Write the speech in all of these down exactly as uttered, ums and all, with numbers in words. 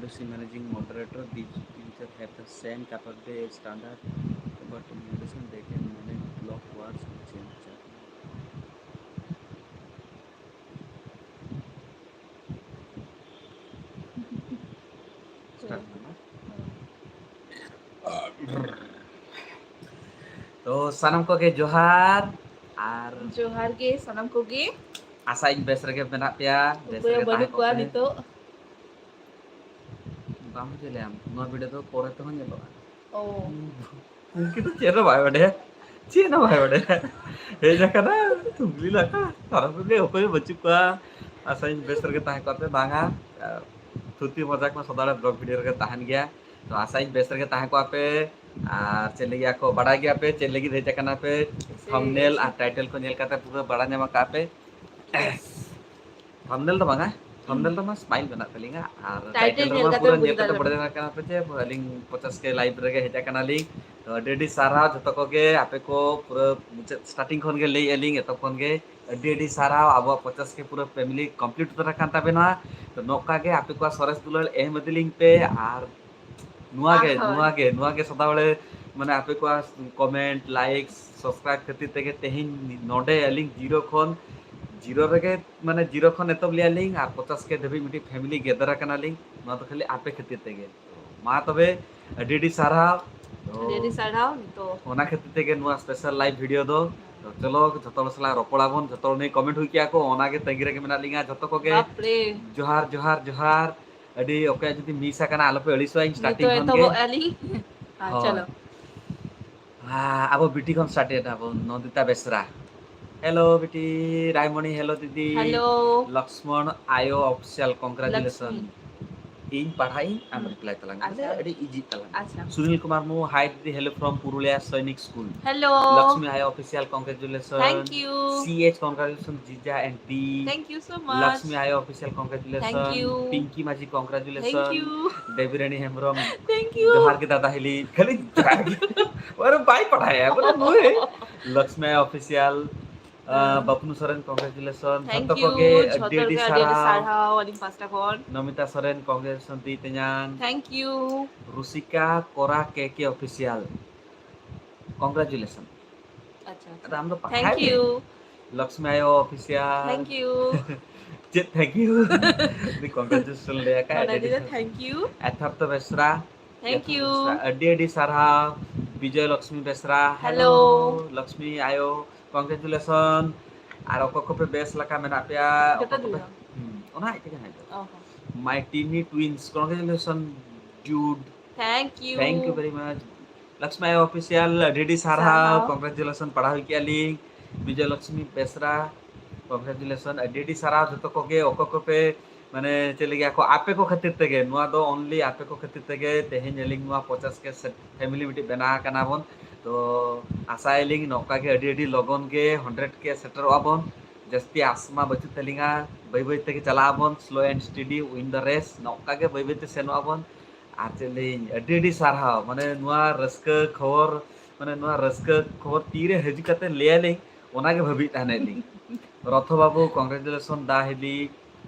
Managing moderator, these teachers have the same capability as standard, but in addition, they can manage block words and change chat. Start ᱠᱟᱱᱟ᱾ ᱛᱚ, ᱥᱟᱱᱟᱢ ᱠᱚᱜᱮ ᱡᱚᱦᱟᱨ᱾ ᱟᱨ ᱡᱚᱦᱟᱨ ᱜᱮ ᱥᱟᱱᱟᱢ ᱠᱚᱜᱮ᱾ ᱟᱥᱟᱭᱟᱹᱧ ᱵᱮᱥ ᱨᱮᱜᱮ ᱢᱮᱱᱟᱜ ᱯᱮᱭᱟ, ᱵᱮᱥ ᱚᱠᱚᱭ ᱦᱚᱸ ᱨᱮᱜᱮ ᱵᱟᱹᱱᱩᱜ ᱛᱟᱦᱮᱸ ᱠᱚᱜ ᱠᱚᱣᱟ ᱯᱮ᱾ ᱱᱤᱛᱚᱜ᱾ ᱵᱟᱢ ᱵᱩᱡᱷᱟᱹᱣ ᱞᱮᱭᱟ? ᱱᱚᱣᱟ video ᱫᱚ ᱯᱚᱨᱮ ᱛᱮᱦᱚᱸ ᱧᱮᱞᱚᱜᱼᱟ᱾ ᱚ᱾ ᱩᱱᱠᱤ ᱫᱚ ᱪᱮᱫ ᱦᱚᱸ ᱵᱟᱭ ᱵᱟᱰᱟᱭᱟ, ᱪᱮᱫ ᱦᱚᱸ ᱵᱟᱭ ᱵᱟᱰᱟᱭᱟ᱾ ᱦᱮᱡ ᱟᱠᱟᱱᱟ, ᱛᱩᱜᱽᱞᱤ ᱞᱟᱜᱟ, ᱥᱟᱱᱟᱢ ᱠᱚᱜᱮ ᱚᱠᱚᱭ ᱦᱚᱸ ᱵᱟᱹᱪᱩᱜ ᱠᱚᱣᱟ᱾ ᱟᱥᱟᱭᱟᱹᱧ ᱵᱮᱥ ᱨᱮᱜᱮ ᱛᱟᱦᱮᱸ ᱠᱚᱜ ᱯᱮ᱾ ᱵᱟᱝᱟ, ᱛᱷᱩᱛᱤ ᱢᱚᱡᱟᱠ ᱢᱟ ᱥᱚᱫᱟ ᱵᱞᱚᱜ video ᱨᱮᱜᱮ ᱛᱟᱦᱮᱱ ᱜᱮᱭᱟ᱾ ᱛᱚ ᱟᱥᱟᱭᱟᱹᱧ ᱵᱮᱥ ᱨᱮᱜᱮ ᱛᱟᱦᱮᱸ ᱠᱚᱜ ᱯᱮ᱾ ᱟᱨ ᱪᱮᱫ ᱞᱟᱹᱜᱤᱫ ᱟᱠᱚ ᱵᱟᱰᱟᱭ ᱜᱮᱭᱟ ᱯᱮ, ᱪᱮᱫ ᱞᱟᱹᱜᱤᱫ ᱦᱮᱡ ᱟᱠᱟᱱᱟ ᱯᱮ᱾ Thumbnail ᱟᱨ title ᱠᱚ ᱧᱮᱞ ᱠᱟᱛᱮ ᱯᱩᱨᱟᱹ ᱵᱟᱲᱟᱭ ᱧᱟᱢ ᱟᱠᱟᱫ ᱯᱮ᱾ Thumbnail ᱫᱚ ᱵᱟᱝᱟ, thumbnail ᱫᱚ ᱢᱟ smile ᱢᱮᱱᱟᱜ ᱛᱟᱹᱞᱤᱧᱟ, ᱟᱨ title title ᱧᱮᱞ ᱨᱮᱢᱟ ᱠᱟᱛᱮ ᱯᱩᱨᱟᱹ ᱵᱩᱡᱽ ᱧᱮᱞ ᱠᱟᱛᱮ ᱫᱟᱲᱮᱭᱟᱜ ᱵᱟᱲᱟᱭ ᱠᱟᱱᱟ ᱯᱮ ᱡᱮ ᱟᱹᱞᱤᱧ ᱯᱚᱪᱟᱥ ᱠᱮ live ᱨᱮᱜᱮ ᱦᱮᱡ ᱟᱠᱟᱱᱟᱞᱤᱧ᱾ ᱛᱚ ᱟᱹᱰᱤ ᱟᱹᱰᱤ ᱥᱟᱨᱦᱟᱣ ᱡᱷᱚᱛᱚ ᱠᱚᱜᱮ, ᱟᱯᱮ ᱠᱚ ᱯᱩᱨᱟᱹ ᱢᱩᱪᱟᱹᱫ starting ᱠᱷᱚᱱ ᱜᱮ ᱞᱟᱹᱭᱮᱫᱼᱟ ᱞᱤᱧ, ᱮᱛᱚᱠᱷᱚᱱ ᱜᱮ ᱟᱹᱰᱤ ᱟᱹᱰᱤ ᱥᱟᱨᱦᱟᱣ᱾ ᱟᱵᱚᱣᱟᱜ ᱯᱚᱪᱟᱥ ᱠᱮ ᱯᱩᱨᱟᱹ family complete ᱩᱛᱟᱹᱨ ᱟᱠᱟᱱ ᱛᱟᱵᱮᱱᱟ᱾ ᱛᱚ ᱱᱚᱝᱠᱟ ᱜᱮ ᱟᱯᱮ ᱠᱚᱣᱟᱜ ᱥᱚᱨᱮᱥ ᱫᱩᱞᱟᱹᱲ ᱮᱢ ᱤᱫᱤ ᱞᱤᱧ ᱯᱮ, ᱟᱨ ᱱᱚᱣᱟ ᱜᱮ, ᱟᱨᱦᱚᱸ᱾ ᱱᱚᱣᱟ ᱜᱮ, ᱱᱚᱣᱟ ᱜᱮ ᱥᱚᱫᱟ ᱵᱮᱲᱮ, ᱢᱟᱱᱮ, ᱟᱯᱮ ᱠᱚᱣᱟᱜ comment, like, subscribe ᱠᱷᱟᱹᱛᱤᱨ ᱛᱮᱜᱮ ᱛᱮᱦᱮᱧ ᱱᱚᱰᱮ ᱟᱹᱞᱤᱧ zero ᱠᱷᱚᱱ, zero ᱨᱮᱜᱮ, ᱢᱟᱱᱮ, zero ᱠᱷᱚᱱ ᱮᱛᱚᱦᱚᱵ ᱞᱮᱜᱼᱟ ᱞᱤᱧ ᱟᱨ ᱯᱚᱪᱟᱥ ᱠᱮ ᱫᱷᱟᱹᱵᱤᱡ ᱢᱤᱫᱴᱤᱡ family gather ᱟᱠᱟᱱᱟᱞᱤᱧ᱾ ᱱᱚᱣᱟ ᱫᱚ ᱠᱷᱟᱹᱞᱤ ᱟᱯᱮ ᱠᱷᱟᱹᱛᱤᱨ ᱛᱮᱜᱮ᱾ ᱢᱟ ᱛᱚᱵᱮ, ᱟᱹᱰᱤ ᱟᱹᱰᱤ ᱥᱟᱨᱦᱟᱣ᱾ ᱛᱚ, ᱟᱹᱰᱤ ᱟᱹᱰᱤ ᱥᱟᱨᱦᱟᱣ᱾ ᱱᱤᱛᱚᱜ ᱚᱱᱟ ᱠᱷᱟᱹᱛᱤᱨ ᱛᱮᱜᱮ ᱱᱚᱣᱟ special live video ᱫᱚ᱾ ᱛᱚ, ᱪᱚᱞᱚ, ᱡᱷᱚᱛᱚ ᱦᱚᱲ ᱥᱟᱞᱟᱜ ᱨᱚᱯᱚᱲ ᱟᱵᱚᱱ᱾ ᱡᱷᱚᱛᱚ ᱦᱚᱲ ᱱᱤᱭᱟᱹ comment ᱦᱩᱭ ᱠᱮᱜᱼᱟ ᱠᱚ, ᱚᱱᱟ ᱜᱮ ᱛᱟᱺᱜᱤ ᱨᱮᱜᱮ ᱢᱮᱱᱟᱜ ᱞᱤᱧᱟ᱾ ᱡᱷᱚᱛᱚ ᱠᱚᱜᱮ ᱵᱟᱯ ᱨᱮ᱾ ᱡᱚᱦᱟᱨ, ᱡᱚᱦᱟᱨ, ᱡᱚᱦᱟᱨ᱾ ᱟᱹᱰᱤ ᱚᱠᱚᱭᱟᱜ ᱡᱩᱫᱤ miss ᱟᱠᱟᱱᱟ, ᱟᱞᱚᱯᱮ ᱟᱹᱲᱤᱥᱚᱜᱼᱟ, ᱤᱧ starting ᱱᱤᱛᱚᱜ ᱠᱷᱚᱱ ᱜᱮ᱾ ᱮᱛᱚᱦᱚᱵ ᱟᱹᱞᱤᱧ᱾ ᱦᱮᱸ, ᱦᱳᱭ᱾ ᱪᱚᱞᱚ᱾ ᱦᱮᱸ, ᱟᱵᱚ ᱵᱤᱴᱤ ᱠᱷᱚᱱ start ᱮᱫᱟ ᱵᱚᱱ, ᱱᱚᱱᱫᱤᱛᱟ ᱵᱮᱥᱨᱟ᱾ Hello ᱵᱤᱴᱤ, ᱨᱟᱭᱢᱚᱱᱤ, hello ᱫᱤᱫᱤ᱾ Hello᱾ ᱞᱚᱠᱥᱢᱚᱱ ᱟᱭᱳ official, congratulation᱾ ᱞᱚᱠᱥᱢᱤ᱾ ᱤᱧ ᱯᱟᱲᱦᱟᱜ ᱤᱧ, ᱟᱢ ᱦᱩᱸ᱾ reply ᱛᱟᱞᱟᱝ ᱢᱮ᱾ ᱟᱪᱪᱷᱟ᱾ ᱟᱹᱰᱤ easy ᱛᱟᱞᱟᱝ᱾ ᱟᱪᱪᱷᱟ᱾ ᱥᱩᱱᱤᱞ ᱠᱩᱢᱟᱨ ᱢᱩᱨᱢᱩ, hi ᱫᱤᱫᱤ, hello from Purulia Sainik school. Hello᱾ Lakshmi ᱟᱭᱳ official, congratulation᱾ Thank you᱾ C H, congratulation, ᱡᱤᱡᱟ and the. Thank you so much᱾ Lakshmi ᱟᱭᱳ official, congratulation᱾ Thank you᱾ Pinky ᱢᱟᱹᱡᱷᱤ, congratulation᱾ Thank you᱾ ᱫᱮᱵᱤᱨᱟᱱᱤ Hembrom, thank you᱾ ᱡᱚᱦᱟᱨ ᱜᱮ ᱫᱟᱫᱟ ᱦᱤᱞᱤ, ᱠᱷᱟᱹᱞᱤ ᱡᱚᱦᱟᱨ ᱜᱮ᱾ ᱟᱨᱮ ᱵᱟᱭ ᱯᱟᱲᱦᱟᱭᱟ, ᱵᱚᱞᱮ ᱱᱩᱭ᱾ ᱞᱚᱠᱥᱢᱤ ᱟᱭᱳ official, ᱵᱟᱯᱱᱩ ᱥᱚᱨᱮᱱ, ᱠᱚᱝᱜᱨᱮᱪᱩᱞᱮᱥᱚᱱ᱾ Thank ᱡᱷᱚᱛᱚ you. ᱠᱚᱜᱮ ᱡᱷᱚᱛᱚ ᱟᱹᱰᱤ ᱟᱹᱰᱤ ᱠᱚᱜᱮ ᱟᱹᱰᱤ ᱟᱹᱰᱤ ᱥᱟᱨᱦᱟᱣ᱾ ᱥᱟᱨᱦᱟᱣ ᱟᱹᱞᱤᱧ ᱯᱟᱥᱴᱟ ᱠᱷᱚᱱ᱾ Namita Soren, congratulation the ᱛᱮᱧᱟᱝ᱾ Thank you. ᱨᱩᱥᱤᱠᱟ ᱠᱚᱨᱟ ᱠᱮ ᱠᱮ ᱚᱯᱷᱤᱥᱤᱭᱟᱞ, ᱠᱚᱝᱜᱨᱮᱪᱩᱞᱮᱥᱚᱱ᱾ ᱟᱪᱪᱷᱟ, ᱟᱫᱚ ᱟᱢ ᱫᱚ Thank ᱯᱟᱲᱦᱟᱣ you. ᱞᱚᱠᱥᱢᱤ ᱟᱭᱳ ᱚᱯᱷᱤᱥᱤᱭᱟᱞ᱾ Thank you. ᱪᱮᱫ thank you? ᱩᱱᱤ ᱠᱚᱝᱜᱨᱮᱪᱩᱞᱮᱥᱚᱱ ᱞᱟᱹᱭ ᱟᱠᱟᱫ ᱚᱱᱟ ᱟᱹᱰᱤ ᱫᱤᱫᱤ ᱟᱹᱰᱤ thank you. ᱮᱛᱷᱟᱨᱛᱷᱚ Besra. Thank you. ᱟᱹᱰᱤ ᱟᱹᱰᱤ ᱥᱟᱨᱦᱟᱣ᱾ ᱵᱤᱡᱚᱭ ᱞᱚᱠᱥᱢᱤ ᱵᱮᱥᱨᱟ, Hello. ᱞᱚᱠᱥᱢᱤ ᱟᱭᱳ, ᱠᱚᱝᱜᱨᱮᱪᱩᱞᱮᱥᱚᱱ᱾ ᱟᱨ ᱚᱠᱚᱭ ᱠᱚᱯᱮ ᱵᱮᱥ ᱞᱮᱠᱟ ᱢᱮᱱᱟᱜ ᱯᱮᱭᱟ, ᱡᱚᱴᱟ ᱚᱠᱚᱭ ᱠᱚᱯᱮ ᱫᱤᱞᱟ᱾ ᱦᱩᱸ, ᱚᱱᱟ ᱟᱡ ᱛᱮᱜᱮ ᱦᱟᱸᱡᱚᱢ᱾ ᱚ ᱦᱚᱸ᱾ My teeny twins, congratulations, dude. Thank you. Thank you very much. Lakshmi ᱟᱭᱳ ᱚᱯᱷᱤᱥᱤᱭᱟᱞ, ᱟᱹᱰᱤ ᱟᱹᱰᱤ ᱥᱟᱨᱦᱟᱣ᱾ ᱥᱟᱨᱦᱟᱣ᱾ ᱠᱚᱝᱜᱨᱮᱪᱩᱞᱮᱥᱚᱱ, ᱯᱟᱲᱦᱟᱣ ᱦᱩᱭ ᱠᱮᱜᱼᱟ ᱞᱤᱧ᱾ ᱵᱤᱡᱚᱭ ᱞᱚᱠᱥᱢᱤ ᱵᱮᱥᱨᱟ, ᱠᱚᱝᱜᱨᱮᱪᱩᱞᱮᱥᱚᱱ, ᱟᱹᱰᱤ ᱟᱹᱰᱤ ᱥᱟᱨᱦᱟᱣ ᱡᱚᱛᱚ ᱠᱚᱜᱮ, ᱚᱠᱚᱭ ᱠᱚᱯᱮ ᱢᱟᱱᱮ ᱪᱮᱫ ᱞᱟᱹᱜᱤᱫ ᱟᱠᱚ, ᱟᱯᱮ ᱠᱚ ᱠᱷᱟᱹᱛᱤᱨ ᱛᱮᱜᱮ, ᱱᱚᱣᱟ ᱫᱚ only ᱟᱯᱮ ᱠᱚ ᱠᱷᱟᱹᱛᱤᱨ ᱛᱮᱜᱮ ᱛᱮᱦᱮᱧ ᱟᱹᱞᱤᱧ ᱱᱚᱣᱟ ᱯᱚᱪᱟᱥ ᱠᱮ family ᱢᱤᱫᱴᱤᱡ ᱵᱮᱱᱟᱣ ᱟᱠᱟᱱᱟ ᱵᱚᱱ᱾ ᱛᱚ ᱟᱥᱟᱭᱟᱞᱤᱧ ᱱᱚᱝᱠᱟ ᱜᱮ ᱟᱹᱰᱤ ᱟᱹᱰᱤ ᱞᱚᱜᱚᱱ ᱜᱮ hundred ᱠᱮ ᱥᱮᱴᱮᱨᱚᱜᱼᱟ ᱵᱚᱱ᱾ ᱡᱟᱹᱥᱛᱤ ᱟᱥ ᱢᱟ ᱵᱟᱹᱪᱩᱜ ᱛᱟᱹᱞᱤᱧᱟ, ᱵᱟᱹᱭ ᱵᱟᱹᱭ ᱛᱮᱜᱮ ᱪᱟᱞᱟᱜ ᱟᱵᱚᱱ, slow and steady win the race, ᱱᱚᱝᱠᱟ ᱜᱮ ᱵᱟᱹᱭ ᱵᱟᱹᱭ ᱛᱮ ᱥᱮᱱᱚᱜ ᱟᱵᱚᱱ᱾ ᱟᱨ ᱪᱮᱫ ᱞᱟᱹᱭᱟᱹᱧ, ᱟᱹᱰᱤ ᱟᱹᱰᱤ ᱥᱟᱨᱦᱟᱣ, ᱢᱟᱱᱮ ᱱᱚᱣᱟ ᱨᱟᱹᱥᱠᱟᱹ ᱠᱷᱚᱵᱚᱨ, ᱢᱟᱱᱮ ᱱᱚᱣᱟ ᱨᱟᱹᱥᱠᱟᱹ ᱠᱷᱚᱵᱚᱨ ᱛᱤᱨᱮ ᱦᱤᱡᱩᱜ ᱠᱟᱛᱮ ᱞᱟᱹᱭᱟᱞᱤᱧ, ᱚᱱᱟᱜᱮ ᱵᱷᱟᱹᱵᱤᱭᱮᱫ ᱛᱟᱦᱮᱱᱟᱞᱤᱧ᱾ ᱨᱚᱛᱷᱚ ᱵᱟᱹᱵᱩ, congratulation, ᱫᱟ ᱦᱤᱞᱤ᱾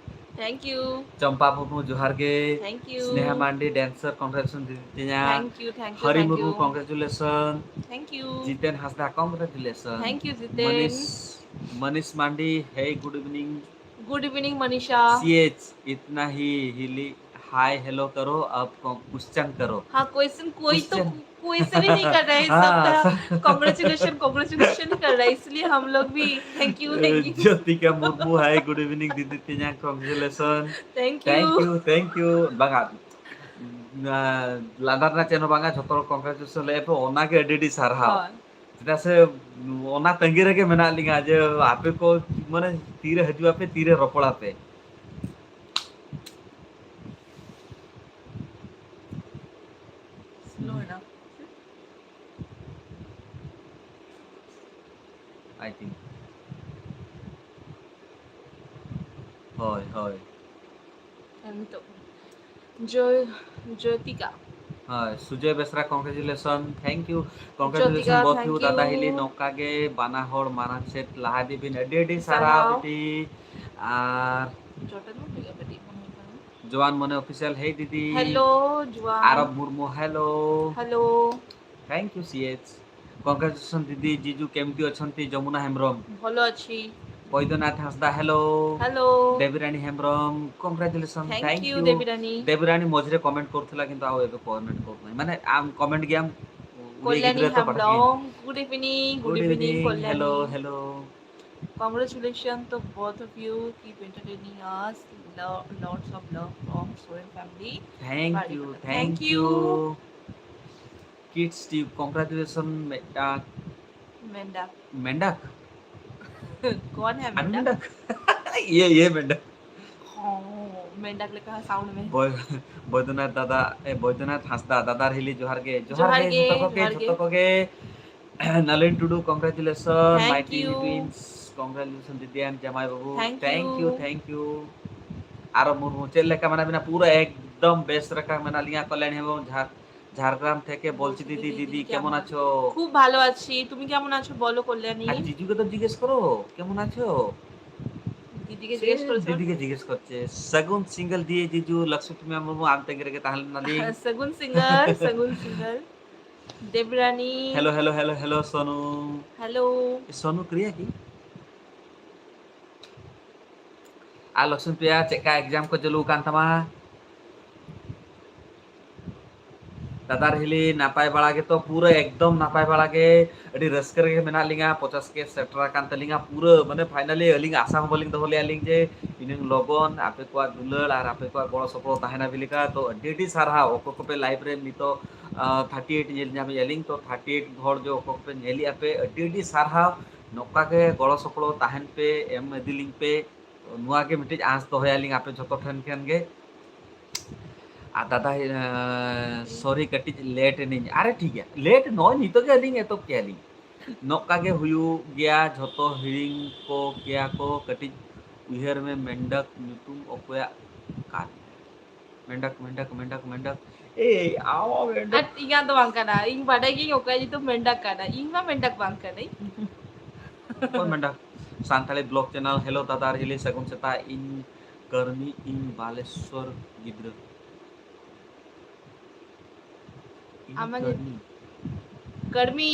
Thank you. ᱪᱚᱢᱯᱟ ᱢᱩᱨᱢᱩ, ᱡᱚᱦᱟᱨ ᱜᱮ᱾ Thank you. Sneha Mandi, dancer, congratulation ᱫᱤᱫᱤ ᱛᱤᱧᱟ᱾ Thank you, thank you, Hari thank Murmu, you. Congratulation. Thank you. Jiten Hansda, Congratulation. Thank you, Jiten. ᱢᱚᱱᱤᱥ, ᱢᱚᱱᱤᱥ Mandi, hey, good evening. Good evening, Manisha. C H, इतना ही हिली, hi, hello करो, अब question करो। हाँ, question, कोई तो Question. क्वेश्चन ही नहीं कर रहा है इस हाँ, सप्ताह। Congratulation, congratulation ही कर रहा है, इसलिए हम लोग भी thank you, thank you. Jyotika Murmu, hi, good evening दीदी Teja, congratulation. Thank you. Thank you, thank you. ᱵᱟᱝᱟ, ᱞᱟᱸᱫᱟ ᱨᱮᱱᱟᱜ ᱪᱮᱫ ᱦᱚᱸ ᱵᱟᱝᱟ, ᱡᱷᱚᱛᱚ ᱦᱚᱲ congratulation ᱞᱟᱹᱭ ᱯᱮ, ᱚᱱᱟᱜᱮ ᱟᱹᱰᱤ ᱟᱹᱰᱤ ᱥᱟᱨᱦᱟᱣ᱾ ᱦᱳᱭ. ᱪᱮᱫᱟᱜ ᱥᱮ ᱚᱱᱟ ᱛᱟᱺᱜᱤ ᱨᱮᱜᱮ ᱢᱮᱱᱟᱜ ᱞᱤᱧᱟ ᱡᱮ ᱟᱯᱮ ᱠᱚ ᱢᱟᱱᱮ ᱛᱤᱨᱮ ᱦᱤᱡᱩᱜ ᱟᱯᱮ, ᱛᱤᱨᱮ ᱨᱚᱯᱚᱲ ᱟᱯᱮ᱾ Slow enough. I think. ᱦᱳᱭ, ᱦᱳᱭ. ᱟᱨ ᱱᱤᱛᱚᱜ ᱡᱚᱭ-, ᱡᱳᱛᱤᱠᱟ. ᱦᱳᱭ, ᱥᱩᱡᱚᱭ ᱵᱮᱥᱨᱟ, congratulation, thank you, congratulation ᱡᱳᱛᱤᱠᱟ, both you, thank you. ᱫᱟᱫᱟ ᱦᱤᱞᱤ, ᱱᱚᱝᱠᱟ ᱜᱮ ᱵᱟᱱᱟ ᱦᱚᱲ ᱢᱟᱨᱟᱝ ᱥᱮᱫ ᱞᱟᱦᱟ ᱤᱫᱤ ᱵᱤᱱ, ᱟᱹᱰᱤ ᱟᱹᱰᱤ ᱥᱟᱨᱦᱟᱣ ᱥᱟᱨᱦᱟᱣ᱾ ᱵᱤᱴᱤ᱾ ᱟᱨ ᱡᱚᱴᱮᱫ ᱢᱟ ᱴᱷᱤᱠ ᱜᱮᱭᱟ, ᱠᱟᱹᱴᱤᱡ ᱵᱟᱝ ᱦᱩᱭᱩᱜ ᱠᱟᱱᱟ᱾ ᱡᱳᱣᱟᱱ ᱢᱚᱱᱮ official, hey ᱫᱤᱫᱤ᱾ Hello, ᱡᱳᱣᱟᱱ᱾ Arab Murmu, hello. Hello. Thank you, C H. Congratulation ᱫᱤᱫᱤ, ᱡᱤᱡᱩ କେମିତି ଅଛନ୍ତି? ଯମୁନା ହେମ୍ବ୍ରମ। ଭଲ ଅଛି। Baidyanath Hansda, hello। Hello। Devirani Hembram, congratulation, thank you। Devirani. Devirani ମଝିରେ comment କରୁଥିଲା, କିନ୍ତୁ ଆଉ ଏବେ comment କରୁନାହିଁ। ମାନେ, ଆମ comment କି ଆମ Kalyani Hembram, good evening, good evening, Kalyani. Hello, hello। Congratulations to both of you, keep entertaining us, lo- lots of love from Soren family। Thank you, thank you। Kids Tube, congratulation, ᱢᱮᱱᱰᱟᱠ। ᱢᱮᱱᱰᱟᱠ। ᱢᱮᱱᱰᱟᱠ? कौन है ᱢᱮᱱᱰᱟᱠ? ᱤᱭᱮ, ᱤᱭᱮ ᱢᱮᱱᱰᱟᱠ। ᱦᱚᱸ, ᱢᱮᱱᱰᱟᱠ ᱞᱮᱠᱟ sound ᱢᱮ। ᱵᱚᱭ-, ᱵᱚᱭᱫᱚᱱᱟᱛᱷ ᱫᱟᱫᱟ, ᱮ, ᱵᱚᱭᱫᱚᱱᱟᱛᱷ ᱦᱟᱸᱥᱫᱟ, ᱫᱟᱫᱟ ᱨᱤᱞᱤ, ᱡᱚᱦᱟᱨ ᱜᱮ, ᱡᱚᱦᱟᱨ ᱡᱚᱦᱟᱨ ᱜᱮ, ᱜᱮ, ᱡᱚᱛᱚ ᱠᱚᱜᱮ, ᱡᱚᱦᱟᱨ ᱜᱮ। ᱡᱚᱛᱚ ᱠᱚᱜᱮ। ᱱᱟᱞᱤᱱ ᱴᱩᱰᱩ, congratulation, my thank you। Twins, congratulation ᱫᱤᱫᱤᱭᱟᱱ ᱡᱟᱢᱟᱭ ᱵᱟᱹᱵᱩ, thank you। Thank you, thank you। ᱟᱨᱚ ᱢᱩᱨᱢᱩ, ᱪᱮᱫ ᱞᱮᱠᱟ ᱢᱮᱱᱟᱜ ᱵᱤᱱᱟ? ᱯᱩᱨᱟᱹ ᱮᱠᱫᱚᱢ ᱵᱮᱥ ᱨᱮᱠᱟ ᱢᱮᱱᱟᱜ ᱞᱤᱧᱟ᱾ ᱠᱚᱞᱭᱟᱱ ᱦᱮᱢᱵᱨᱚᱢ, ᱡᱷᱟᱲ-, ঝাড়গ্রাম থেকে বলছি দিদি, দিদি কেমন আছো? খুব ভালো আছি, তুমি কেমন আছো বলো কল্যাণী? আর জিজুকে তো জিজ্ঞেস করো, কেমন আছো? দিদিকে জিজ্ঞেস করছো? দিদিকে জিজ্ঞেস করছে। ᱥᱟᱹᱜᱩᱱ ᱥᱤᱸᱜᱟᱹᱲ ᱫᱤᱭᱮ ᱡᱤᱡᱩ, ᱞᱚᱠᱥᱢᱤ ᱯᱨᱤᱭᱟ ᱢᱩᱨᱢᱩ, ᱟᱢ ᱛᱟᱺᱜᱤ ᱨᱮᱜᱮ ᱛᱟᱦᱮᱸ ᱞᱮᱱᱟᱞᱤᱧ। ᱥᱟᱹᱜᱩᱱ ᱥᱤᱸᱜᱟᱹᱲ, ᱥᱟᱹᱜᱩᱱ ᱥᱤᱸᱜᱟᱹᱲ। ᱫᱮᱵᱽᱨᱟᱱᱤ। Hello, hello, hello, hello, ᱥᱳᱱᱩ। Hello। ᱥᱳᱱᱩ ᱠᱨᱤᱭᱟ ᱠᱤ? ᱟᱨ ᱞᱚᱠᱥᱢᱤ ᱯᱨᱤᱭᱟ, ᱪᱮᱫᱠᱟ exam ᱠᱚ ᱪᱟᱹᱞᱩ ᱟᱠᱟᱱ ᱛᱟᱢᱟ? ᱫᱟᱫᱟ ᱨᱤᱦᱤᱞᱤ, ᱱᱟᱯᱟᱭ ᱵᱟᱲᱟ ᱜᱮᱛᱚ? ᱯᱩᱨᱟᱹ ᱮᱠᱫᱚᱢ ᱱᱟᱯᱟᱭ ᱵᱟᱲᱟ ᱜᱮ, ᱟᱹᱰᱤ ᱨᱟᱹᱥᱠᱟᱹ ᱨᱮᱜᱮ ᱢᱮᱱᱟᱜ ᱞᱤᱧᱟ᱾ ᱯᱚᱪᱟᱥ ᱠᱮ ᱥᱮᱴᱮᱨ ᱟᱠᱟᱱ ᱛᱟᱹᱞᱤᱧᱟ ᱯᱩᱨᱟᱹ, ᱢᱟᱱᱮ, finally ᱟᱹᱞᱤᱧ ᱟᱥᱟ ᱦᱚᱸ ᱵᱟᱹᱞᱤᱧ ᱫᱚᱦᱚ ᱞᱮᱫᱼᱟ ᱞᱤᱧ ᱡᱮ ᱤᱱᱟᱹᱝ ᱞᱚᱜᱚᱱ ᱟᱯᱮ ᱠᱚᱣᱟᱜ ᱫᱩᱞᱟᱹᱲ ᱟᱨ ᱟᱯᱮ ᱠᱚᱣᱟᱜ ᱜᱚᱲᱚ ᱥᱚᱯᱚᱦᱚᱫ ᱛᱟᱦᱮᱱᱟ ᱵᱤᱞᱤᱠᱟ᱾ ᱛᱚ ᱟᱹᱰᱤ ᱟᱹᱰᱤ ᱥᱟᱨᱦᱟᱣ, ᱚᱠᱚᱭ ᱠᱚᱯᱮ live ᱨᱮ ᱱᱤᱛᱚᱜ, ᱟᱸ, thirty eight ᱧᱮᱞ ᱧᱟᱢᱮᱫᱼᱟ ᱞᱤᱧ, ᱛᱚ thirty eight ᱦᱚᱲ ᱡᱮ ᱚᱠᱚᱭ ᱠᱚᱯᱮ ᱧᱮᱞᱮᱫᱼᱟ ᱯᱮ, ᱟᱹᱰᱤ ᱟᱹᱰᱤ ᱥᱟᱨᱦᱟᱣ᱾ ᱱᱚᱝᱠᱟ ᱜᱮ ᱜᱚᱲᱚ ᱥᱚᱯᱚᱦᱚᱫ ᱛᱟᱦᱮᱱ ᱯᱮ, ᱮᱢ ᱤᱫᱤ ᱞᱤᱧ ᱯᱮ᱾ ᱱᱚᱣᱟ ᱜᱮ ᱢᱤᱫᱴᱤᱡ ᱟᱸᱥ ᱫᱚᱦᱚᱭᱟᱞᱤᱧ ᱟᱯᱮ ᱡᱷᱚᱛᱚ ᱴᱷᱮᱱ ᱠᱷᱮᱱ ᱜᱮ᱾ ᱟᱨ ᱫᱟᱫᱟ, ᱮᱸ, sorry, ᱠᱟᱹᱴᱤᱡ late ᱮᱱᱟᱹᱧ᱾ ᱟᱨᱮ, ᱴᱷᱤᱠ ᱜᱮᱭᱟ, late ᱱᱚᱜᱼᱚᱭ ᱱᱤᱛᱚᱜ ᱜᱮ ᱟᱹᱞᱤᱧ ᱮᱛᱚᱦᱚᱵ ᱠᱮᱜᱼᱟ ᱞᱤᱧ᱾ ᱱᱚᱝᱠᱟ ᱜᱮ ᱦᱩᱭᱩᱜ ᱜᱮᱭᱟ, ᱡᱷᱚᱛᱚ ᱦᱤᱲᱤᱧ ᱠᱚ ᱜᱮᱭᱟ ᱠᱚ᱾ ᱠᱟᱹᱴᱤᱡ ᱩᱭᱦᱟᱹᱨ ᱢᱮ, ᱢᱮᱱᱰᱟᱠ ᱧᱩᱛᱩᱢ ᱚᱠᱚᱭᱟᱜ ᱠᱟᱱ? ᱢᱮᱱᱰᱟᱠ, ᱢᱮᱱᱰᱟᱠ, ᱢᱮᱱᱰᱟᱠ, ᱢᱮᱱᱰᱟᱠ᱾ ᱮᱭ, ᱟᱢ ᱢᱮᱱᱰᱟᱠ᱾ ᱟᱨ ᱤᱧᱟᱹᱜ ᱫᱚ ᱵᱟᱝ ᱠᱟᱱᱟ, ᱤᱧ ᱵᱟᱰᱟᱭ ᱜᱤᱭᱟᱹᱧ ᱚᱠᱚᱭᱟᱜ ᱧᱩᱛᱩᱢ ᱢᱮᱱᱰᱟᱠ ᱠᱟᱱᱟ, ᱤᱧ ᱢᱟ ᱢᱮᱱᱰᱟᱠ ᱵᱟᱝ ᱠᱟᱹᱱᱟᱹᱧ᱾ ᱚᱠᱚᱭ ᱢᱮᱱᱰᱟᱠ? ᱥᱟᱱᱛᱟᱲᱤ ᱵᱞᱚᱜ ᱪᱮᱱᱮᱞ, ᱦᱮᱞᱳ ᱫᱟᱫᱟ ᱟᱨ ᱦᱤᱞᱤ, ᱥᱟᱹᱜᱩᱱ ᱥᱮᱛᱟᱜ᱾ ᱤᱧ ᱠᱟᱹᱨᱢᱤ, ᱤᱧ ᱵᱟᱞᱮᱥᱚᱨ ᱜᱤᱫᱽᱨᱟᱹ᱾ ᱤᱧ ᱟᱢᱟᱜ ᱠᱟᱹᱨᱢᱤ᱾ ᱠᱟᱹᱨᱢᱤ᱾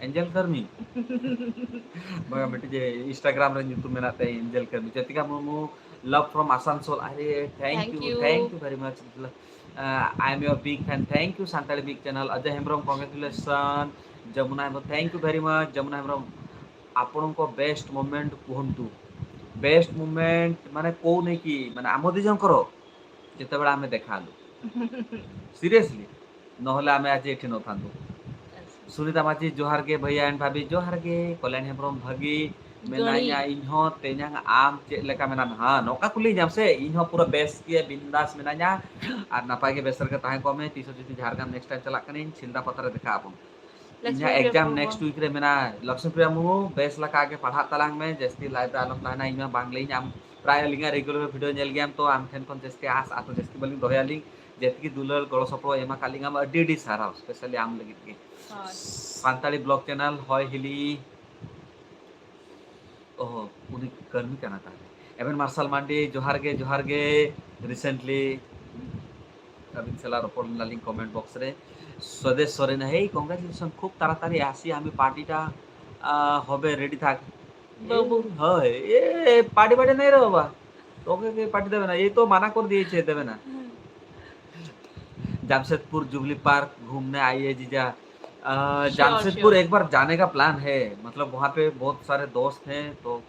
ᱮᱧᱡᱮᱞ ᱠᱟᱹᱨᱢᱤ᱾ ᱵᱟᱝᱟ, ᱢᱤᱫᱴᱤᱡ ᱡᱮ Instagram ᱨᱮ ᱧᱩᱛᱩᱢ ᱢᱮᱱᱟᱜ ᱛᱟᱭᱟ, Angel Karmi. Jyotika Murmu, love from Asansol. ᱟᱨᱮ, thank Thank you, you. Thank you very much. Uh, I am your big fan. Thank you, Santali big channel. Ajoy Hembrom, congratulation. Jamuna Hembrom, thank you very much. Jamuna Hembrom, ᱟᱯᱚᱱᱚᱝᱠᱚ best moment ᱠᱩᱦᱚᱱᱛᱩ। ବେଷ୍ଟ ମୁମେଣ୍ଟ ମାନେ କୋଉ ନେଇକି, ମାନେ ଆମ ଦି ଜଣଙ୍କର ଯେତେବେଳେ ଆମେ ଦେଖା ହେଲୁ। ସିରିୟସଲି, ନହେଲେ ଆମେ ଆଜି ଏଠି ନଥାନ୍ତୁ। ସୁନିତା ମାଝୀ, ଜୋହାର ᱜᱮ ᱵᱷᱟᱹᱭᱟ ᱮᱱᱰ ᱵᱷᱟᱵᱤ, ᱡᱚᱦᱟᱨ ᱜᱮ। ᱠᱚᱞᱭᱟᱱ ᱦᱮᱢᱵᱨᱚᱢ, ᱵᱷᱟᱹᱜᱤ ᱢᱮᱱᱟᱧᱟ ᱤᱧ ᱦᱚᱸ ᱛᱮᱧᱟᱝ, ᱟᱢ ᱪᱮᱫ ᱞᱮᱠᱟ ᱢᱮᱱᱟᱢᱟ? ᱦᱮᱸ, ᱱᱚᱝᱠᱟ ᱠᱩᱞᱤᱧᱟᱢ ᱥᱮ, ᱤᱧ ᱦᱚᱸ ᱯᱩᱨᱟᱹ ᱵᱮᱥ ᱜᱮ, ᱵᱤᱱᱫᱟᱥ ᱢᱮᱱᱟᱧᱟ᱾ ᱟᱨ ᱱᱟᱯᱟᱭ ᱜᱮ ᱵᱮᱥ ᱨᱮᱜᱮ ᱛᱟᱦᱮᱸ ᱠᱚᱜ ᱢᱮ᱾ ᱛᱤᱥ ᱦᱚᱸ ᱡᱩᱫᱤ ᱡᱷᱟᱲᱜᱨᱟᱢ ᱱᱮᱠᱥᱴ ᱴᱟᱭᱤᱢ ᱪᱟᱞᱟᱜ ᱠᱟᱹᱱᱟᱹᱧ, ᱥᱤᱞᱫᱟ ᱯᱟᱛᱟ ᱨᱮ ᱫᱮᱠᱷᱟᱜ ᱟᱵᱚᱱ᱾ ᱤᱧᱟᱹᱜ ᱮᱠᱡᱟᱢ ᱱᱮᱠᱥᱴ ᱩᱭᱤᱠ ᱨᱮ ᱢᱮᱱᱟᱜᱼᱟ᱾ ᱞᱚᱠᱥᱢᱤ ᱯᱨᱤᱭᱟ ᱢᱩᱨᱢᱩ, ᱵᱮᱥ ᱞᱮᱠᱟ ᱜᱮ ᱯᱟᱲᱦᱟᱜ ᱛᱟᱞᱟᱝ ᱢᱮ, ᱡᱟᱹᱥᱛᱤ ᱞᱟᱭᱤᱵᱷ ᱨᱮ ᱟᱞᱚᱢ ᱛᱟᱦᱮᱱᱟ᱾ ᱤᱧ ᱢᱟ ᱵᱟᱝ ᱞᱟᱹᱭᱟᱹᱧ, ᱟᱢ ᱯᱨᱟᱭ ᱟᱹᱞᱤᱧᱟᱜ ᱨᱮᱜᱩᱞᱟᱨ ᱵᱷᱤᱰᱤᱭᱳ ᱧᱮᱞ ᱜᱮᱭᱟᱢ, ᱛᱚ ᱟᱢ ᱴᱷᱮᱱ ᱠᱷᱚᱱ ᱡᱟᱹᱥᱛᱤ ᱟᱸᱥ ᱟᱨ ᱡᱟᱹᱥᱛᱤ ᱵᱟᱹᱞᱤᱧ ᱫᱚᱦᱚᱭᱟᱞᱤᱧ᱾ ᱡᱮᱛᱠᱤ ᱫᱩᱞᱟᱹᱲ ᱜᱚᱲᱚ ᱥᱚᱯᱚᱦᱚᱫ ᱮᱢ ᱟᱠᱟᱫ ᱞᱤᱧ, ᱟᱢ ᱟᱹᱰᱤ ᱟᱹᱰᱤ ᱥᱟᱨᱦᱟᱣ, ᱥᱯᱮᱥᱟᱞᱤ ᱟᱢ ᱞᱟᱹᱜᱤᱫ ᱜᱮ᱾ ᱥᱟᱱᱛᱟᱲᱤ ᱵᱞᱚᱜ ᱪᱮᱱᱮᱞ, ᱦᱚᱭ ᱦᱤᱞᱤ᱾ ᱚᱦᱚ, ᱩᱱᱤ ᱠᱟᱹᱨᱢᱤ ᱠᱟᱱᱟ ᱛᱟᱦᱞᱮ᱾ ᱮᱵᱷᱮᱱ ᱢᱟᱨᱥᱟᱞ ᱢᱟᱱᱰᱤ, ᱡᱚᱦᱟᱨ ᱜᱮ, ᱡᱚᱦᱟᱨ ᱜᱮ᱾ ᱨᱤᱥᱮᱱᱴᱞᱤ ᱟᱹᱵᱤᱱ ᱥᱟᱞᱟᱜ ᱨᱚᱯᱚᱲ ᱞᱮᱱᱟᱞᱤᱧ ᱠᱚᱢᱮᱱᱴ ᱵᱚᱠᱥ ᱨᱮ᱾ ᱥᱚᱫᱮᱥ ᱥᱚᱨᱮᱱ, ᱦᱮᱭ, ᱠᱚᱝᱜᱨᱮᱪᱩᱞᱮᱥᱚᱱ, ᱠᱷᱩᱵ ᱛᱟᱲᱟᱛᱟᱲᱤ ᱟᱥᱤ ᱟᱢᱤ ᱯᱟᱨᱴᱤᱴᱟ, ᱟᱸ, ᱦᱚᱵᱮ ᱨᱮᱰᱤ ᱛᱷᱟᱠ᱾ ᱵᱟᱹᱵᱩ᱾ ᱦᱳᱭ, এ, পার্টি পার্টি নেই রে বাবা, তোকে কে পার্টি দেবে না, এই তো মানা করে দিয়েছে, দেবে না। জামশেদপুর জুবলি পার্ক ঘুমনে আইয়ে জিজা। अ, श्योर, जमशेदपुर श्योर। एक बार जाने का प्लान है, मतलब वहाँ पे बहुत सारे दोस्त हैं, तो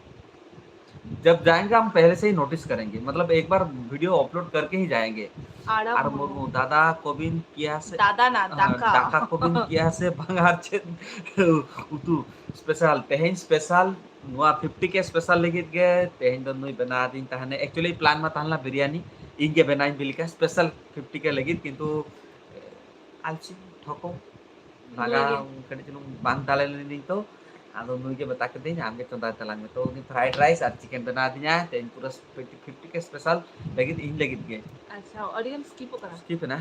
जब जाएंगे हम पहले से ही नोटिस करेंगे, मतलब एक बार वीडियो अपलोड करके ही जाएंगे। ᱟᱲᱟᱜ ᱟᱨ ᱢᱩᱨᱢᱩ᱾ ᱢᱩᱨᱢᱩ, ᱫᱟᱫᱟ ᱠᱚᱵᱤᱱ ᱠᱤᱭᱟ ᱥᱮ, ᱫᱟᱫᱟ ᱱᱟ, ᱦᱮᱸ, ᱫᱟᱠᱟ᱾ ᱫᱟᱠᱟ ᱠᱚᱵᱤᱱ ᱠᱤᱭᱟ ᱥᱮ ᱵᱟᱝ ᱟᱨ ᱪᱮᱫ ᱩᱛᱩ ᱥᱯᱮᱥᱟᱞ? ᱛᱮᱦᱮᱧ ᱥᱯᱮᱥᱟᱞ ᱱᱚᱣᱟ ᱯᱷᱤᱯᱴᱤ ᱠᱮ ᱥᱯᱮᱥᱟᱞ ᱞᱟᱹᱜᱤᱫ ᱜᱮ ᱛᱮᱦᱮᱧ ᱫᱚ ᱱᱩᱭ ᱵᱮᱱᱟᱣ ᱟᱹᱫᱤᱧ ᱛᱟᱦᱮᱱᱟ᱾ ᱮᱠᱪᱩᱭᱮᱞᱤ ᱯᱞᱟᱱ ᱢᱟ ᱛᱟᱦᱮᱸ ᱞᱮᱱᱟ ᱵᱤᱨᱭᱟᱱᱤ, ᱤᱧ ᱜᱮ ᱵᱮᱱᱟᱣᱤᱧ ᱵᱤᱞ ᱠᱮᱫᱟ ᱥᱯᱮᱥᱟᱞ ᱯᱷᱤᱯᱴᱤ ᱠᱮ ᱞᱟᱹᱜᱤᱫ, ᱠᱤᱱᱛᱩ ᱟᱞᱥᱤ ᱴᱷᱚᱠᱚ ᱞᱟᱜᱟ ᱱᱩᱭ ᱜᱮ᱾ ᱠᱟᱹᱴᱤᱡ ᱪᱩᱞᱩᱝ ᱵᱟᱝ ᱫᱟᱲᱮ ᱞᱮᱱᱟᱹᱧ ᱛᱚ, ᱟᱫᱚ ᱱᱩᱭ ᱜᱮ ᱢᱮᱛᱟ ᱠᱮᱫᱤᱧ, "ᱟᱢ ᱜᱮ ᱪᱚᱸᱫᱟᱭ ᱛᱟᱞᱟᱝ ᱢᱮ᱾" ᱛᱚ ᱩᱱᱤ fried rice ᱟᱨ chicken ᱵᱮᱱᱟᱣ ᱟᱹᱫᱤᱧᱟ ᱛᱮᱦᱮᱧ, ᱯᱩᱨᱟᱹ fifty fifty K special ᱞᱟᱹᱜᱤᱫ, ᱤᱧ ᱞᱟᱹᱜᱤᱫ ᱜᱮ᱾ ᱟᱪᱪᱷᱟ, ᱟᱹᱰᱤ ᱜᱟᱱ skip ᱟᱠᱟᱱᱟ᱾ Skip ᱮᱱᱟ?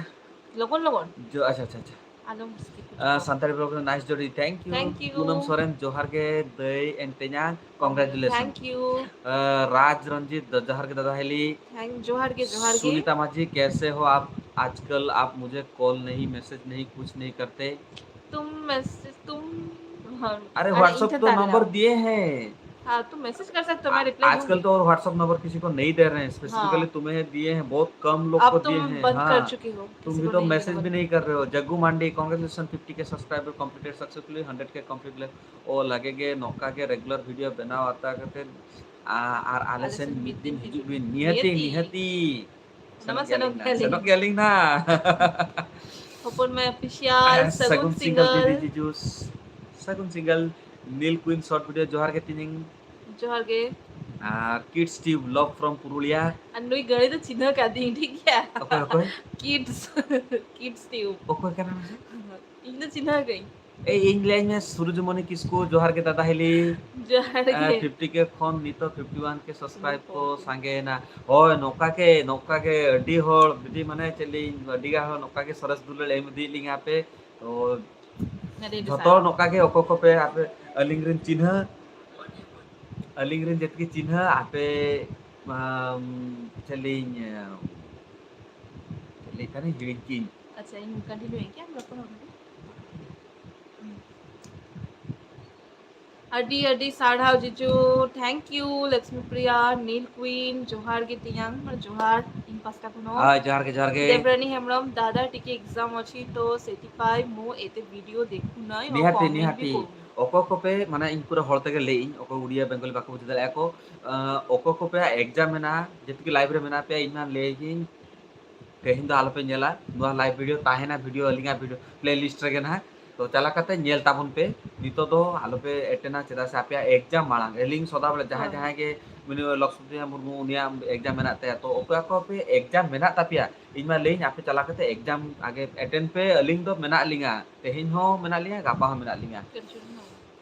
ᱞᱚᱜᱚᱱ ᱞᱚᱜᱚᱱ᱾ ᱡᱚ-, ᱟᱪᱪᱷᱟ, ᱟᱪᱪᱷᱟ, ᱟᱪᱪᱷᱟ᱾ ᱟᱞᱚᱢ skip ᱟᱸ, ᱟᱠᱟᱱᱟ᱾ ᱥᱟᱱᱛᱟᱲᱤ vlog ᱨᱮ nice ᱡᱳᱲᱤ, thank you᱾ Thank you᱾ ᱯᱩᱱᱟᱢ Soren, ᱡᱚᱦᱟᱨ ᱜᱮ ᱫᱟᱹᱭ and ᱛᱮᱧᱟᱝ, congratulations᱾ Thank you᱾ ᱟᱸ, ᱨᱟᱡᱽ ᱨᱚᱧᱡᱤᱛ, ᱡᱚᱦᱟᱨ ᱜᱮ ᱫᱟᱫᱟ ᱦᱤᱞᱤ᱾ Thank, ᱡᱚᱦᱟᱨ ᱜᱮ, ᱡᱚᱦᱟᱨ ᱜᱮ᱾ सुनीता माझी, कैसे हो आप? आजकल आप मुझे call नहीं, message नहीं, कुछ नहीं करते। तुम message, तुम, हाँ, अरे, अरे, WhatsApp इनके तो तारे number आओ। दिए हैं। हाँ, तुम message कर सकते हो, मैं आ-, reply आजकल दूंगी। तो और WhatsApp number किसी को नहीं दे रहे हैं, specifically हाँ। तुम्हें दिए हैं, बहुत कम लोग अब को दिए तुम हैं। बंद हाँ। कर चुकी हो, तुम किसी भी को तो नहीं message भी number। नहीं कर रहे हो। जग्गू मांडी, congratulations, fifty K subscriber completed successfully, hundred K complete ᱞᱮ, ᱚ ᱞᱟᱜᱮ ᱜᱮ ᱱᱚᱝᱠᱟ ᱜᱮ regular video ᱵᱮᱱᱟᱣ ᱟᱛᱟ ᱠᱟᱛᱮ, ᱟ-, ᱟᱨ ᱟᱞᱮ ᱟᱞᱮ ᱥᱮᱱ ᱥᱮᱱ ᱢᱤᱫ ᱢᱤᱫ ᱫᱤᱱ ᱫᱤᱱ ᱦᱤᱡᱩᱜ ᱦᱤᱡᱩᱜ ᱵᱤᱱ, ᱵᱤᱱ᱾ ᱱᱤᱦᱟᱹᱛᱤ, ᱱᱤᱦᱟᱹᱛᱤ᱾ ᱱᱤᱦᱟᱹᱛᱤ᱾ ᱚᱱᱟ ᱢᱟ ᱥᱮᱱᱚᱜ ᱥᱮᱱᱚᱜ ᱜᱮᱭᱟᱞᱤᱧ ᱱᱟᱜ, ᱜᱮᱭᱟᱞᱤᱧ᱾ ᱥᱮᱱᱚᱜ ᱜᱮᱭᱟᱞᱤᱧ ᱱᱟᱜ᱾ ᱦᱚᱯᱚᱱ ᱢᱟᱭᱟ Official, ᱦᱮᱸ, ᱥᱟᱹᱜᱩᱱ ᱥᱟᱹᱜᱩᱱ ᱥᱤᱝᱜᱟᱞ ᱥᱤᱝᱜᱟᱞ᱾ ᱫᱤᱫᱤ ᱡᱤᱡᱩ, ᱥᱟᱹᱜᱩᱱ ᱥᱤᱝᱜᱟᱞ ᱱᱤᱞ ᱠᱩᱭᱤᱱ short video, ᱡᱚᱦᱟᱨ ᱜᱮ ᱛᱤᱧᱤᱝ᱾ ᱡᱚᱦᱟᱨ ᱜᱮ᱾ ᱟᱨ Kids Tube, love from Purulia. ᱟᱨ ᱱᱩᱭ ᱜᱟᱹᱲᱤ ᱫᱚ ᱪᱤᱱᱦᱟᱹ ᱠᱟᱫᱤᱧ, ᱴᱷᱤᱠ ᱜᱮᱭᱟ? ᱚᱠᱚᱭ, ᱚᱠᱚᱭ? Kids, Kids Tube᱾ ᱚᱠᱚᱭ ᱠᱟᱱᱟ ᱢᱮᱱᱛᱮ? ᱤᱧ ᱫᱚ ᱪᱤᱱᱦᱟᱹ ᱠᱟᱹᱧ᱾ ᱮᱭ, ᱤᱧ ᱞᱟᱹᱭᱟᱹᱧ ᱢᱮ, ᱥᱩᱨᱩᱡᱩᱢᱚᱱᱤ ᱠᱤᱥᱠᱩ, ᱡᱚᱦᱟᱨ ᱜᱮ ᱫᱟᱫᱟ ᱦᱤᱞᱤ᱾ ᱡᱚᱦᱟᱨ ᱜᱮ᱾ ᱮ, fifty K ᱠᱷᱚᱱ ᱱᱤᱛᱚᱜ fifty one K subscribe ᱠᱚ ᱦᱩᱸ᱾ ᱥᱟᱸᱜᱮᱭᱮᱱᱟ᱾ ᱦᱳᱭ, ᱱᱚᱝᱠᱟ ᱜᱮ, ᱱᱚᱝᱠᱟ ᱜᱮ ᱟᱹᱰᱤ ᱦᱚᱲ, ᱟᱹᱰᱤ, ᱢᱟᱱᱮ, ᱪᱮᱫ ᱞᱤᱧ, ᱟᱹᱰᱤ ᱜᱟᱱ ᱦᱚᱲ ᱱᱚᱝᱠᱟ ᱜᱮ ᱥᱚᱨᱮᱥ ᱫᱩᱞᱟᱹᱲ ᱮᱢ ᱤᱫᱤᱭᱮᱫ ᱞᱤᱧᱟ ᱯᱮ᱾ ᱛᱚ, ᱟᱹᱰᱤ, ᱟᱹᱰᱤ ᱡᱷᱚᱛᱚ ᱥᱟᱨᱦᱟᱣ᱾ ᱱᱚᱝᱠᱟ ᱜᱮ ᱚᱠᱚᱭ ᱠᱚᱯᱮ ᱟᱯᱮ ᱟᱹᱞᱤᱧ ᱨᱮᱱ ᱪᱤᱱᱦᱟᱹ, ᱟᱹᱞᱤᱧ ᱨᱮᱱ ᱡᱮᱛᱠᱤ ᱪᱤᱱᱦᱟᱹ ᱟᱯᱮ, ᱟᱢ, ᱪᱮᱫ ᱞᱤᱧ, ᱪᱮᱫ ᱞᱤᱧ ᱛᱟᱦᱮᱱᱟ, ᱦᱤᱲᱤᱧ ᱠᱤᱧ᱾ ᱟᱪᱪᱷᱟ, ᱤᱧ continue ᱟᱹᱧ ᱠᱤ ᱟᱢ ᱨᱚᱯᱚᱲ ᱦᱚᱸ ᱠᱟᱹᱴᱤᱡ? ᱟᱹᱰᱤ ᱟᱹᱰᱤ ᱥᱟᱨᱦᱟᱣ ᱡᱤᱡᱩ, thank you᱾ ᱞᱚᱠᱥᱢᱤ ᱯᱨᱤᱭᱟ, ᱱᱤᱞ ᱠᱩᱭᱤᱱ, ᱡᱚᱦᱟᱨ ᱜᱮ ᱛᱮᱭᱟᱝ, ᱡᱚᱦᱟᱨ ᱤᱧ ᱯᱟᱥᱴᱟ ᱠᱷᱚᱱ ᱦᱚᱸ᱾ ᱦᱳᱭ, ᱡᱚᱦᱟᱨ ᱜᱮ, ᱡᱚᱦᱟᱨ ᱜᱮ᱾ ᱫᱮᱵᱨᱟᱱᱤ ᱦᱮᱢᱵᱨᱚᱢ, ᱫᱟᱫᱟ ᱴᱤᱠᱤ exam ᱚᱪᱷᱤ ᱛᱚ ᱥᱮᱛᱤᱯᱟᱭ ᱢᱳ ᱮᱛᱮ video ᱫᱮᱠᱷᱩ ᱱᱟᱭ ᱚ ᱱᱤᱦᱟᱹᱛᱤ, comment ᱱᱤᱦᱟᱹᱛᱤ᱾ ᱵᱤ ᱠᱚᱨᱩ᱾ ᱚᱠᱚᱭ ᱠᱚᱯᱮ, ᱢᱟᱱᱮ, ᱤᱧ ᱯᱩᱨᱟᱹ ᱦᱚᱲ ᱛᱮᱜᱮ ᱞᱟᱹᱭ ᱤᱧ, ᱚᱠᱚᱭ ᱩᱲᱤᱭᱟ ᱵᱮᱝᱜᱚᱞᱤ ᱵᱟᱠᱚ ᱵᱩᱡᱷᱟᱹᱣ ᱫᱟᱲᱮᱭᱟᱜᱼᱟ ᱠᱚ, ᱟᱸ, ᱚᱠᱚᱭ ᱠᱚᱯᱮ exam ᱢᱮᱱᱟᱜᱼᱟ, ᱡᱮᱛᱮ ᱜᱮ live ᱨᱮ ᱢᱮᱱᱟᱜ ᱯᱮᱭᱟ, ᱤᱧ ᱢᱟ ᱞᱟᱹᱭ ᱜᱤᱧ, ᱛᱮᱦᱮᱧ ᱫᱚ ᱟᱞᱚᱯᱮ ᱧᱮᱞᱟ, ᱱᱚᱣᱟ live video ᱛᱟᱦᱮᱱᱟ, video, ᱟᱹᱞᱤᱧᱟᱜ video playlist ᱨᱮᱜᱮ ᱱᱟᱦᱟᱜ᱾ ᱛᱚ ᱪᱟᱞᱟᱣ ᱠᱟᱛᱮ ᱧᱮᱞ ᱛᱟᱵᱚᱱ ᱯᱮ᱾ ᱱᱤᱛᱚᱜ ᱫᱚ ᱟᱞᱚᱯᱮ attend ᱟ, ᱪᱮᱫᱟᱜ ᱥᱮ ᱟᱯᱮᱭᱟᱜ exam ᱢᱟᱲᱟᱝ, ᱟᱹᱞᱤᱧ ᱥᱚᱫᱟ ᱵᱚᱞᱮ ᱡᱟᱦᱟᱸᱭ ᱦᱳᱭ᱾ ᱡᱟᱦᱟᱸᱭ ᱜᱮ ᱩᱱᱤ ᱞᱚᱠᱥᱢᱤᱯᱨᱤᱭᱟ ᱢᱩᱨᱢᱩ ᱩᱱᱤᱭᱟᱜ exam ᱢᱮᱱᱟᱜ ᱛᱟᱭᱟ, ᱛᱚ ᱚᱠᱚᱭ ᱠᱚ ᱟᱯᱮ exam ᱢᱮᱱᱟᱜ ᱛᱟᱯᱮᱭᱟ, ᱤᱧ ᱢᱟ ᱞᱟᱹᱭᱟᱹᱧ ᱟᱯᱮ ᱪᱟᱞᱟᱣ ᱠᱟᱛᱮ exam ᱟᱜᱮ attend ᱯᱮ᱾ ᱟᱹᱞᱤᱧ ᱫᱚ ᱢᱮᱱᱟᱜ ᱞᱤᱧᱟ, ᱛᱮᱦᱮᱧ ᱦᱚᱸ ᱢᱮᱱᱟᱜ ᱞᱤᱧᱟ, ᱜᱟᱯᱟ ᱦᱚᱸ ᱢᱮᱱᱟᱜ ᱞᱤᱧᱟ᱾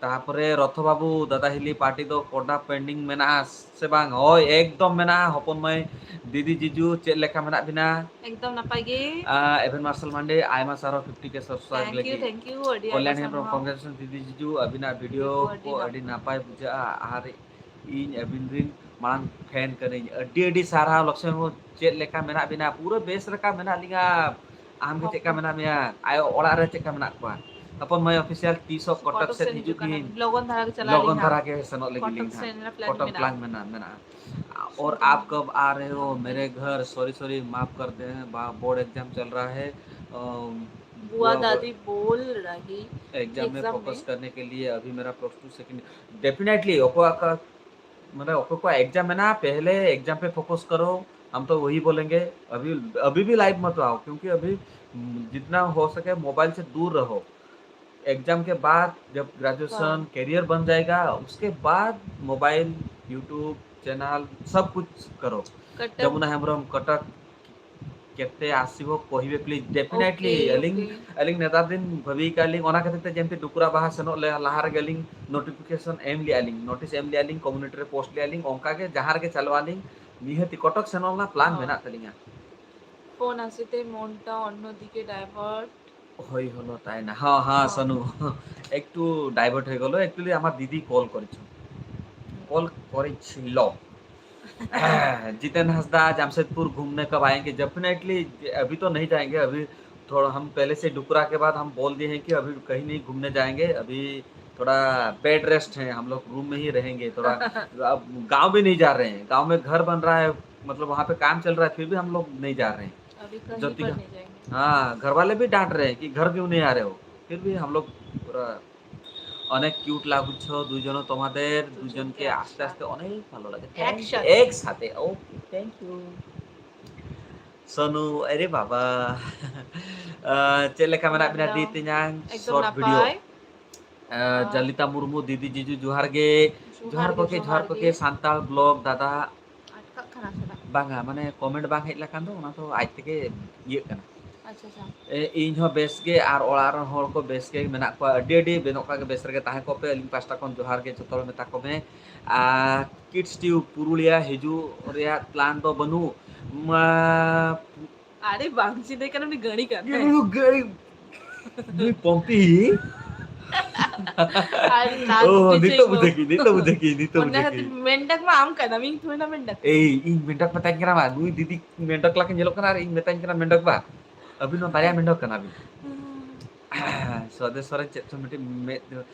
ᱛᱟᱯᱚᱨᱮ ᱨᱚᱛᱷᱚ ᱵᱟᱹᱵᱩ, ᱫᱟᱫᱟ ᱦᱤᱞᱤ ᱯᱟᱨᱴᱤ ᱫᱚ ᱠᱚᱰᱟ ᱯᱮᱱᱰᱤᱝ ᱢᱮᱱᱟᱜᱼᱟ ᱥᱮ ᱵᱟᱝ? ᱦᱳᱭ, ᱮᱠᱫᱚᱢ ᱢᱮᱱᱟᱜᱼᱟ᱾ ᱦᱚᱯᱚᱱ ᱢᱟᱹᱭ, ᱫᱤᱫᱤ ᱡᱤᱡᱩ, ᱪᱮᱫ ᱞᱮᱠᱟ ᱢᱮᱱᱟᱜ ᱵᱤᱱᱟ? ᱮᱠᱫᱚᱢ ᱱᱟᱯᱟᱭ ᱜᱮ᱾ ᱮᱵᱷᱮᱱ ᱢᱟᱨᱥᱟᱞ ᱢᱟᱱᱰᱤ, ᱟᱭᱢᱟ ᱥᱟᱨᱦᱟᱣ ᱯᱷᱤᱯᱴᱤ ᱠᱮ ᱥᱟᱵᱥᱠᱨᱟᱭᱵ Thank you, ᱞᱟᱹᱜᱤᱫ᱾ thank you, ᱟᱹᱰᱤ ᱟᱭᱢᱟ ᱠᱚᱞᱭᱟᱱ ᱦᱮᱢᱵᱨᱚᱢ, ᱥᱟᱨᱦᱟᱣ᱾ ᱠᱚᱝᱜᱨᱮᱪᱩᱞᱮᱥᱚᱱ ᱫᱤᱫᱤ ᱡᱤᱡᱩ, ᱟᱹᱵᱤᱱᱟᱜ ᱵᱷᱤᱰᱤᱭᱳ ᱫᱤᱠᱩ ᱟᱹᱰᱤ ᱠᱚ ᱱᱟᱯᱟᱭ᱾ ᱟᱹᱰᱤ ᱱᱟᱯᱟᱭ ᱵᱩᱡᱷᱟᱹᱜᱼᱟ᱾ ᱟᱨ ᱤᱧ ᱟᱹᱵᱤᱱ ᱨᱤᱱ ᱢᱟᱲᱟᱝ ᱯᱷᱮᱱ ᱠᱟᱹᱱᱟᱹᱧ᱾ ᱟᱹᱰᱤ ᱟᱹᱰᱤ ᱥᱟᱨᱦᱟᱣ ᱞᱚᱠᱥᱢᱤ ᱵᱟᱹᱵᱩ, ᱪᱮᱫ ᱞᱮᱠᱟ ᱢᱮᱱᱟᱜ ᱵᱤᱱᱟ? ᱯᱩᱨᱟᱹ ᱵᱮᱥ ᱞᱮᱠᱟ ᱢᱮᱱᱟᱜ ᱞᱤᱧᱟ᱾ ᱟᱢ ᱜᱮ ᱪᱮᱫ ᱞᱮᱠᱟ ᱢᱮᱱᱟᱜ ᱢᱮᱭᱟ? ᱟᱭᱳ ᱚᱲᱟᱜ ᱨᱮ ᱪᱮᱫ ᱞᱮᱠᱟ ᱢᱮᱱᱟᱜ ᱠᱚᱣᱟ? ᱦᱚᱯᱚᱱ ᱢᱟᱹᱭ ᱚᱯᱷᱤᱥᱤᱭᱟᱞ ᱛᱤᱥ ᱦᱚᱸ ᱠᱚᱴᱚᱠ ᱠᱚᱴᱚᱠ ᱥᱮᱫ ᱥᱮᱱ ᱦᱤᱡᱩᱜ ᱦᱤᱡᱩᱜ ᱠᱟᱱᱟ᱾ ᱵᱤᱱ᱾ ᱞᱚᱜᱚᱱ ᱫᱷᱟᱨᱟ ᱜᱮ ᱪᱟᱞᱟᱜ ᱞᱚᱜᱚᱱ ᱟᱹᱞᱤᱧ ᱫᱷᱟᱨᱟ ᱦᱟᱸᱜ᱾ ᱜᱮ ᱥᱮᱱᱚᱜ ᱞᱟᱹᱜᱤᱫ ᱠᱚᱴᱚᱠ ᱞᱤᱧ ᱥᱮᱱ ᱦᱟᱸᱜ᱾ ᱨᱮᱱᱟᱜ plan ᱠᱚᱴᱚᱠ ᱢᱮᱱᱟᱜᱼᱟ᱾ ᱯᱞᱟᱱ ᱢᱮᱱᱟᱜᱼᱟ, ᱢᱮᱱᱟᱜᱼᱟ᱾ और आपका आ रहे हो मेरे घर? सॉरी सॉरी, माफ कर दे हैं, बोर्ड एग्जाम चल रहा है। बुआ दादी बोल रही। एग्जाम में एग्जाम फोकस में। करने के लिए अभी मेरा प्लस टू सेकंड। डेफिनेटली ᱚᱠᱚᱭᱟᱜ ᱢᱟᱱᱮ ᱚᱠᱚᱭ ᱠᱚᱣᱟᱜ ᱮᱠᱡᱟᱢ ᱢᱮᱱᱟᱜᱼᱟ, पहले एग्जाम पे फोकस करो। हम तो वही बोलेंगे, अभी अभी भी लाइव मत आओ, क्योंकि अभी जितना हो सके मोबाइल से दूर रहो। एग्जाम के बाद जब ग्रेजुएशन, हाँ। करियर बन जाएगा, उसके बाद मोबाइल, यूट्यूब चैनल, सब कुछ करो। कटक। जमुना हेम्ब्रम, कटक, केते आसीबो कहिबे प्लीज, डेफिनेटली। ओके, ᱟᱹᱞᱤᱧ ओके। ᱟᱹᱞᱤᱧ ᱱᱮᱛᱟᱨ ᱫᱤᱱ ᱵᱷᱟᱹᱵᱤ ᱠᱟᱜ ᱞᱤᱧ, ᱚᱱᱟ ᱠᱷᱟᱹᱛᱤᱨ ᱛᱮ ᱡᱮᱢᱛᱤ ᱰᱩᱠᱨᱟ ᱵᱟᱦᱟ ᱥᱮᱱᱚᱜ ᱞᱮ ᱞᱟᱦᱟ ᱨᱮᱜᱮ ᱟᱹᱞᱤᱧ ᱱᱳᱴᱤᱯᱷᱤᱠᱮᱥᱚᱱ ᱮᱢ ᱞᱮᱜᱼᱟ ᱞᱤᱧ, ᱱᱳᱴᱤᱥ ᱮᱢ ᱞᱮᱜᱼᱟ ᱞᱤᱧ, ᱠᱚᱢᱭᱩᱱᱤᱴᱤ ᱨᱮ ᱯᱳᱥᱴ ᱞᱮᱜᱼᱟ ᱞᱤᱧ, ᱚᱱᱠᱟ ᱜᱮ ᱡᱟᱦᱟᱸ ᱨᱮᱜᱮ ᱪᱟᱞᱟᱜ ᱟᱹᱞᱤᱧ, ᱱᱤᱦᱟᱹᱛᱤ ᱠᱚᱴᱚᱠ ᱥᱮᱱᱚᱜ ᱨᱮᱱᱟᱜ ᱯᱞᱟᱱ ᱦᱳᱭ᱾ ᱢᱮᱱᱟᱜ ᱛᱟᱹᱞᱤᱧᱟ᱾ ফোন আসতে মনটা অন্যদিকে ডাইভার্ট। ᱦᱳᱭ ᱦᱚᱞᱚ ᱛᱟᱭᱱᱟ, ᱦᱚᱸ ᱦᱚᱸ, ᱦᱚᱸ᱾ ᱥᱟᱱᱩ, ᱮᱠᱴᱩ ᱰᱟᱭᱵᱷᱟᱨᱴ ᱦᱚᱭ গেল, একচুয়ালি আমার দিদি কল করেছিল, কল করেছিল। जितेन हंसदा, जमशेदपुर घूमने कब आएंगे? डेफिनेटली, अभी तो नहीं जाएंगे, अभी थोड़ा हम पहले से डुकरा के बाद हम बोल दिए हैं कि अभी कहीं नहीं घूमने जाएंगे, अभी थोड़ा बेड रेस्ट है, हम लोग रूम में ही रहेंगे थोड़ा। अब गांव भी नहीं जा रहे हैं, गांव में घर बन रहा है, मतलब वहाँ पे काम चल रहा है, फिर भी हम लोग नहीं जा रहे हैं। अभी कहीं ज्योति पर का, नहीं जाएंगे। हाँ, घर वाले भी डांट रहे हैं कि घर क्यों नहीं आ रहे हो, फिर भी हम लोग पूरा অনেক কিউট লাগছো দুইজন তোমাদের, দুইজনকে আস্তে আস্তে অনেক ভালো লাগে। Thank you। Action। একসাথে, ওকে, থ্যাংক ইউ। সোনু, আরে বাবা। ᱪᱮᱫ ᱞᱮᱠᱟ ᱢᱮᱱᱟᱜ ᱵᱤᱱᱟ ᱫᱤ ᱛᱮᱧᱟᱝ? ᱮᱠᱫᱚᱢ ᱥᱚᱨᱴ ᱵᱷᱤᱰᱤᱭᱳ᱾ ᱱᱟᱯᱟᱭ᱾ ᱡᱟᱞᱤᱛᱟ ᱢᱩᱨᱢᱩ, ᱫᱤᱫᱤ ᱡᱤᱡᱩ ᱡᱚᱦᱟᱨ ᱜᱮ᱾ ᱡᱚᱦᱟᱨ ᱡᱚᱦᱟᱨ ᱜᱮ, ᱠᱚᱠᱮ, ᱡᱚᱦᱟᱨ ᱡᱚᱦᱟᱨ ᱠᱚᱠᱮ, ᱜᱮ᱾ ᱥᱟᱱᱛᱟᱲ ᱵᱞᱚᱜ ᱫᱟᱫᱟ᱾ ᱟᱴᱠᱟᱜ ᱠᱟᱱᱟ ᱥᱮ ᱵᱟᱝ? ᱵᱟᱝᱟ, ᱢᱟᱱᱮ ᱠᱚᱢᱮᱱᱴ ᱵᱟᱝ ᱦᱮᱡ ᱞᱮᱠᱷᱟᱱ ᱫᱚ ᱚᱱᱟ ᱫᱚ ᱟᱡ ᱛᱮᱜᱮ ᱤᱭᱟᱹᱜ ᱠᱟᱱᱟ᱾ ᱟᱪᱪᱷᱟ, ᱟᱪᱪᱷᱟ᱾ ᱮ, ᱤᱧ ᱦᱚᱸ ᱵᱮᱥ ᱜᱮ ᱟᱨ ᱚᱲᱟᱜ ᱨᱮᱱ ᱦᱚᱲ ᱠᱚ ᱵᱮᱥ ᱜᱮ ᱢᱮᱱᱟᱜ ᱠᱚᱣᱟ᱾ ᱟᱹᱰᱤ ᱟᱹᱰᱤ ᱱᱚᱝᱠᱟ ᱜᱮ ᱵᱮᱥ ᱨᱮᱜᱮ ᱛᱟᱦᱮᱸ ᱠᱚᱜ ᱯᱮ᱾ ᱟᱹᱞᱤᱧ ᱯᱟᱦᱴᱟ ᱠᱷᱚᱱ ᱡᱚᱦᱟᱨ ᱜᱮ ᱡᱚᱛᱚ ᱦᱚᱲ ᱢᱮᱛᱟ ᱠᱚ ᱢᱮ᱾ ᱟᱨ Kids Tube ᱯᱩᱨᱩᱞᱤᱭᱟ ᱦᱤᱡᱩᱜ ᱨᱮᱭᱟᱜ plan ᱫᱚ ᱵᱟᱹᱱᱩᱜ ᱢᱟ᱾ ᱟᱨᱮ ᱵᱟᱝ, ᱪᱮᱫ ᱠᱟᱱᱟ ᱩᱱᱤ ᱜᱟᱹᱲᱤ ᱠᱟᱱ ᱤᱭᱟᱹ ᱛᱟᱭ᱾ ᱱᱩᱭ ᱜᱟᱹᱲᱤ, ᱱᱩᱭ ᱯᱚᱢᱯᱤ᱾ ᱟᱨ ᱛᱟᱨ ᱳ, ᱯᱤᱪᱷᱮ ᱱᱤᱛᱚᱜ ᱠᱚ᱾ ᱵᱩᱡᱷᱟᱹᱣ ᱠᱤᱫᱟᱹᱧ, ᱱᱤᱛᱚᱜ ᱵᱩᱡᱷᱟᱹᱣ ᱠᱤᱫᱟᱹᱧ, ᱱᱤᱛᱚᱜ ᱚᱱᱟ ᱵᱩᱡᱷᱟᱹᱣ ᱠᱷᱟᱹᱛᱤᱨ ᱠᱤᱫᱟᱹᱧ᱾ ᱢᱮᱱᱰᱟᱠ ᱢᱟ ᱟᱢ ᱠᱟᱱᱟᱢ, ᱤᱧ ᱛᱷᱚᱲᱤ ᱱᱟ ᱢᱮᱱᱰᱟᱠ ᱠᱟᱱᱟ᱾ ᱮᱭ, ᱤᱧ ᱢᱮᱱᱰᱟᱠ ᱢᱮᱛᱟᱧ ᱠᱟᱱᱟ, ᱱᱩᱭ ᱫᱤᱫᱤ ᱢᱮᱱᱰᱟᱠ ᱞᱮᱠᱟ ᱧᱮᱞᱚᱜ ᱠᱟᱱᱟ ᱟᱨ ᱤᱧ ᱢᱮᱛᱟᱧ ᱠᱟᱱᱟ ᱢᱮᱱᱰᱟᱠ ᱵᱟ᱾ ᱟᱹᱵᱤᱱ ᱢᱟ ᱵᱟᱨᱭᱟ ᱢᱮᱱᱰᱟᱠ ᱠᱟᱱᱟ ᱵᱤᱱ᱾ ᱥᱚᱫᱮᱥ ᱥᱚᱨᱮᱱ ᱪᱮᱫ ᱪᱚ ᱢᱤᱫᱴᱤᱡ ᱢᱮᱫ,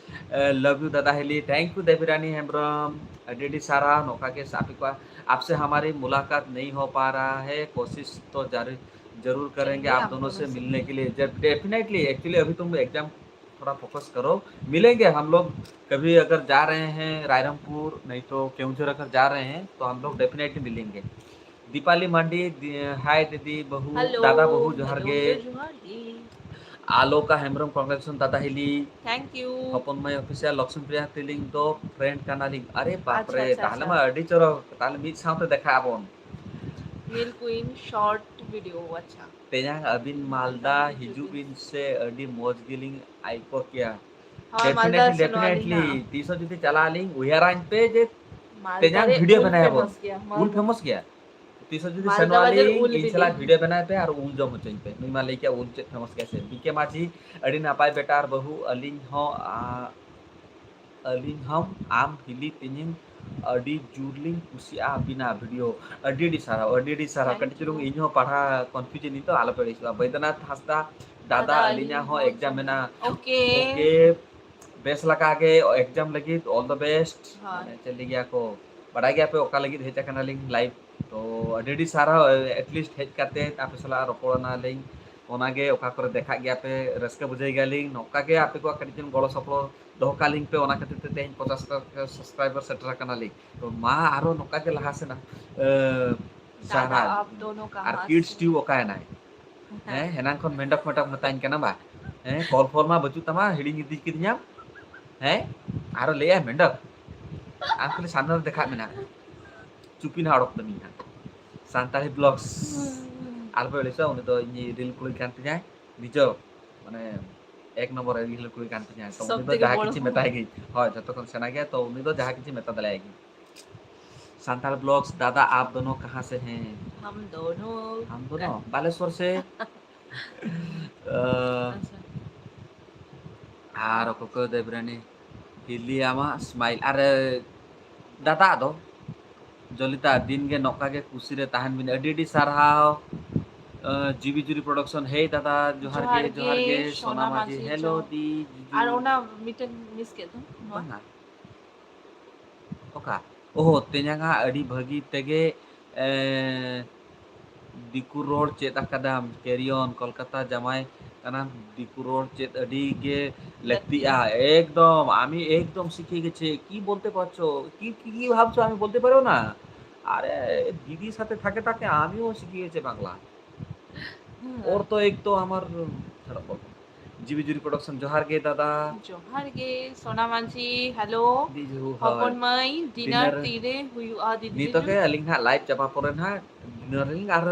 ᱮ, love you ᱫᱟᱫᱟ ᱦᱤᱞᱤ, thank you ᱫᱮᱵᱤᱨᱟᱱᱤ ᱦᱮᱢᱵᱨᱚᱢ, ᱟᱹᱰᱤ ᱟᱹᱰᱤ ᱥᱟᱨᱦᱟᱣ ᱱᱚᱝᱠᱟ ᱜᱮ ᱥᱟᱵ ᱠᱚᱣᱟ᱾ आपसे हमारी मुलाकात नहीं हो पा रहा है, कोशिश तो जारी, जरूर करेंगे आप दोनों से मिलने के लिए। जब, definitely, actually अभी तुम exam थोड़ा focus करो, मिलेंगे हम लोग। कभी अगर जा रहे हैं रायरंगपुर, नहीं तो केवंझर अगर जा रहे हैं तो हम लोग definitely मिलेंगे। दीपाली मांडी, दी-, हाय दीदी बहू, हेलो, दादा बहू, जोहार हेलो, गे। जोहार गे। ᱟᱞᱳᱠᱟ ᱦᱮᱢᱵᱨᱚᱢ, congratulations ᱫᱟᱫᱟ ᱦᱤᱞᱤ। Thank you। ᱦᱚᱯᱚᱱ ᱢᱟᱹᱭ official, ᱞᱚᱠᱥᱢᱤ ᱯᱨᱤᱭᱟ ᱛᱤᱞᱤᱝ ᱫᱚ friend ᱠᱟᱱᱟᱞᱤᱧ। ᱟᱨᱮ ᱵᱟᱯ ᱟᱪᱪᱷᱟ, ᱨᱮ, ᱟᱪᱪᱷᱟ, ᱛᱟᱦᱞᱮ ᱟᱪᱪᱷᱟ᱾ ᱢᱟ ᱟᱹᱰᱤ ᱪᱚᱨᱚᱠ, ᱛᱟᱦᱞᱮ ᱢᱤᱫ ᱥᱟᱶᱛᱮ ᱫᱮᱠᱷᱟᱜ ᱟᱵᱚᱱ। ᱢᱤᱞ ᱠᱩᱭᱤᱱ short video, ᱟᱪᱪᱷᱟ। ᱛᱮᱭᱟᱝ ᱟᱹᱵᱤᱱ ᱢᱟᱞᱫᱟ ᱢᱟᱞᱫᱟ ᱦᱤᱡᱩᱜ ᱦᱤᱡᱩᱜ ᱵᱤᱱ ᱵᱤᱱ᱾ ᱥᱮ, ᱟᱹᱰᱤ ᱢᱚᱡᱽ ᱜᱮᱞᱤᱧ ᱟᱹᱭᱠᱟᱹᱣ ᱠᱮᱭᱟ। ᱦᱳᱭ, ᱢᱟᱞᱫᱟ definitely, ᱥᱮᱱᱚᱜ ᱟᱹᱞᱤᱧ definitely᱾ ᱦᱟᱸᱜ᱾ ᱛᱤᱥ ᱦᱚᱸ ᱡᱩᱫᱤ ᱪᱟᱞᱟᱜ ᱟᱹᱞᱤᱧ, ᱩᱭᱦᱟᱹᱨᱟᱹᱧ ᱯᱮ ᱡᱮ ᱢᱟᱞᱫᱟ ᱛᱮᱭᱟᱝ ᱨᱮ video ᱩᱞ ᱵᱮᱱᱟᱣ ᱟᱵᱚᱱ। famous ᱜᱮᱭᱟ, ᱩᱞ ᱢᱟᱞᱫᱟ᱾ Famous ᱜᱮᱭᱟ। ᱛᱤᱥ ᱦᱚᱸ ᱡᱩᱫᱤ ᱢᱟᱞᱫᱟ ᱥᱮᱱᱚᱜ ᱵᱟᱡᱟᱨ ᱟᱹᱞᱤᱧ, ᱩᱞ ᱤᱧ ᱵᱤᱞᱤ ᱥᱟᱞᱟᱜ ᱜᱮ᱾ Video ᱵᱮᱱᱟᱣ ᱯᱮ ᱟᱨ ᱩᱞ ᱡᱚᱢ ᱦᱚᱪᱚᱧ ᱯᱮ᱾ ᱱᱩᱭ ᱢᱟ ᱞᱟᱹᱭ ᱠᱮᱜᱼᱟ ᱩᱞ ᱪᱮᱫ famous ᱜᱮᱭᱟ ᱥᱮ᱾ ᱵᱤ ᱠᱮ ᱢᱟᱹᱡᱷᱤ, ᱟᱹᱰᱤ ᱱᱟᱯᱟᱭ ᱵᱮᱴᱟ ᱟᱨ ᱵᱟᱹᱦᱩ, ᱟᱹᱞᱤᱧ ᱦᱚᱸ, ᱟ, ᱟᱹᱞᱤᱧ ᱦᱚᱸ ᱟᱢ ᱦᱤᱞᱤ ᱛᱮᱧᱤᱧ ᱟᱹᱰᱤ ᱡᱳᱨ ᱞᱤᱧ ᱠᱩᱥᱤᱭᱟᱜᱼᱟ ᱟᱹᱵᱤᱱᱟᱜ video᱾ ᱟᱹᱰᱤ ᱟᱹᱰᱤ ᱥᱟᱨᱦᱟᱣ, ᱟᱹᱰᱤ ᱟᱹᱰᱤ ᱥᱟᱨᱦᱟᱣ᱾ Thank ᱠᱟᱹᱴᱤᱡ ᱪᱩᱞᱩᱝ you᱾ ᱤᱧ ᱦᱚᱸ ᱯᱟᱲᱦᱟᱣ confuse ᱮᱱᱟᱹᱧ ᱛᱚ, ᱟᱞᱚᱯᱮ ᱟᱹᱲᱤᱥᱚᱜᱼᱟ᱾ ᱵᱚᱭᱫᱚᱱᱟᱛᱷ ᱦᱟᱸᱥᱫᱟ, ᱫᱟᱫᱟ, ᱫᱟᱫᱟ, ᱟᱹᱞᱤᱧᱟᱜ ᱟᱹᱞᱤᱧ ᱦᱚᱸ ᱦᱚᱸ exam exam ᱢᱮᱱᱟᱜᱼᱟ᱾ ᱢᱮᱱᱟᱜᱼᱟ᱾ Okay᱾ Okay, ᱵᱮᱥ ᱞᱮᱠᱟ ᱜᱮ exam ᱞᱟᱹᱜᱤᱫ all the best᱾ ᱦᱳᱭ᱾ ᱢᱟᱱᱮ ᱪᱮᱫ ᱞᱟᱹᱭ ᱜᱮᱭᱟ ᱠᱚ, ᱵᱟᱰᱟᱭ ᱜᱮᱭᱟ ᱯᱮ ᱚᱠᱟ ᱞᱟᱹᱜᱤᱫ ᱦᱮᱡ ᱟᱠᱟᱱᱟᱞᱤᱧ live᱾ ᱛᱚ ᱟᱹᱰᱤ ᱟᱹᱰᱤ ᱥᱟᱨᱦᱟᱣ, at least ᱦᱮᱡ ᱠᱟᱛᱮ ᱟᱯᱮ ᱥᱟᱞᱟᱜ ᱨᱚᱯᱚᱲ ᱮᱱᱟᱞᱤᱧ᱾ ᱚᱱᱟᱜᱮ ᱚᱠᱟ ᱠᱚᱨᱮ ᱫᱮᱠᱷᱟᱜ ᱜᱮᱭᱟ ᱯᱮ, ᱨᱟᱹᱥᱠᱟᱹ ᱵᱩᱡᱷᱟᱹᱣ ᱜᱮᱭᱟᱞᱤᱧ᱾ ᱱᱚᱝᱠᱟ ᱜᱮ ᱟᱯᱮ ᱠᱚᱣᱟᱜ ᱠᱟᱹᱴᱤᱡ ᱪᱩᱞᱩᱝ ᱜᱚᱲᱚ ᱥᱚᱯᱚᱦᱚᱫ ᱫᱚᱦᱚ ᱠᱟᱜ ᱞᱤᱧ ᱯᱮ, ᱚᱱᱟ ᱠᱷᱟᱹᱛᱤᱨ ᱛᱮ ᱛᱮᱦᱮᱧ ᱯᱚᱪᱟᱥ ᱦᱟᱡᱟᱨ subscriber ᱥᱮᱴᱮᱨ ᱟᱠᱟᱱᱟᱞᱤᱧ᱾ ᱛᱚ ᱢᱟ ᱟᱨᱚ ᱱᱚᱝᱠᱟ ᱜᱮ ᱞᱟᱦᱟ ᱥᱮᱱ, ᱮ, ᱫᱟᱫᱟ, ᱥᱟᱨᱦᱟᱣ᱾ ᱟᱯ ᱫᱳᱱᱳ ᱠᱟᱦᱟᱸ ᱟᱨ Kids ᱥᱮ? Tube ᱚᱠᱟᱭᱮᱱᱟᱭ? ᱦᱮᱸ, ᱦᱮᱸ᱾ ᱦᱮᱱᱟᱝ ᱠᱷᱚᱱ ᱢᱮᱱᱰᱚᱠ ᱢᱮᱱᱰᱚᱠ ᱢᱮᱛᱟᱧ ᱠᱟᱱᱟ ᱵᱟ? ᱦᱮᱸ, call ᱯᱷᱚᱞ ᱢᱟ ᱵᱟᱹᱪᱩᱜ ᱛᱟᱢᱟ, ᱦᱤᱲᱤᱧ ᱤᱫᱤ ᱠᱤᱫᱤᱧᱟᱢ᱾ ᱦᱮᱸ, ᱟᱨᱚ ᱞᱟᱹᱭᱟᱭ ᱢᱮᱱᱰᱚᱠ᱾ ᱟᱢ ᱠᱷᱟᱹᱞᱤ ᱥᱟᱢᱱᱮ ᱨᱮ ᱫᱮᱠᱷᱟᱜ ᱢᱮ ᱱᱟᱜ᱾ ᱪᱩᱯᱤ ᱱᱟᱜ ᱚᱰᱚᱠ ᱛᱟᱹᱢᱤᱧ ᱦᱟᱸᱜ᱾ ᱥᱟᱱᱛᱟᱲᱤ vlogs᱾ ᱟᱞᱚᱯᱮ ᱟᱹᱲᱤᱥᱚᱜᱼᱟ, ᱩᱱᱤ ᱫᱚ ᱤᱧᱤᱡ ᱨᱤᱞ ᱠᱩᱲᱤ ᱠᱟᱱ ᱛᱤᱧᱟᱭ, ᱱᱤᱡᱚ, ᱢᱟᱱᱮ, ᱮᱠ ᱱᱚᱢᱵᱚᱨ ᱨᱤᱞ ᱠᱩᱲᱤ ᱠᱟᱱ ᱛᱤᱧᱟᱭ᱾ ᱛᱚ ᱥᱚᱵ ᱩᱱᱤ ᱫᱚ ᱛᱷᱮᱠᱮ ᱡᱟᱦᱟᱸ ᱵᱚᱲᱚ᱾ ᱠᱤᱪᱷᱩ ᱢᱮᱛᱟᱭ ᱜᱮ, ᱦᱳᱭ, ᱡᱷᱚᱛᱚ ᱠᱷᱚᱱ ᱥᱮᱬᱟ ᱜᱮᱭᱟ, ᱛᱚ ᱩᱱᱤ ᱫᱚ ᱡᱟᱦᱟᱸ ᱠᱤᱪᱷᱩ ᱢᱮᱛᱟ ᱫᱟᱲᱮᱭᱟᱭ ᱜᱮ᱾ ᱥᱟᱱᱛᱟᱲ ᱵᱞᱚᱜᱥ, ᱫᱟᱫᱟ, ᱟᱯ ᱫᱚᱱᱳ ᱠᱟᱦᱟᱸ ᱥᱮ ᱦᱮᱸ? ᱦᱟᱢ ᱫᱚᱱᱳ᱾ ᱦᱟᱢ ᱫᱚᱱᱳ, ᱵᱟᱞᱮᱥᱚᱨ ᱥᱮ᱾ ᱟᱪᱪᱷᱟ᱾ ᱟᱨ ᱚᱠᱚᱭ ᱠᱚ ᱫᱮᱵᱽᱨᱟᱱᱤ, ᱦᱤᱞᱤ ᱟᱢᱟᱜ ᱥᱢᱟᱭᱤᱞ᱾ ᱟᱨ, ᱮ, ᱫᱟᱫᱟ ᱫᱚ, ᱡᱚᱞᱤᱛᱟ, ᱫᱤᱱ ᱜᱮ ᱱᱚᱝᱠᱟ ᱜᱮ ᱠᱩᱥᱤ ᱨᱮ ᱛᱟᱦᱮᱱ ᱵᱤᱱ᱾ ᱟᱹᱰᱤ ᱟᱹᱰᱤ ᱥᱟᱨᱦᱟᱣ᱾ ᱮ, ᱡᱤᱵᱤ ᱡᱩᱨᱤ ᱯᱨᱚᱰᱟᱠᱥᱚᱱ, ᱦᱮᱭ ᱫᱟᱫᱟ, ᱡᱚᱦᱟᱨ ᱜᱮ, ᱡᱚᱦᱟᱨ ᱜᱮ, ᱥᱳᱱᱟ ᱥᱳᱱᱟ ᱢᱟᱹᱡᱷᱤ, ᱢᱟᱹᱡᱷᱤ, ᱦᱮᱞᱳ ᱡᱚ-, ᱫᱤ, ᱡᱩᱡᱩ᱾ ᱟᱨ ᱚᱱᱟ ᱢᱤᱫᱴᱮᱱ ᱢᱤᱥ ᱠᱮᱫ ᱫᱚ, ᱱᱚᱣᱟ᱾ ᱵᱟᱝᱟ᱾ ᱚᱠᱟ? ᱳᱦᱳ, ᱛᱮᱧᱟᱝᱟᱜ ᱟᱹᱰᱤ ᱵᱷᱟᱹᱜᱤ ᱛᱮᱜᱮ, ᱮ, ᱫᱤᱠᱩ ᱨᱚᱲ ᱪᱮᱫ ᱟᱠᱟᱫᱟᱢ, carry on, ᱠᱳᱞᱠᱟᱛᱟ ᱡᱟᱢᱟᱭ ᱠᱟᱱᱟᱢ, ᱫᱤᱠᱩ ᱨᱚᱲ ᱪᱮᱫ ᱟᱹᱰᱤ ᱜᱮ ᱞᱟᱹᱠᱛᱤᱜᱼᱟ᱾ ᱞᱟᱹᱠᱛᱤᱜᱼᱟ᱾ একদম, আমি একদম শিখে গেছি। কি বলতে পারছো? কি, কি, কি ভাবছো আমি বলতে পারবো না? আরে, দিদির সাথে থাকে থাকে আমিও শিখে গেছি বাংলা। ᱦᱩᱸ᱾ ᱚᱨ ᱛᱚ ᱮᱠ ᱛᱚ ᱟᱢᱟᱨ ᱠᱷᱟᱨᱟᱯ ᱵᱟᱹᱱᱩᱜ᱾ ᱡᱤᱵᱤ ᱡᱩᱨᱤ ᱯᱨᱚᱰᱟᱠᱥᱚᱱ, ᱡᱚᱦᱟᱨ ᱜᱮ ᱫᱟᱫᱟ᱾ ᱡᱚᱦᱟᱨ ᱜᱮ, ᱥᱳᱱᱟ ᱢᱟᱹᱡᱷᱤ, ᱦᱮᱞᱳ᱾ ᱫᱤᱡᱩ, ᱦᱚᱯᱚᱱ ᱦᱳᱭ᱾ ᱢᱟᱹᱭ, ᱰᱤᱱᱟᱨ ᱰᱤᱱᱟᱨ ᱛᱤᱨᱮ ᱦᱩᱭᱩᱜᱼᱟ, ᱫᱤᱫᱤ ᱱᱤᱛᱚᱜ ᱡᱩᱡᱩ? ᱜᱮ ᱟᱹᱞᱤᱧ ᱦᱟᱸᱜ ᱞᱟᱭᱤᱵᱷ ᱪᱟᱵᱟ ᱯᱚᱨᱮ ᱱᱟᱦᱟᱜ ᱰᱤᱱᱟᱨ ᱞᱤᱧ, ᱟᱨ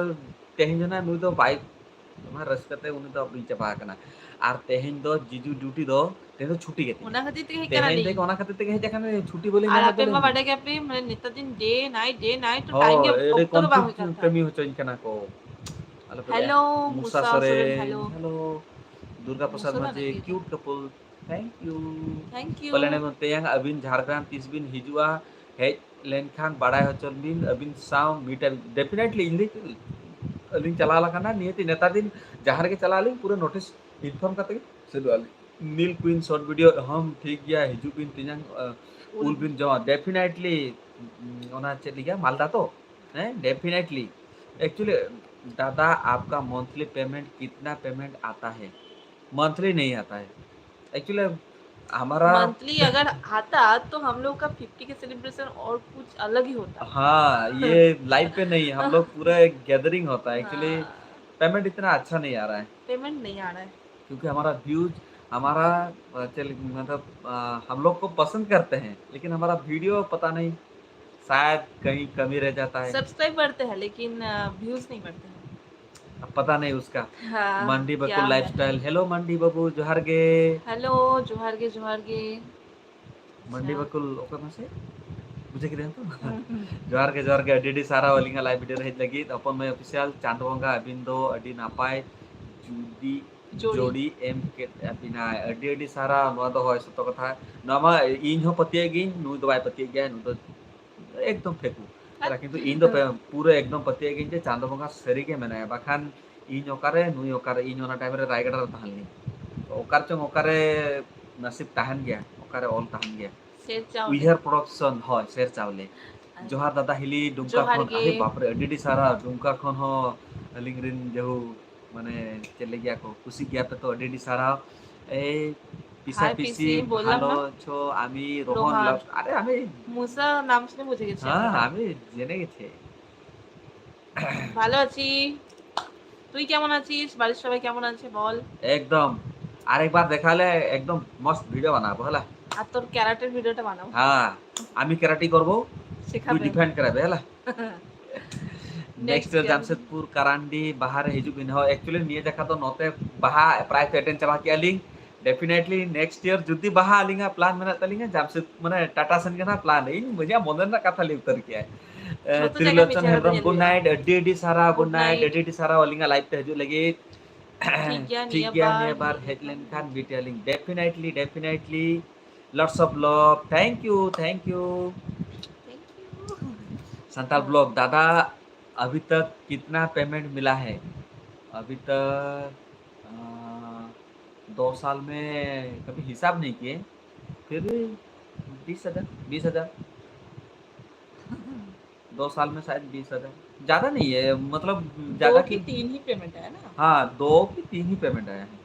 ᱛᱮᱦᱮᱧ ᱫᱚ ᱱᱟᱦᱟᱜ ᱱᱩᱭ ᱫᱚ ᱵᱟᱭ, ᱚᱱᱟ ᱨᱟᱹᱥᱠᱟᱹ ᱛᱮ ᱩᱱᱤ ᱫᱚ ᱵᱤᱧ ᱪᱟᱵᱟ ᱟᱠᱟᱱᱟ᱾ ᱟᱨ ᱛᱮᱦᱮᱧ ᱫᱚ ᱡᱤᱡᱩ ᱰᱤᱭᱩᱴᱤ ᱫᱚ ᱛᱮᱦᱮᱧ ᱫᱚ ᱪᱷᱩᱴᱤ ᱜᱮ ᱛᱤᱧᱟ᱾ ᱚᱱᱟ ᱠᱷᱟᱹᱛᱤᱨ ᱛᱮᱜᱮ ᱦᱮᱡ ᱛᱮᱦᱮᱧ ᱠᱟᱱᱟᱞᱤᱧ᱾ ᱫᱚ ᱚᱱᱟ ᱠᱷᱟᱹᱛᱤᱨ ᱛᱮᱜᱮ ᱦᱮᱡ ᱟᱠᱟᱱᱟ, ᱪᱷᱩᱴᱤ ᱵᱟᱹᱞᱤᱧ ᱟᱨ ᱧᱟᱢ ᱟᱯᱮ ᱢᱟ ᱟᱠᱟᱫᱟ᱾ ᱵᱟᱰᱟᱭ ᱜᱮᱭᱟᱯᱮ, ᱢᱟᱱᱮ ᱱᱮᱛᱟᱨ ᱫᱤᱱ ᱰᱮ ᱱᱟᱭᱤᱴ, ᱰᱮ ᱱᱟᱭᱤᱴ ᱦᱳᱭ, ᱴᱟᱭᱤᱢ ᱜᱮ ᱟᱹᱰᱤ ᱚᱠᱛᱚ ᱨᱮ ᱵᱟᱝ ᱦᱩᱭᱩᱜ ᱠᱟᱱ ᱠᱚᱱᱴᱤᱱᱤᱭᱩ ᱛᱟᱦᱮᱸᱫ᱾ ᱠᱟᱹᱢᱤ ᱦᱚᱪᱚᱧ ᱠᱟᱱᱟ ᱠᱚ᱾ ᱟᱞᱚᱯᱮ ᱦᱮᱞᱳ, ᱞᱟᱹᱭᱟ᱾ ᱢᱩᱥᱟ ᱢᱩᱥᱟ ᱥᱚᱨᱮᱱ, ᱥᱚᱨᱮᱱ, ᱦᱮᱞᱳ᱾ ᱦᱮᱞᱳ᱾ ᱫᱩᱨᱜᱟ ᱯᱨᱚᱥᱟᱫ ᱢᱩᱥᱟ ᱢᱟᱹᱡᱷᱤ, ᱞᱟᱹᱜᱤᱫ᱾ Cute couple, thank you᱾ Thank you᱾ ᱯᱟᱞᱮᱱ ᱮᱢ ᱛᱮᱭᱟᱝ ᱟᱹᱵᱤᱱ ᱡᱷᱟᱲᱜᱨᱟᱢ ᱛᱤᱥ ᱵᱤᱱ ᱦᱤᱡᱩᱜᱼᱟ? ᱦᱮᱡ ᱞᱮᱱᱠᱷᱟᱱ ᱵᱟᱲᱟᱭ ᱦᱚᱪᱚ ᱵᱤᱱ, ᱟᱹᱵᱤᱱ ᱥᱟᱶ meet ᱟᱹᱞᱤᱧ᱾ Definitely, ᱤᱧ ᱞᱤᱧ, ᱟᱹᱞᱤᱧ ᱪᱟᱞᱟᱣ ᱞᱮᱠᱷᱟᱱ ᱱᱤᱭᱟᱹᱛᱤ ᱱᱮᱛᱟᱨ ᱫᱤᱱ ᱡᱟᱦᱟᱸ ᱨᱮᱜᱮ ᱪᱟᱞᱟᱜ ᱟᱹᱞᱤᱧ, ᱯᱩᱨᱟᱹ notice inform ᱠᱟᱛᱮ ᱜᱮ ᱥᱮᱱᱚᱜ ᱟᱹᱞᱤᱧ᱾ ᱱᱤᱞ ᱠᱩᱭᱤᱱ short video, ᱦᱚᱸ, ᱴᱷᱤᱠ ᱜᱮᱭᱟ, ᱦᱤᱡᱩᱜ ᱵᱤᱱ ᱛᱮᱭᱟᱝ, ᱩᱞ᱾ ᱩᱞ ᱵᱤᱱ ᱡᱚᱢᱟ᱾ Definitely, ᱚᱱᱟ ᱪᱮᱫ ᱞᱟᱹᱜᱤᱫ? ᱢᱟᱞᱫᱟ ᱛᱚ? ᱦᱮᱸ, definitely. Actually, दादा, आपका monthly payment कितना payment आता है? Monthly नहीं आता है। Actually, हमारा मंथली अगर आता तो हम लोग का फिफ्टी के सेलिब्रेशन और कुछ अलग ही होता। हाँ, ये लाइव पे नहीं, हम लोग पूरा एक गैदरिंग होता है। Actually, हाँ। पेमेंट इतना अच्छा नहीं आ रहा है। पेमेंट नहीं आ रहा है। क्योंकि हमारा व्यूज, हमारा, अ, चल, मतलब, अ, हम लोग को पसंद करते हैं, लेकिन हमारा वीडियो पता नहीं, शायद कहीं कमी रह जाता है। सब्सक्राइब बढ़ते हैं, लेकिन, अ, व्यूज नहीं बढ़ते हैं। अब पता नहीं उसका। हाँ, मंडी क्या बकुल है? लाइफस्टाइल, हेलो मंडी बाबू, जोहार गे। हेलो, जोहार गे, जोहार गे। मंडी अच्छा। बकुल, ओकर में से बुझे के तो। जोहार गे, जोहार गे, ᱟᱹᱰᱤ ᱟᱹᱰᱤ ᱥᱟᱨᱦᱟᱣ ᱟᱹᱞᱤᱧᱟᱜ ᱞᱟᱭᱤᱵᱷ ᱵᱷᱤᱰᱤᱭᱳ ᱨᱮ ᱦᱮᱡ ᱞᱟᱹᱜᱤᱫ᱾ ᱦᱚᱯᱚᱱ ᱢᱟᱹᱭ ᱚᱯᱷᱤᱥᱤᱭᱟᱞ, ᱪᱟᱸᱫ ᱵᱚᱸᱜᱟ ᱟᱹᱵᱤᱱ ᱫᱚ ᱟᱹᱰᱤ ᱱᱟᱯᱟᱭ ᱡᱩᱫᱤ ᱡᱳᱲᱤ᱾ ᱡᱳᱲᱤ ᱮᱢ ᱠᱮᱫ ᱵᱤᱱᱟ, ᱟᱹᱰᱤ ᱟᱹᱰᱤ ᱥᱟᱨᱦᱟᱣ᱾ ᱱᱚᱣᱟ ᱫᱚ ᱦᱳᱭ ᱥᱚᱛᱚ ᱠᱟᱛᱷᱟ, ᱱᱚᱣᱟ ᱢᱟ ᱤᱧ ᱦᱚᱸ ᱯᱟᱹᱛᱭᱟᱹᱜ ᱜᱤᱧ, ᱱᱩᱭ ᱫᱚ ᱵᱟᱭ ᱯᱟᱹᱛᱭᱟᱹᱜ ᱜᱮᱭᱟ, ᱱᱩᱭ ᱫᱚ ᱮᱠᱫᱚᱢ ᱯᱷᱮᱠᱩ᱾ ᱟᱨ ᱠᱤᱱᱛᱩ ᱤᱧ ᱫᱚ ᱯᱮ-, ᱯᱩᱨᱟᱹ ᱮᱠᱫᱚᱢ ᱯᱟᱹᱛᱭᱟᱹᱜ ᱜᱤᱧ ᱡᱮ ᱪᱟᱸᱫᱚ ᱵᱚᱸᱜᱟ ᱥᱟᱹᱨᱤ ᱜᱮ ᱢᱮᱱᱟᱭᱟ, ᱵᱟᱠᱷᱟᱱ ᱤᱧ ᱚᱠᱟᱨᱮ, ᱱᱩᱭ ᱚᱠᱟᱨᱮ, ᱤᱧ ᱚᱱᱟ ᱴᱟᱭᱤᱢ ᱨᱮ ᱨᱟᱭᱜᱟᱰᱟ ᱨᱮ ᱛᱟᱦᱮᱸ ᱞᱤᱧ᱾ ᱛᱚ ᱚᱠᱟᱨ ᱪᱚᱝ ᱚᱠᱟᱨᱮ ᱱᱟᱥᱤᱵ ᱛᱟᱦᱮᱱ ᱜᱮᱭᱟ, ᱚᱠᱟᱨᱮ ᱚᱞ ᱛᱟᱦᱮᱱ ᱜᱮᱭᱟ᱾ ᱥᱮᱨ ᱪᱟᱣᱞᱮ᱾ ᱩᱭᱦᱟᱹᱨ ᱯᱨᱚᱰᱟᱠᱥᱚᱱ, ᱦᱳᱭ, ᱥᱮᱨ ᱪᱟᱣᱞᱮ᱾ ᱡᱚᱦᱟᱨ ᱫᱟᱫᱟ ᱦᱤᱞᱤ, ᱰᱩᱢᱠᱟ ᱡᱚᱦᱟᱨ ᱠᱷᱚᱱ᱾ ᱜᱮ᱾ ᱟᱨᱮ ᱵᱟᱯᱨᱮ, ᱟᱹᱰᱤ ᱟᱹᱰᱤ ᱥᱟᱨᱦᱟᱣ᱾ ᱰᱩᱢᱠᱟ ᱠᱷᱚᱱ ᱦᱚᱸ ᱟᱹᱞᱤᱧ ᱨᱮᱱ ᱡᱟᱹᱦᱩ, ᱢᱟᱱᱮ, ᱪᱮᱫ ᱞᱟᱹᱭ ᱜᱮᱭᱟ ᱠᱚ, ᱠᱩᱥᱤ ᱜᱮᱭᱟ ᱯᱮ ᱛᱚ, ᱟᱹᱰᱤ ᱟᱹᱰᱤ ᱥᱟᱨᱦᱟᱣ᱾ ᱮᱭ পিসা হাই পিসি, পিসি, বললাম ভালো না? আছো? আমি রোহন রোহান। লাভ-, আরে আমি, মুসা নাম শুনে বুঝে গেছি হ্যাঁ, আপনারা। আমি জেনে গেছি। ভালো আছি। তুই কেমন আছিস? বাড়ির সবাই কেমন আছে বল? একদম। আরেকবার দেখালে একদম মস্ত ভিডিও বানাবো, হলা? আর তোর ক্যারাটের ভিডিওটা বানাও। হ্যাঁ, আমি ক্যারাটি করব, শেখাবে। তুই ডিফেন্ড করাবে, হলা? নেক্সট নেক্সট ইয়ার ইয়ার। জামশেদপুর কারান্ডি ᱵᱟᱦᱟ ᱨᱮ ᱦᱤᱡᱩᱜ ᱵᱤᱱ᱾ ᱦᱚᱸ, actually ᱱᱤᱭᱟᱹ ᱡᱟᱠᱷᱟ ᱫᱚ ᱱᱚᱛᱮ ᱵᱟᱦᱟ ᱯᱨᱟᱭ ᱯᱮ ᱮᱴᱮᱱᱰ ᱪᱟᱵᱟ ᱠᱮᱜᱼᱟ ᱞᱤᱧ᱾ Definitely next year ᱡᱩᱫᱤ ᱵᱟᱦᱟ ᱟᱹᱞᱤᱧᱟᱜ ᱯᱞᱟᱱ ᱢᱮᱱᱟᱜ ᱛᱟᱹᱞᱤᱧᱟ, ᱡᱟᱢᱥᱮᱫ, ᱢᱟᱱᱮ, ᱴᱟᱴᱟ ᱥᱮᱱ ᱜᱮ ᱱᱟᱜ ᱯᱞᱟᱱ᱾ ᱤᱧ ᱢᱚᱱᱮ ᱨᱮᱱᱟᱜ ᱠᱟᱛᱷᱟ ᱞᱟᱹᱭ ᱩᱛᱟᱹᱨ ᱠᱮᱜᱼᱟ᱾ ᱮ, ᱡᱷᱚᱛᱚ ᱡᱟᱭᱜᱟ ᱛᱨᱤᱞᱳᱪᱚᱱ ᱢᱤᱫ ᱡᱟᱭᱜᱟ ᱨᱮ ᱦᱮᱢᱵᱨᱚᱢ, ᱧᱮᱞ ᱜᱩᱰ ᱦᱩᱭᱩᱜᱼᱟ᱾ ᱱᱟᱭᱤᱴ, ᱟᱹᱰᱤ ᱟᱹᱰᱤ ᱥᱟᱨᱦᱟᱣ, ᱜᱩᱰ ᱜᱩᱰ ᱱᱟᱭᱤᱴ, ᱱᱟᱭᱤᱴ᱾ ᱟᱹᱰᱤ ᱟᱹᱰᱤ ᱥᱟᱨᱦᱟᱣ ᱟᱹᱞᱤᱧᱟᱜ ᱞᱟᱭᱤᱵᱷ ᱛᱮ ᱦᱤᱡᱩᱜ ᱞᱟᱹᱜᱤᱫ᱾ ᱴᱷᱤᱠ ᱜᱮᱭᱟ, ᱴᱷᱤᱠ ᱱᱤᱭᱟᱹ ᱜᱮᱭᱟ, ᱵᱟᱨ ᱱᱤᱭᱟᱹ ᱵᱟᱨ ᱦᱤᱡᱩᱜ ᱦᱮᱡ ᱞᱮᱠᱷᱟᱱ᱾ ᱞᱮᱱᱠᱷᱟᱱ ᱢᱤᱴ ᱟᱹᱞᱤᱧ, definitely, definitely, lots of love, thank you, thank you. Thank you. Santal blog, दादा, अभी तक कितना पेमेंट मिला है? अभी तक, अ, दो साल में कभी हिसाब नहीं किए, फिर भी बीस हजार, बीस हजार। दो साल में शायद बीस हजार, ज्यादा नहीं है, मतलब, ज्यादा दो की की, तीन ही पेमेंट है ना? हाँ, दो की तीन ही पेमेंट आया है,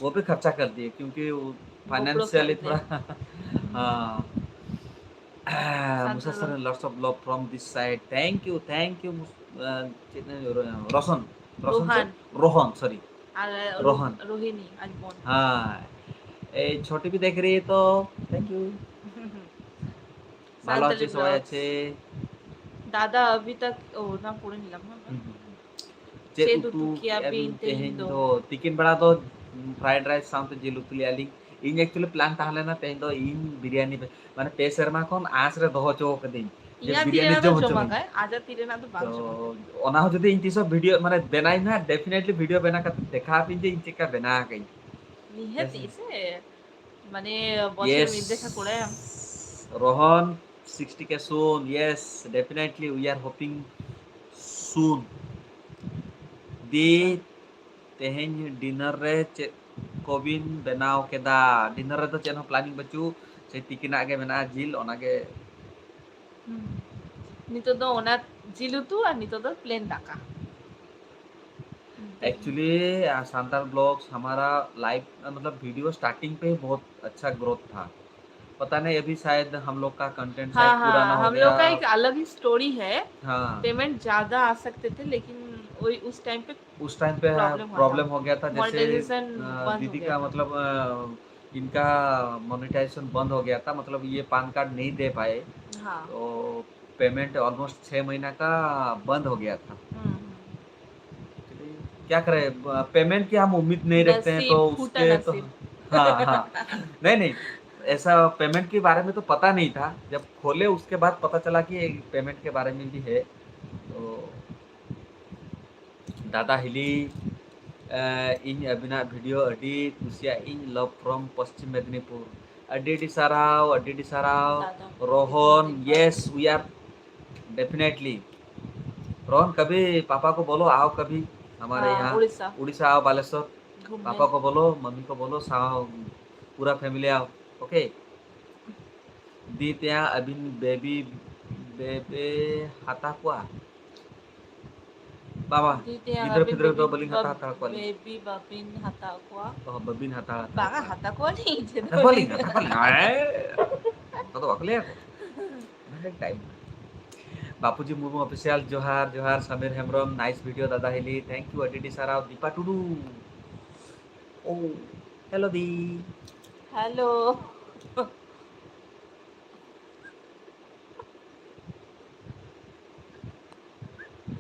वो भी खर्चा कर दिए क्योंकि वो GoPro फाइनेंशियली खरीदने। थोड़ा। हाँ। मुसा sir, lots of love from this side, thank you, thank you। Roshan, Roshan Rohan. Rohan, sorry. আর রো-, রোহান। রোহিণী, আজ বোন। হ্যাঁ, এই ছোটি भी देख रही है तो thank you। ভালো সান্তালি আছি, সবাই ব্লগস। আছে। দাদা, अभी तक, ও, না, পড়ে নিলাম, হ্যাঁ। হুম, হুম, হুম। ᱪᱮᱫ ᱩᱛᱩ ᱠᱮᱜᱼᱟ ᱵᱤᱱ ᱛᱮᱦᱮᱧ ᱫᱚ? ᱛᱤᱠᱤᱱ ᱵᱮᱲᱟ ᱫᱚ fried rice ᱥᱟᱶᱛᱮ ᱡᱤᱞ ᱩᱛᱩ ᱞᱮᱜᱼᱟ ᱞᱤᱧ᱾ ᱤᱧ actually plan ᱛᱟᱦᱮᱸ ᱞᱮᱱᱟ ᱛᱮᱦᱮᱧ ᱫᱚ ᱤᱧ ᱵᱤᱨᱭᱟᱱᱤ, ᱢᱟᱱᱮ ᱯᱮ ᱥᱮᱨᱢᱟ ᱠᱷᱚᱱ ᱟᱸᱥ ᱨᱮ ᱫᱚᱦᱚ ᱦᱚᱪᱚ ᱠᱟᱹᱫᱟᱹᱧ ᱡᱮ ᱤᱧᱟᱹᱜ ᱛᱤ ᱵᱤᱨᱭᱟᱱᱤ ᱨᱮᱱᱟᱜ ᱫᱚ ᱡᱚᱢ ᱦᱚᱪᱚ ᱡᱚᱢᱟ ᱢᱤᱭᱟᱹᱧ᱾ ᱠᱟᱭ, ᱟᱡᱟᱜ ᱛᱤ ᱨᱮᱱᱟᱜ ᱫᱚ ᱵᱟᱝ ᱛᱚ ᱡᱚᱢᱟ ᱠᱟᱭ᱾ ᱚᱱᱟ ᱦᱚᱸ ᱡᱩᱫᱤ ᱤᱧ ᱛᱤᱥ ᱦᱚᱸ video ᱢᱟᱱᱮ ᱵᱮᱱᱟᱣ ᱤᱧ ᱦᱟᱸᱜ, definitely video ᱵᱮᱱᱟᱣ ᱠᱟᱛᱮ ᱫᱮᱠᱷᱟᱣ ᱟᱯᱮᱭᱟᱹᱧ ᱡᱮ ᱤᱧ ᱪᱮᱫ ᱞᱮᱠᱟ ᱵᱮᱱᱟᱣ ᱟᱠᱟᱫᱟᱹᱧ᱾ ᱱᱤᱦᱟᱹᱛᱤ ᱥᱮ, ᱢᱟᱱᱮ ᱵᱚᱪᱷᱚᱨ ᱢᱤᱫ ᱫᱷᱟᱣ ᱠᱚᱲᱟᱭᱟᱢ᱾ Yes. Rohan, sixty K soon. Yes, definitely we are hoping soon. ᱫᱤ, ᱛᱮᱦᱮᱧ dinner ᱨᱮ ᱪᱮᱫ ᱠᱚᱵᱤᱱ ᱵᱮᱱᱟᱣ ᱠᱮᱫᱟ? Dinner ᱨᱮᱫᱚ ᱪᱮᱫ ᱦᱚᱸ planning ᱵᱟᱹᱪᱩᱜ, ᱥᱮ ᱛᱤᱠᱤᱱᱟᱜ ᱜᱮ ᱢᱮᱱᱟᱜᱼᱟ ᱡᱤᱞ, ᱚᱱᱟᱜᱮ᱾ ᱦᱩᱸ᱾ ᱱᱤᱛᱚᱜ ᱫᱚ ᱚᱱᱟ ᱡᱤᱞ ᱩᱛᱩ ᱟᱨ ᱱᱤᱛᱚᱜ ᱫᱚ plain ᱫᱟᱠᱟ᱾ Actually, आ, शानदार ब्लॉग्स हमारा लाइव, मतलब वीडियो स्टार्टिंग पे ही बहुत अच्छा ग्रोथ था। पता नहीं अभी शायद हम लोग का कंटेंट शायद हाँ, पूरा ना हाँ, हो हम लोग का गया। एक अलग ही स्टोरी है। हाँ। पेमेंट ज्यादा आ सकते थे, लेकिन वही उस टाइम पे उस टाइम पे प्रॉब्लम हुआ था। प्रॉब्लम हो गया था, जैसे, मोनेटाइजेशन अ, बंद हो दीदी गया का था। मतलब, अ, इनका मोनेटाइजेशन बंद हो गया था, मतलब ये पान कार्ड नहीं दे पाए। हाँ। तो पेमेंट ऑलमोस्ट छः महीना का बंद हो गया था। हम्म, हम्म। क्या करें, पेमेंट की हम उम्मीद नहीं रखते हैं, नसीब तो फूटा उसके तो नसीब। हाँ, हाँ। नहीं, नहीं, ऐसा पेमेंट के बारे में तो पता नहीं था। जब खोले उसके बाद पता चला कि पेमेंट के बारे में भी है। तो ᱫᱟᱫᱟ ᱦᱤᱞᱤ, ᱮ, ᱤᱧ ᱟᱹᱵᱤᱱᱟᱜ ᱵᱷᱤᱰᱤᱭᱳ ᱟᱹᱰᱤ ᱠᱩᱥᱤᱭᱟᱜ ᱤᱧ, love from ᱯᱚᱥᱪᱤᱢ ᱢᱮᱫᱽᱱᱤᱯᱩᱨ᱾ ᱟᱹᱰᱤ ᱟᱹᱰᱤ ᱥᱟᱨᱦᱟᱣ, ᱟᱹᱰᱤ ᱟᱹᱰᱤ ᱥᱟᱨᱦᱟᱣ᱾ ᱫᱟᱫᱟ, ᱨᱳᱦᱚᱱ, ᱟᱹᱰᱤ ᱟᱹᱰᱤ yes, we are definitely। Rohan, कभी पापा को बोलो, आओ कभी हमारे हाँ, यहाँ, उड़ीसा। उड़ीसा आओ, बालेश्वर। घूमने। पापा को बोलो, मम्मी को बोलो, साव-, पूरा फैमिली आओ, ओके? ᱫᱤ ᱛᱮᱭᱟᱝ ᱟᱹᱵᱤᱱ ᱵᱮᱵᱤ, ᱵᱮᱵᱮ ᱦᱟᱛᱟ ᱠᱚᱣᱟ? ᱵᱟᱵᱟ, ᱫᱤ ᱛᱮᱭᱟᱝ ᱜᱤᱫᱽᱨᱟᱹ ᱟᱹᱵᱤᱱ ᱯᱤᱫᱽᱨᱟᱹ ᱫᱚ ᱵᱮᱵᱤ ᱵᱟᱹᱞᱤᱧ ᱦᱟᱛᱟᱣ ᱵᱟᱵ-, ᱦᱟᱛᱟᱲ ᱠᱚᱣᱟ ᱞᱤᱧ᱾ ᱵᱮᱵᱤ ᱵᱟᱵᱤᱱ ᱦᱟᱛᱟᱣ ᱠᱚᱣᱟ? ᱚ, ᱵᱟᱹᱵᱤᱱ ᱦᱟᱛᱟᱣ ᱦᱟᱛᱟᱲ ᱵᱟᱝᱟ, ᱠᱚᱣᱟ᱾ ᱦᱟᱛᱟᱣ ᱠᱚᱣᱟ ᱞᱤᱧ, ᱪᱮᱫ ᱦᱟᱛᱟᱣ ᱠᱚᱣᱟ ᱞᱤᱧ᱾ ᱦᱮᱸ, ᱚᱱᱠᱟ ᱫᱚ ᱵᱟᱠᱚ ᱞᱟᱹᱭᱟ ᱠᱚ᱾ ᱚᱱᱟ ᱴᱟᱭᱤᱢ᱾ ᱵᱟᱯᱩᱡᱤ ᱢᱩᱨᱢᱩ ᱚᱯᱷᱤᱥᱤᱭᱟᱞ, ᱡᱚᱦᱟᱨ, ᱡᱚᱦᱟᱨ᱾ ᱥᱟᱢᱤᱨ ᱦᱮᱢᱵᱨᱚᱢ, nice video ᱫᱟᱫᱟ ᱦᱤᱞᱤ, thank you, ᱟᱹᱰᱤ ᱟᱹᱰᱤ ᱥᱟᱨᱦᱟᱣ᱾ ᱫᱤᱯᱟ ᱴᱩᱰᱩ, ᱳ, hello ᱫᱤ᱾ Hello᱾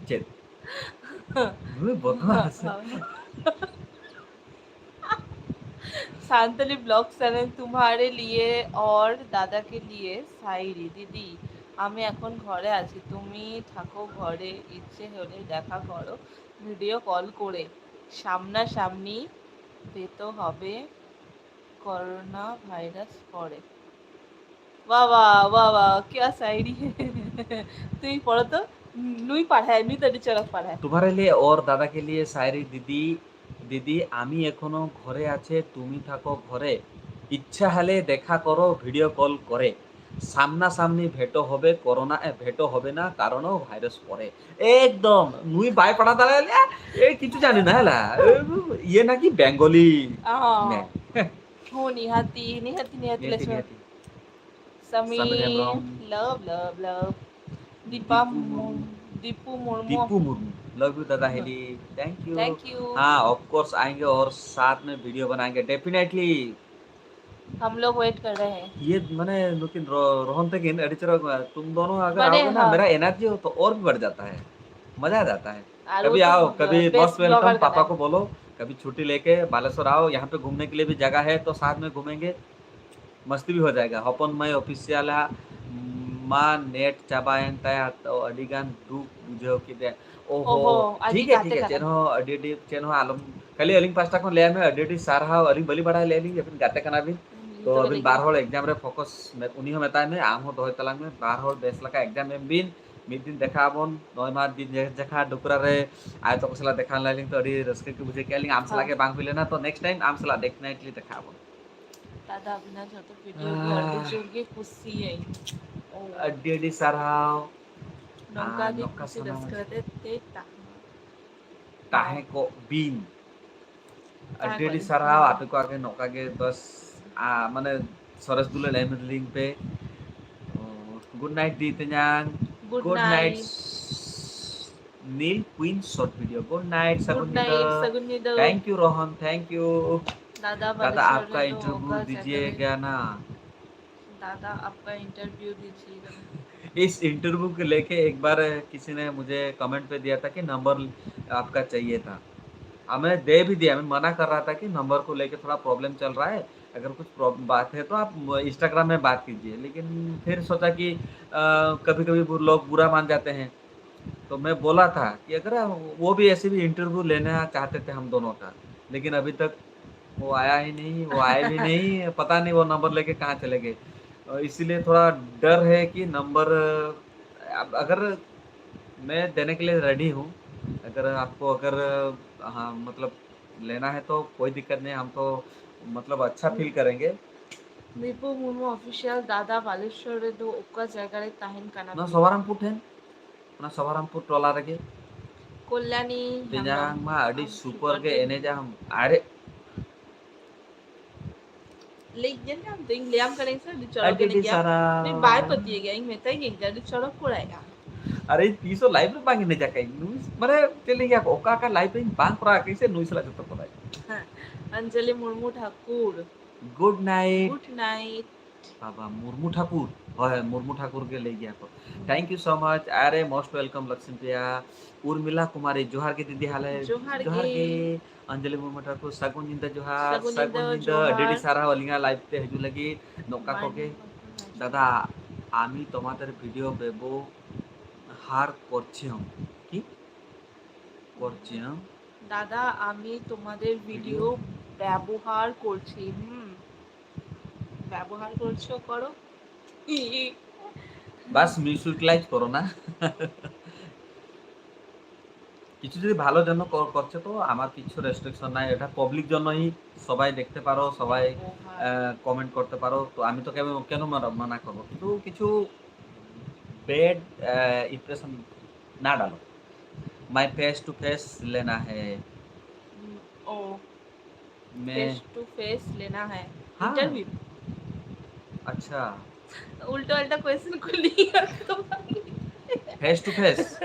ᱪᱮᱫ? নুই বদমাস। সান্তালি ব্লগ চ্যানেল, तुम्हारे लिए और दादा के लिए শায়েরি। দিদি, আমি এখন ঘরে আছি, তুমি থাকো ঘরে, ইচ্ছে হলে দেখা করো ভিডিও কল করে, সামনাসামনি ভেটো হবে করোনা ভাইরাস পরে। वाह वाह वाह वाह, क्या शायरी है। তুমি পড়ো তো। নুই পাঠায়, নুই তো টিচার পাঠায়। तुम्हारे लिए और दादा के लिए शायरी। দিদি, দিদি, আমি এখনো ঘরে আছে, তুমি থাকো ঘরে, ইচ্ছা হলে দেখা করো ভিডিও কল করে, সামনাসামনি ভেটো হবে করোনা, এ, ভেটো হবে না কারণ ভাইরাস পরে। একদম নুই বাই পড়া দাঁড়ালে, এ কিছু জানি না হলা। এ, ইয়ে নাকি বেঙ্গলি। हाँ। मैं। हो निहाती, निहाती, निहाती, Nihati, Laxman. Nihati. Sameer, Sameer Hembrom. Love, love, love. Deepa Deepu Murmu, Murmu. Deepu Murmu. Deepu Murmu. Love you दादा Heli. Thank you. Thank you. हाँ, ऑफ कोर्स आएंगे और साथ में वीडियो बनाएंगे, डेफिनेटली। हम लोग वेट कर रहे हैं। ये माने नुकिन रो-, रोहन तकिन अड़ी चरक, तुम दोनों अगर माने, आओगे ना, हाँ। मेरा एनर्जी हो तो और भी बढ़ जाता है, मजा आ जाता है। और कभी वो तो आओ, कभी बेस्ट मोस्ट वेलकम। ब्लॉगर का पापा नाम। को बोलो, कभी छुट्टी लेके बालेश्वर आओ, यहाँ पे घूमने के लिए भी जगह है तो साथ में घूमेंगे। मस्ती भी हो जाएगा। हपन माई ऑफिशियल है। मा नेट चाबायन ताया तो अडिगान दुख बुझाव किदे। ओहो, ओहो, अड़ी ठीक है, गाते ठीक है। कना। चेन हो अड़ी अड़ी, चेन हो आलम। खाली अलिंग पास्टा खन ले में अड़ी अड़ी सारहाव, अलिंग बली बड़ा ले लिंग, अबिन गाते कना बिन। हम्म, तो तो अबिन लेकिन बार होड़ एग्जाम रे फोकस में, उनी हो मेताय में, आम हो दोहे तलांग में, बार होड़ बेस लका एग्जाम एम बिन, मिद दिन देखा बन, नय मास दिन जे-, देखा डुकरा रे, आय तो कसला देखा लालिंग तो अड़ी रस्के के बुझे के लिंग, आम सला हाँ। के बांग हुई लेना, तो नेक्स्ट टाइम आम सला डेफिनेटली देखा बन। दादा ᱟᱹᱵᱤᱱᱟᱜ ᱡᱷᱚᱛᱚ ᱵᱷᱤᱰᱤᱭᱳ ᱜᱮ ᱟᱹᱰᱤ ᱟᱦ᱾ ᱡᱳᱨ ᱜᱮ ᱠᱩᱥᱤᱭᱟᱹᱧ᱾ ᱳ᱾ ᱟᱹᱰᱤ ᱟᱹᱰᱤ ᱥᱟᱨᱦᱟᱣ᱾ ᱱᱚᱝᱠᱟ ᱟᱨ ᱜᱮ ᱱᱚᱝᱠᱟ ᱠᱩᱥᱤ ᱥᱟᱱᱟᱢ ᱨᱟᱹᱥᱠᱟᱹ ᱠᱟᱛᱮ ᱛᱮ ᱛᱟᱦᱮᱸ᱾ ᱛᱟᱦᱮᱸ ᱠᱚᱜ ᱵᱤᱱ᱾ ᱛᱟᱦᱮᱸ ᱟᱹᱰᱤ ᱠᱚᱜ ᱟᱹᱰᱤ ᱵᱤᱱ᱾ ᱥᱟᱨᱦᱟᱣ, ᱦᱮᱸ᱾ ᱟᱯᱮ ᱠᱚᱣᱟᱜ ᱜᱮ ᱱᱚᱝᱠᱟ ᱜᱮ ᱵᱟᱥ, ᱟ, ᱢᱟᱱᱮ ᱥᱚᱨᱮᱥ ᱫᱩᱞᱟᱹᱲ ᱮᱢ ᱤᱫᱤ ᱞᱤᱧ ᱯᱮ᱾ ᱳ, ᱜᱩᱰ ᱱᱟᱭᱤᱴ ᱫᱤ ᱛᱮᱧᱟᱝ᱾ Good good night. Night. Neel queen short video. Good night, good Sagun night, नींदर। सगुन नींदर। Thank you Rohan, thank you. दादा दादा, बालेश्वर आपका रहे तो इंटरव्यू होगा दीजिएगा जगह। ना। दादा, आपका इंटरव्यू दीजिएगा। इस इंटरव्यू के लेके एक बार किसी ने मुझे कमेंट पे दिया था कि नंबर आपका चाहिए था। हमें दे भी दिया, मैं मना कर रहा था कि नंबर को लेके थोड़ा प्रॉब्लम चल रहा है, अगर कुछ प्रॉब्लम बात है तो आप इंस्टाग्राम में बात कीजिए। लेकिन फिर सोचा कि कभी कभी लोग बुरा मान जाते हैं, तो मैं बोला था कि अगर वो भी ऐसे भी इंटरव्यू लेना चाहते थे हम दोनों का, लेकिन अभी तक वो आया ही नहीं, वो आए भी नहीं। पता नहीं वो नंबर लेके कहाँ चले गए। और इसीलिए थोड़ा डर है कि नंबर, अब अगर मैं देने के लिए रेडी हूँ, अगर आपको अगर, हाँ, मतलब लेना है तो कोई दिक्कत नहीं, हम तो मतलब अच्छा फील करेंगे। ᱢᱤᱯᱩ ᱢᱩᱨᱢᱩ ᱚᱯᱷᱤᱥᱤᱭᱟᱞ, ᱫᱟᱫᱟ ᱵᱟᱞᱮᱥᱣᱚᱨ ᱨᱮᱫᱚ ᱚᱠᱟ ᱡᱟᱭᱜᱟ ᱨᱮ ᱛᱟᱦᱮᱱ ᱠᱟᱱᱟ ᱱᱚᱣᱟ ᱯᱮ? ᱥᱚᱵᱟᱨᱟᱢᱯᱩᱨ ᱴᱷᱮᱱ, ᱚᱱᱟ ᱥᱚᱵᱟᱨᱟᱢᱯᱩᱨ ᱴᱚᱞᱟ ᱨᱮᱜᱮ᱾ ᱠᱚᱞᱭᱟᱱᱤ ᱛᱮᱧᱟᱝ ᱦᱮᱢᱵᱨᱚᱢ᱾ ᱢᱟ ᱟᱹᱰᱤ ᱟᱢ ᱥᱩᱯᱟᱨ ᱥᱩᱯᱟᱨ ᱜᱮ ᱜᱮ᱾ ᱮᱱᱮᱡᱟᱢ᱾ ᱟᱨᱮ ᱞᱟᱹᱭ ᱧᱮᱞ ᱧᱟᱢ ᱛᱮ ᱤᱧ ᱞᱟᱹᱭᱟᱢ ᱠᱟᱹᱱᱟᱹᱧ ᱥᱮ, ᱟᱹᱰᱤ ᱪᱚᱨᱚᱠ ᱟᱹᱰᱤ ᱮᱱᱮᱡ ᱟᱹᱰᱤ ᱜᱮᱭᱟ᱾ ᱥᱟᱨᱦᱟᱣ᱾ ᱩᱱᱤ ᱵᱟᱭ ᱯᱟᱹᱛᱭᱟᱹᱜ ᱜᱮᱭᱟ, ᱤᱧ ᱢᱮᱛᱟᱭ ᱜᱤᱭᱟᱹᱧ ᱡᱮ ᱟᱹᱰᱤ ᱪᱚᱨᱚᱠ ᱠᱚᱲᱟᱭ ᱠᱟᱱᱟ᱾ ᱟᱨᱮ ᱤᱧ ᱛᱤᱥ ᱦᱚᱸ ᱞᱟᱭᱤᱵᱷ ᱨᱮ ᱵᱟᱝ ᱮᱱᱮᱡ ᱟᱠᱟᱫ ᱤᱧ᱾ ᱱᱩᱭ ᱢᱟᱱᱮ ᱪᱮᱫ ᱞᱤᱧ ᱞᱟᱹᱭᱟ, ᱚᱠᱟ ᱚᱠᱟ ᱞᱟᱭᱤᱵᱷ ᱨᱮ ᱤᱧ ᱵᱟᱝ ᱠᱚᱨᱟᱣ ᱟᱠᱟᱫ ᱤᱧ ᱥᱮ, ᱱᱩᱭ ᱥᱟᱞᱟᱜ ᱡᱚᱛᱚ ᱠᱚᱨᱟᱣ ᱤᱧ᱾ ᱦᱮᱸ, Anjali Murmu Thakur. Good night. Good night. ᱵᱟᱵᱟ ᱢᱩᱨᱢᱩ ᱴᱷᱟᱠᱩᱨ, ᱦᱳᱭ, ᱦᱳᱭ, ᱢᱩᱨᱢᱩ ᱴᱷᱟᱠᱩᱨ ᱜᱮ ᱞᱟᱹᱭ ᱜᱮᱭᱟ ᱠᱚ᱾ Thank you so much. Are most welcome Lakshmi Priya. ᱩᱨᱢᱤᱞᱟ ᱠᱩᱢᱟᱨᱤ, ᱡᱚᱦᱟᱨ ᱜᱮ ᱫᱤᱫᱤ, ᱦᱟᱞᱮ᱾ ᱡᱚᱦᱟᱨ ᱡᱚᱦᱟᱨ ᱜᱮ᱾ ᱜᱮ᱾ ᱚᱧᱡᱚᱞᱤ ᱢᱩᱨᱢᱩ ᱴᱷᱟᱠᱩᱨ, ᱥᱟᱹᱜᱩᱱ ᱧᱤᱫᱟᱹ, ᱡᱚᱦᱟᱨ᱾ ᱥᱟᱹᱜᱩᱱ ᱥᱟᱹᱜᱩᱱ ᱧᱤᱫᱟᱹ, ᱧᱤᱫᱟᱹ, ᱟᱹᱰᱤ ᱟᱹᱰᱤ ᱡᱚᱦᱟᱨ᱾ ᱥᱟᱨᱦᱟᱣ ᱟᱹᱞᱤᱧᱟᱜ ᱞᱟᱭᱤᱵᱷ ᱛᱮ ᱦᱤᱡᱩᱜ ᱞᱟᱹᱜᱤᱫ᱾ ᱱᱚᱝᱠᱟ ᱵᱟᱭ ᱠᱚᱜᱮ᱾ ᱵᱟᱭ᱾ ᱫᱟᱫᱟ, ᱟᱢᱤ ᱛᱚᱢᱟᱫᱮᱨ ᱵᱷᱤᱰᱤᱭᱳ ᱵᱮᱵᱚᱦᱟᱨ ᱠᱚᱨᱪᱷᱤᱭᱚᱢ᱾ কি? করছিলাম। দাদা, আমি তোমাদের ভিডিও ভিডিও ব্যবহার করছি। হুম, ব্যবহার করছো, করো। বাস, মিউজিক লাইভ করো না। কিছু যদি ভালো জন্য কর-, করছে তো আমার কিছু রেস্ট্রিকশন নাই, এটা পাবলিক জন্যই, সবাই দেখতে পারো, সবাই, ও, হ্যাঁ। আহ, কমেন্ট করতে পারো, তো আমি তো কেন, কেন মানা, মানা করবো? কিন্তু কিছু ব্যাড, আহ, ইমপ্রেশন না ডালো। मैं फेस टू फेस लेना है। হুম, ও। मैं फेस टू फेस लेना है। हाँ। इंटरव्यू। अच्छा। উল্টো পাল্টা কোয়েশ্চেন করলি। Face to face.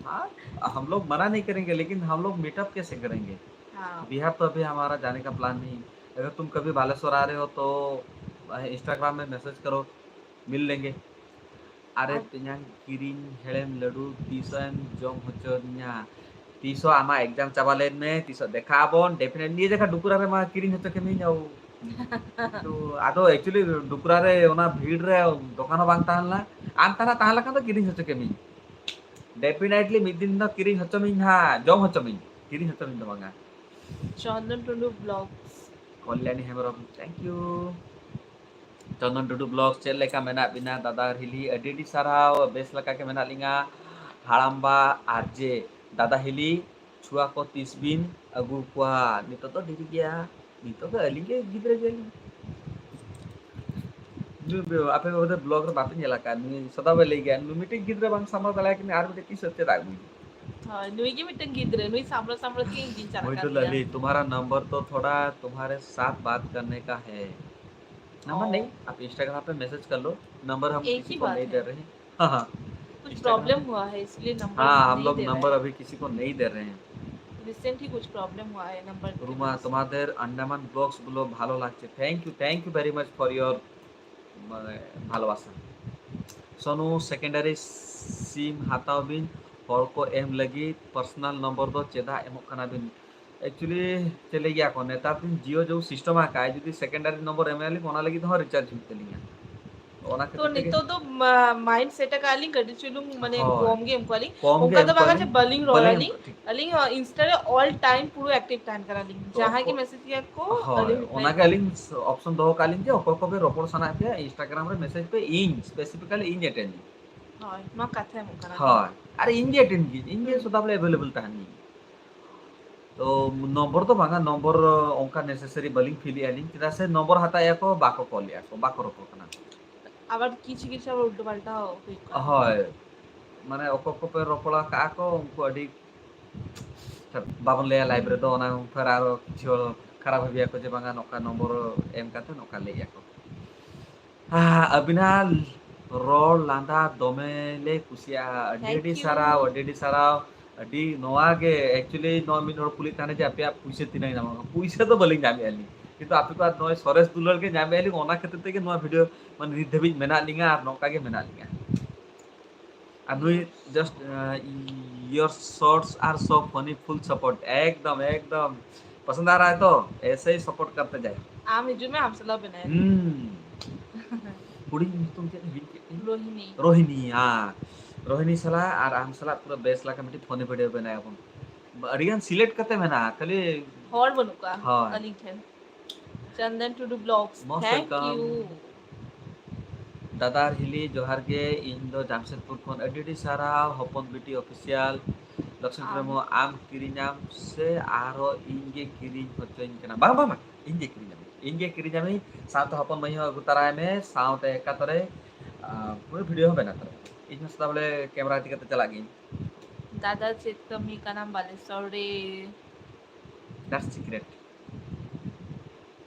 हाँ, हम लोग मना नहीं करेंगे, लेकिन हम लोग मीटअप कैसे करेंगे? हाँ। बिहार तो अभी हमारा जाने का प्लान नहीं है। अगर तुम कभी बालेश्वर आ रहे हो तो, अ, इंस्टाग्राम में मैसेज करो, मिल लेंगे। ᱟᱨᱮ ᱟᱨ ᱛᱮᱧᱟᱝ, ᱠᱤᱨᱤᱧ ᱦᱮᱲᱮᱢ ᱞᱟᱹᱰᱩ ᱛᱤᱥᱮᱢ ᱡᱚᱢ ᱦᱚᱪᱚᱧᱟ? ᱛᱤᱥᱚᱜ ᱟᱢᱟᱜ exam ᱪᱟᱵᱟ ᱞᱮᱱ ᱢᱮ, ᱛᱤᱥᱚᱜ ᱫᱮᱠᱷᱟ ᱟᱵᱚᱱ, definitely ᱱᱤᱭᱟᱹ ᱡᱟᱭᱜᱟ ᱰᱩᱠᱩᱨᱟ ᱨᱮ ᱢᱟ ᱠᱤᱨᱤᱧ ᱦᱚᱪᱚ ᱠᱮᱢᱤᱧ᱾ ᱟᱣ᱾ ᱛᱚ, ᱟᱫᱚ actually ᱰᱩᱠᱩᱨᱟ ᱨᱮ ᱚᱱᱟ ᱵᱷᱤᱲ ᱨᱮ ᱫᱚᱠᱟᱱ ᱦᱚᱸ ᱵᱟᱝ ᱛᱟᱦᱮᱸ ᱞᱮᱱᱟ᱾ ᱟᱢ ᱛᱟᱦᱮᱱᱟ, ᱛᱟᱦᱮᱸ ᱞᱮᱠᱷᱟᱱ ᱫᱚ ᱠᱤᱨᱤᱧ ᱦᱚᱪᱚ ᱠᱮᱢᱤᱧ᱾ Definitely ᱢᱤᱫ ᱫᱤᱱ ᱫᱚ ᱠᱤᱨᱤᱧ ᱦᱚᱪᱚ ᱢᱤᱧ ᱦᱟᱸᱜ, ᱡᱚᱢ ᱦᱚᱪᱚ ᱢᱤᱧ, ᱠᱤᱨᱤᱧ ᱦᱚᱪᱚ ᱢᱤᱧ ᱫᱚ ᱵᱟᱝᱟ᱾ ᱪᱚᱱᱫᱚᱱ ᱴᱩᱰᱩ vlogs᱾ ᱠᱚᱞᱭᱟᱱᱤ Hembrom, thank you᱾ Chandan Tudu vlogs, ᱪᱮᱫ ᱞᱮᱠᱟ ᱢᱮᱱᱟᱜ ᱵᱤᱱᱟ ᱫᱟᱫᱟ ᱦᱤᱞᱤ? ᱟᱹᱰᱤ ᱟᱹᱰᱤ ᱥᱟᱨᱦᱟᱣ, ᱵᱮᱥ ᱞᱮᱠᱟ ᱜᱮ ᱢᱮᱱᱟᱜ ᱞᱤᱧᱟ᱾ ᱦᱟᱲᱟᱢᱵᱟ ᱟᱨ ᱡᱮ ᱫᱟᱫᱟ ᱦᱤᱞᱤ, ᱪᱷᱩᱣᱟ ᱠᱚ ᱛᱤᱥ ᱵᱤᱱ ᱟᱹᱜᱩ ᱠᱚᱣᱟ? ᱱᱤᱛᱚᱜ ᱫᱚ ᱰᱮᱨᱤ ᱜᱮᱭᱟ, ᱱᱤᱛᱚᱜ ᱫᱚ ᱟᱹᱞᱤᱧ ᱜᱮ ᱜᱤᱫᱽᱨᱟᱹ ᱜᱮᱭᱟᱞᱤᱧ᱾ ᱱᱩᱭ ᱵᱮ-, ᱟᱯᱮ ᱵᱚᱫᱷᱚᱭ vlog ᱨᱮ ᱵᱟᱯᱮ ᱧᱮᱞ ᱟᱠᱟᱫ, ᱱᱩᱭ ᱥᱚᱫᱟ ᱵᱟᱭ ᱞᱟᱹᱭ ᱜᱮᱭᱟ, ᱱᱩᱭ ᱢᱤᱫᱴᱮᱱ ᱜᱤᱫᱽᱨᱟᱹ ᱵᱟᱝ ᱥᱟᱢᱵᱲᱟᱣ ᱫᱟᱲᱮᱭᱟᱭ ᱠᱟᱱᱟ, ᱟᱨ ᱢᱤᱫᱴᱮᱱ ᱛᱤᱥ ᱪᱮᱫ ᱟᱹᱜᱩᱭ? ᱦᱳᱭ, ᱱᱩᱭ ᱜᱮ ᱢᱤᱫᱴᱟᱝ ᱜᱤᱫᱽᱨᱟᱹ, ᱱᱩᱭ ᱥᱟᱢᱵᱲᱟᱣ ᱥᱟᱢᱵᱲᱟᱣ ᱛᱮᱜᱮ ᱤᱧ ᱫᱤᱱ ᱪᱟᱞᱟᱜ ᱠᱟᱱ ᱛᱤᱧᱟ᱾ ᱞᱟᱹᱞᱤ, तुम्हारा नंबर तो थोड़ा तुम्हारे साथ बात करने का है। नंबर ᱚ᱾ नहीं, आप Instagram पे मैसेज कर लो, नंबर हम एक किसी ही को बात नहीं है। दे रहे हैं। हाँ, हाँ। कुछ Instagram प्रॉब्लम पे। हुआ है, इसलिए नंबर हाँ, हम नहीं लोग दे रहा नंबर है। अभी किसी को नहीं दे रहे हैं। रिसेंट ही कुछ प्रॉब्लम हुआ है नंबर के रुमा, वजह से। তোমাদের আন্ডামান ব্লগস গুলো ভালো লাগছে। Thank you, thank you very much for your, মানে, ভালোবাসা। সোনু, সেকেন্ডারি সিম ᱦᱟᱛᱟᱣ ᱵᱤᱱ, ᱦᱚᱲ ᱠᱚ ᱮᱢ ᱞᱟᱹᱜᱤᱫ ᱯᱟᱨᱥᱚᱱᱟᱞ ᱱᱚᱢᱵᱚᱨ ᱫᱚ ᱪᱮᱫᱟᱜ ᱮᱢᱚᱜ ᱠᱟᱱᱟ ᱵᱤᱱ? Actually, ᱪᱮᱫ ᱞᱟᱹᱭ ᱜᱮᱭᱟ ᱠᱚ, ᱱᱮᱛᱟᱨ ᱫᱤᱱ ᱡᱤᱭᱳ ᱡᱮ ᱥᱤᱥᱴᱮᱢ ᱟᱠᱟᱫ, ᱡᱩᱫᱤ ᱥᱮᱠᱮᱱᱰᱟᱨᱤ ᱱᱚᱢᱵᱚᱨ ᱮᱢ ᱟᱞᱤᱧ, ᱚᱱᱟ ᱞᱟᱹᱜᱤᱫ ᱦᱚᱸ ᱨᱤᱪᱟᱨᱡᱽ ᱦᱩᱭᱩᱜ ᱛᱟᱹᱞᱤᱧᱟ᱾ ᱚᱱᱟ ᱛᱚ ᱠᱷᱟᱹᱛᱤᱨ ᱛᱮᱜᱮ ᱱᱤᱛᱚᱜ ᱫᱚ ᱢᱟ-, ᱢᱟᱭᱤᱱᱰ ᱥᱮᱴ ᱟᱠᱟᱫ ᱞᱤᱧ, ᱠᱟᱹᱴᱤᱡ ᱪᱩᱞᱩᱝ ᱢᱟᱱᱮ ᱦᱳᱭ᱾ ᱠᱚᱢ ᱜᱮ ᱮᱢ ᱠᱚᱣᱟ ᱞᱤᱧ᱾ ᱠᱚᱢ ᱜᱮ ᱚᱱᱠᱟ ᱮᱢ ᱫᱚ ᱵᱟᱝᱟ ᱠᱚᱣᱟ ᱡᱮ ᱞᱤᱧ, ᱵᱟᱹᱞᱤᱧ ᱨᱚᱲᱟ ᱵᱟᱹᱞᱤᱧ ᱞᱤᱧ᱾ ᱮᱢ ᱠᱚᱣᱟ, ᱴᱷᱤᱠ᱾ ᱟᱹᱞᱤᱧ ᱦᱚᱸ ᱤᱱᱥᱴᱟ ᱨᱮ ᱚᱞ ᱴᱟᱭᱤᱢ ᱯᱩᱨᱟᱹ ᱮᱠᱴᱤᱵᱷ ᱛᱟᱦᱮᱱ ᱠᱟᱱᱟ ᱞᱤᱧ᱾ ᱛᱚ ᱡᱟᱦᱟᱸᱭ ᱜᱮ ᱠᱚ-, ᱢᱮᱥᱮᱡᱽ ᱜᱮᱭᱟ ᱠᱚ, ᱦᱳᱭ, ᱟᱹᱞᱤᱧ ᱨᱤᱯᱞᱟᱭ ᱚᱱᱟ ᱜᱮ ᱟᱹᱞᱤᱧ ᱚᱯᱥᱚᱱ ᱫᱚᱦᱚ ᱠᱟᱜ ᱞᱤᱧ ᱡᱮ ᱚᱠᱚᱭ ᱠᱚᱯᱮ ᱨᱚᱯᱚᱲ ᱥᱟᱱᱟᱭᱮᱫ ᱯᱮᱭᱟ, ᱤᱱᱥᱴᱟᱜᱨᱟᱢ ᱨᱮ ᱢᱮᱥᱮᱡᱽ ᱯᱮ, ᱤᱧ ᱥᱯᱮᱥᱤᱯᱷᱤᱠᱟᱞᱤ ᱤᱧ ᱮᱴᱮᱱᱰ ᱤᱧ᱾ ᱦᱳᱭ, ᱱᱚᱣᱟ ᱠᱟᱛᱷᱟ ᱮᱢᱚᱜ ᱠᱟᱱᱟ᱾ ᱦᱳᱭ, ᱟᱨ ᱤᱧ ᱜᱮ ᱮᱴᱮᱱᱰ ᱜᱤᱭᱟᱹᱧ, ᱤᱧ ᱜᱮ ᱦᱩᱸ᱾ ᱥᱚᱫᱟ ᱵᱚᱞᱮ ᱮᱵᱮᱞᱮᱵᱮᱞ ᱛᱟᱦᱮᱱ ᱜᱤᱭᱟᱹᱧ᱾ ᱛᱚ ᱱᱚᱢᱵᱚᱨ ᱫᱚ ᱵᱟᱝᱟ, ᱱᱚᱢᱵᱚᱨ ᱚᱱᱠᱟ ᱱᱮᱥᱮᱥᱟᱨᱤ ᱵᱟᱹᱞᱤᱧ ᱯᱷᱤᱞ ᱮᱜᱼᱟ ᱞᱤᱧ, ᱪᱮᱫᱟᱜ ᱥᱮ ᱱᱚᱢᱵᱚᱨ ᱦᱟᱛᱟᱣᱮᱜᱼᱟ ᱠᱚ, ᱵᱟᱠᱚ ᱠᱚᱞᱮᱜᱼᱟ ᱠᱚ, ᱵᱟᱠᱚ ᱨᱚᱯᱚᱲ ᱠᱟᱱᱟ᱾ ᱟᱵᱟᱨ ᱠᱤᱪᱷᱩ ᱠᱤᱪᱷᱩ ᱟᱵᱟᱨ ᱩᱞᱴᱟᱹ ᱯᱟᱞᱴᱟ ᱦᱩᱭᱩᱜ ᱠᱟᱱᱟ᱾ ᱦᱳᱭ, ᱢᱟᱱᱮ ᱚᱠᱚᱭ ᱠᱚᱯᱮ ᱨᱚᱯᱚᱲ ᱟᱠᱟᱜᱼᱟ ᱠᱚ, ᱩᱱᱠᱩ ᱟᱹᱰᱤ ᱵᱟᱵᱚᱱ ᱞᱟᱹᱭᱟ ᱞᱟᱭᱤᱵᱷ ᱦᱩᱸ᱾ ᱨᱮᱫᱚ, ᱚᱱᱟ ᱯᱷᱮᱨ ᱟᱨᱚ ᱠᱤᱪᱷᱩ ᱦᱚᱲ ᱠᱷᱟᱨᱟᱯ ᱵᱷᱟᱵᱤᱭᱟᱠᱚ ᱡᱮ ᱵᱟᱝᱟ ᱱᱚᱝᱠᱟ ᱱᱚᱢᱵᱚᱨ ᱮᱢ ᱠᱟᱛᱮ ᱱᱚᱝᱠᱟ ᱞᱟᱹᱭᱮᱜᱼᱟ ᱠᱚ᱾ ᱟᱹᱵᱤᱱᱟᱜ ᱨᱚᱲ ᱞᱟᱸᱫᱟ ᱫᱚᱢᱮ ᱞᱮ ᱠᱩᱥᱤᱭᱟᱜᱼᱟ᱾ ᱟᱹᱰᱤ ᱟᱹᱰᱤ ᱥᱟᱨᱦᱟᱣ, ᱟᱹᱰᱤ ᱟᱹᱰᱤ ᱥᱟᱨᱦᱟᱣ᱾ ᱟᱹᱰᱤ ᱱᱚᱣᱟ ᱜᱮ actually ᱱᱚᱣᱟ ᱢᱤᱫ ᱦᱚᱲ ᱠᱩᱞᱤ ᱛᱟᱦᱮᱱᱟ ᱡᱮ ᱟᱯᱮᱭᱟᱜ ᱯᱩᱭᱥᱟᱹ ᱛᱤᱱᱟᱹᱜ ᱧᱟᱢᱚᱜᱼᱟ? ᱯᱩᱭᱥᱟᱹ ᱫᱚ ᱵᱟᱹᱞᱤᱧ ᱧᱟᱢᱮᱜᱼᱟ ᱞᱤᱧ, ᱠᱤᱱᱛᱩ ᱟᱯᱮ ᱠᱚᱣᱟᱜ ᱱᱚᱜᱼᱚᱭ ᱥᱚᱨᱮᱥ ᱫᱩᱞᱟᱹᱲ ᱜᱮ ᱧᱟᱢᱮᱜᱼᱟ ᱞᱤᱧ, ᱚᱱᱟ ᱠᱷᱟᱹᱛᱤᱨ ᱛᱮᱜᱮ ᱱᱚᱣᱟ ᱵᱷᱤᱰᱤᱭᱳ ᱢᱟᱱᱮ ᱱᱤᱛ ᱫᱷᱟᱹᱵᱤᱡ ᱢᱮᱱᱟᱜ ᱞᱤᱧᱟ ᱟᱨ ᱱᱚᱝᱠᱟ ᱜᱮ ᱢᱮᱱᱟᱜ ᱞᱤᱧᱟ᱾ ᱟᱨ ᱱᱩᱭ just, uh, your shorts are so funny, full support. एकदम, एकदम। पसंद आ रहा है तो ऐसे ही support करते जाए। ᱟᱢ ᱦᱤᱡᱩᱜ ᱢᱮ, ᱟᱢ ᱥᱟᱞᱟᱜ ᱵᱮᱱᱟᱭᱟ᱾ ᱦᱩᱸ᱾ ᱦᱩᱰᱤᱧ ᱧᱩᱛᱩᱢ ᱪᱮᱫ? ᱦᱤᱲᱤᱧ ᱠᱮᱫ ᱛᱤᱧ᱾ ᱨᱳᱦᱤᱱᱤ᱾ ᱨᱳᱦᱤᱱᱤ, ᱦᱮᱸ᱾ ᱨᱳᱦᱤᱱᱤ ᱥᱟᱞᱟᱜ ᱟᱨ ᱟᱢ ᱥᱟᱞᱟᱜ ᱯᱩᱨᱟᱹ ᱵᱮᱥ ᱞᱮᱠᱟ ᱢᱤᱫᱴᱤᱡ funny video ᱵᱮᱱᱟᱭᱟᱵᱚᱱ᱾ ᱟᱹᱰᱤ ᱜᱟᱱ select ᱠᱟᱛᱮ ᱢᱮᱱᱟᱜᱼᱟ, ᱠᱷᱟᱹᱞᱤ ᱦᱚᱲ ᱵᱟᱹᱱᱩᱜ ᱠᱚᱣᱟ ᱦᱳᱭ᱾ ᱟᱹᱞᱤᱧ ᱴᱷᱮᱱ᱾ Chandan Tudu Vlogs, Most thank welcome. you. ᱫᱟᱫᱟ ᱟᱨ ᱦᱤᱞᱤ ᱡᱚᱦᱟᱨ ᱜᱮ, ᱤᱧ ᱫᱚ ᱡᱟᱢᱥᱮᱫᱽᱯᱩᱨ ᱠᱷᱚᱱ ᱟᱹᱰᱤ ᱟᱹᱰᱤ ᱥᱟᱨᱦᱟᱣ᱾ ᱦᱚᱯᱚᱱ ᱵᱤᱴᱤ Official, ᱞᱚᱠᱥᱢᱤ ᱟᱢ᱾ ᱢᱩᱨᱢᱩ, ᱟᱢ ᱠᱤᱨᱤᱧᱟᱢ ᱥᱮ ᱟᱨᱦᱚᱸ ᱤᱧ ᱜᱮ ᱠᱤᱨᱤᱧ ᱦᱚᱪᱚᱧ ᱠᱟᱱᱟ? ᱵᱟᱝ, ᱵᱟᱝ, ᱵᱟᱝ, ᱤᱧ ᱜᱮ ᱠᱤᱨᱤᱧᱟᱢ, ᱤᱧ ᱜᱮ ᱠᱤᱨᱤᱧᱟᱢᱤᱧ᱾ ᱥᱟᱶᱛᱮ ᱦᱚᱯᱚᱱ ᱢᱟᱹᱭ ᱦᱚᱸ ᱟᱹᱜᱩ ᱛᱟᱨᱟᱭ ᱢᱮ, ᱥᱟᱶᱛᱮ ᱮᱠᱟᱛᱚᱨᱮ, ᱟᱸ, ᱯᱩᱨᱟᱹ video ᱦᱚᱸ ᱵᱮᱱᱟᱣ ᱛᱟᱨᱟᱭ ᱢᱮ᱾ ᱤᱧ ᱦᱚᱸ ᱥᱮᱛᱟᱜ ᱵᱮᱞᱮ camera ᱤᱫᱤ ᱠᱟᱛᱮ ᱪᱟᱞᱟᱜ ᱜᱤᱧ᱾ ᱫᱟᱫᱟ, ᱪᱮᱫ ᱠᱟᱹᱢᱤ ᱠᱟᱱᱟᱢ ᱵᱟᱞᱮᱥᱚᱨ ᱨᱮ? That's secret.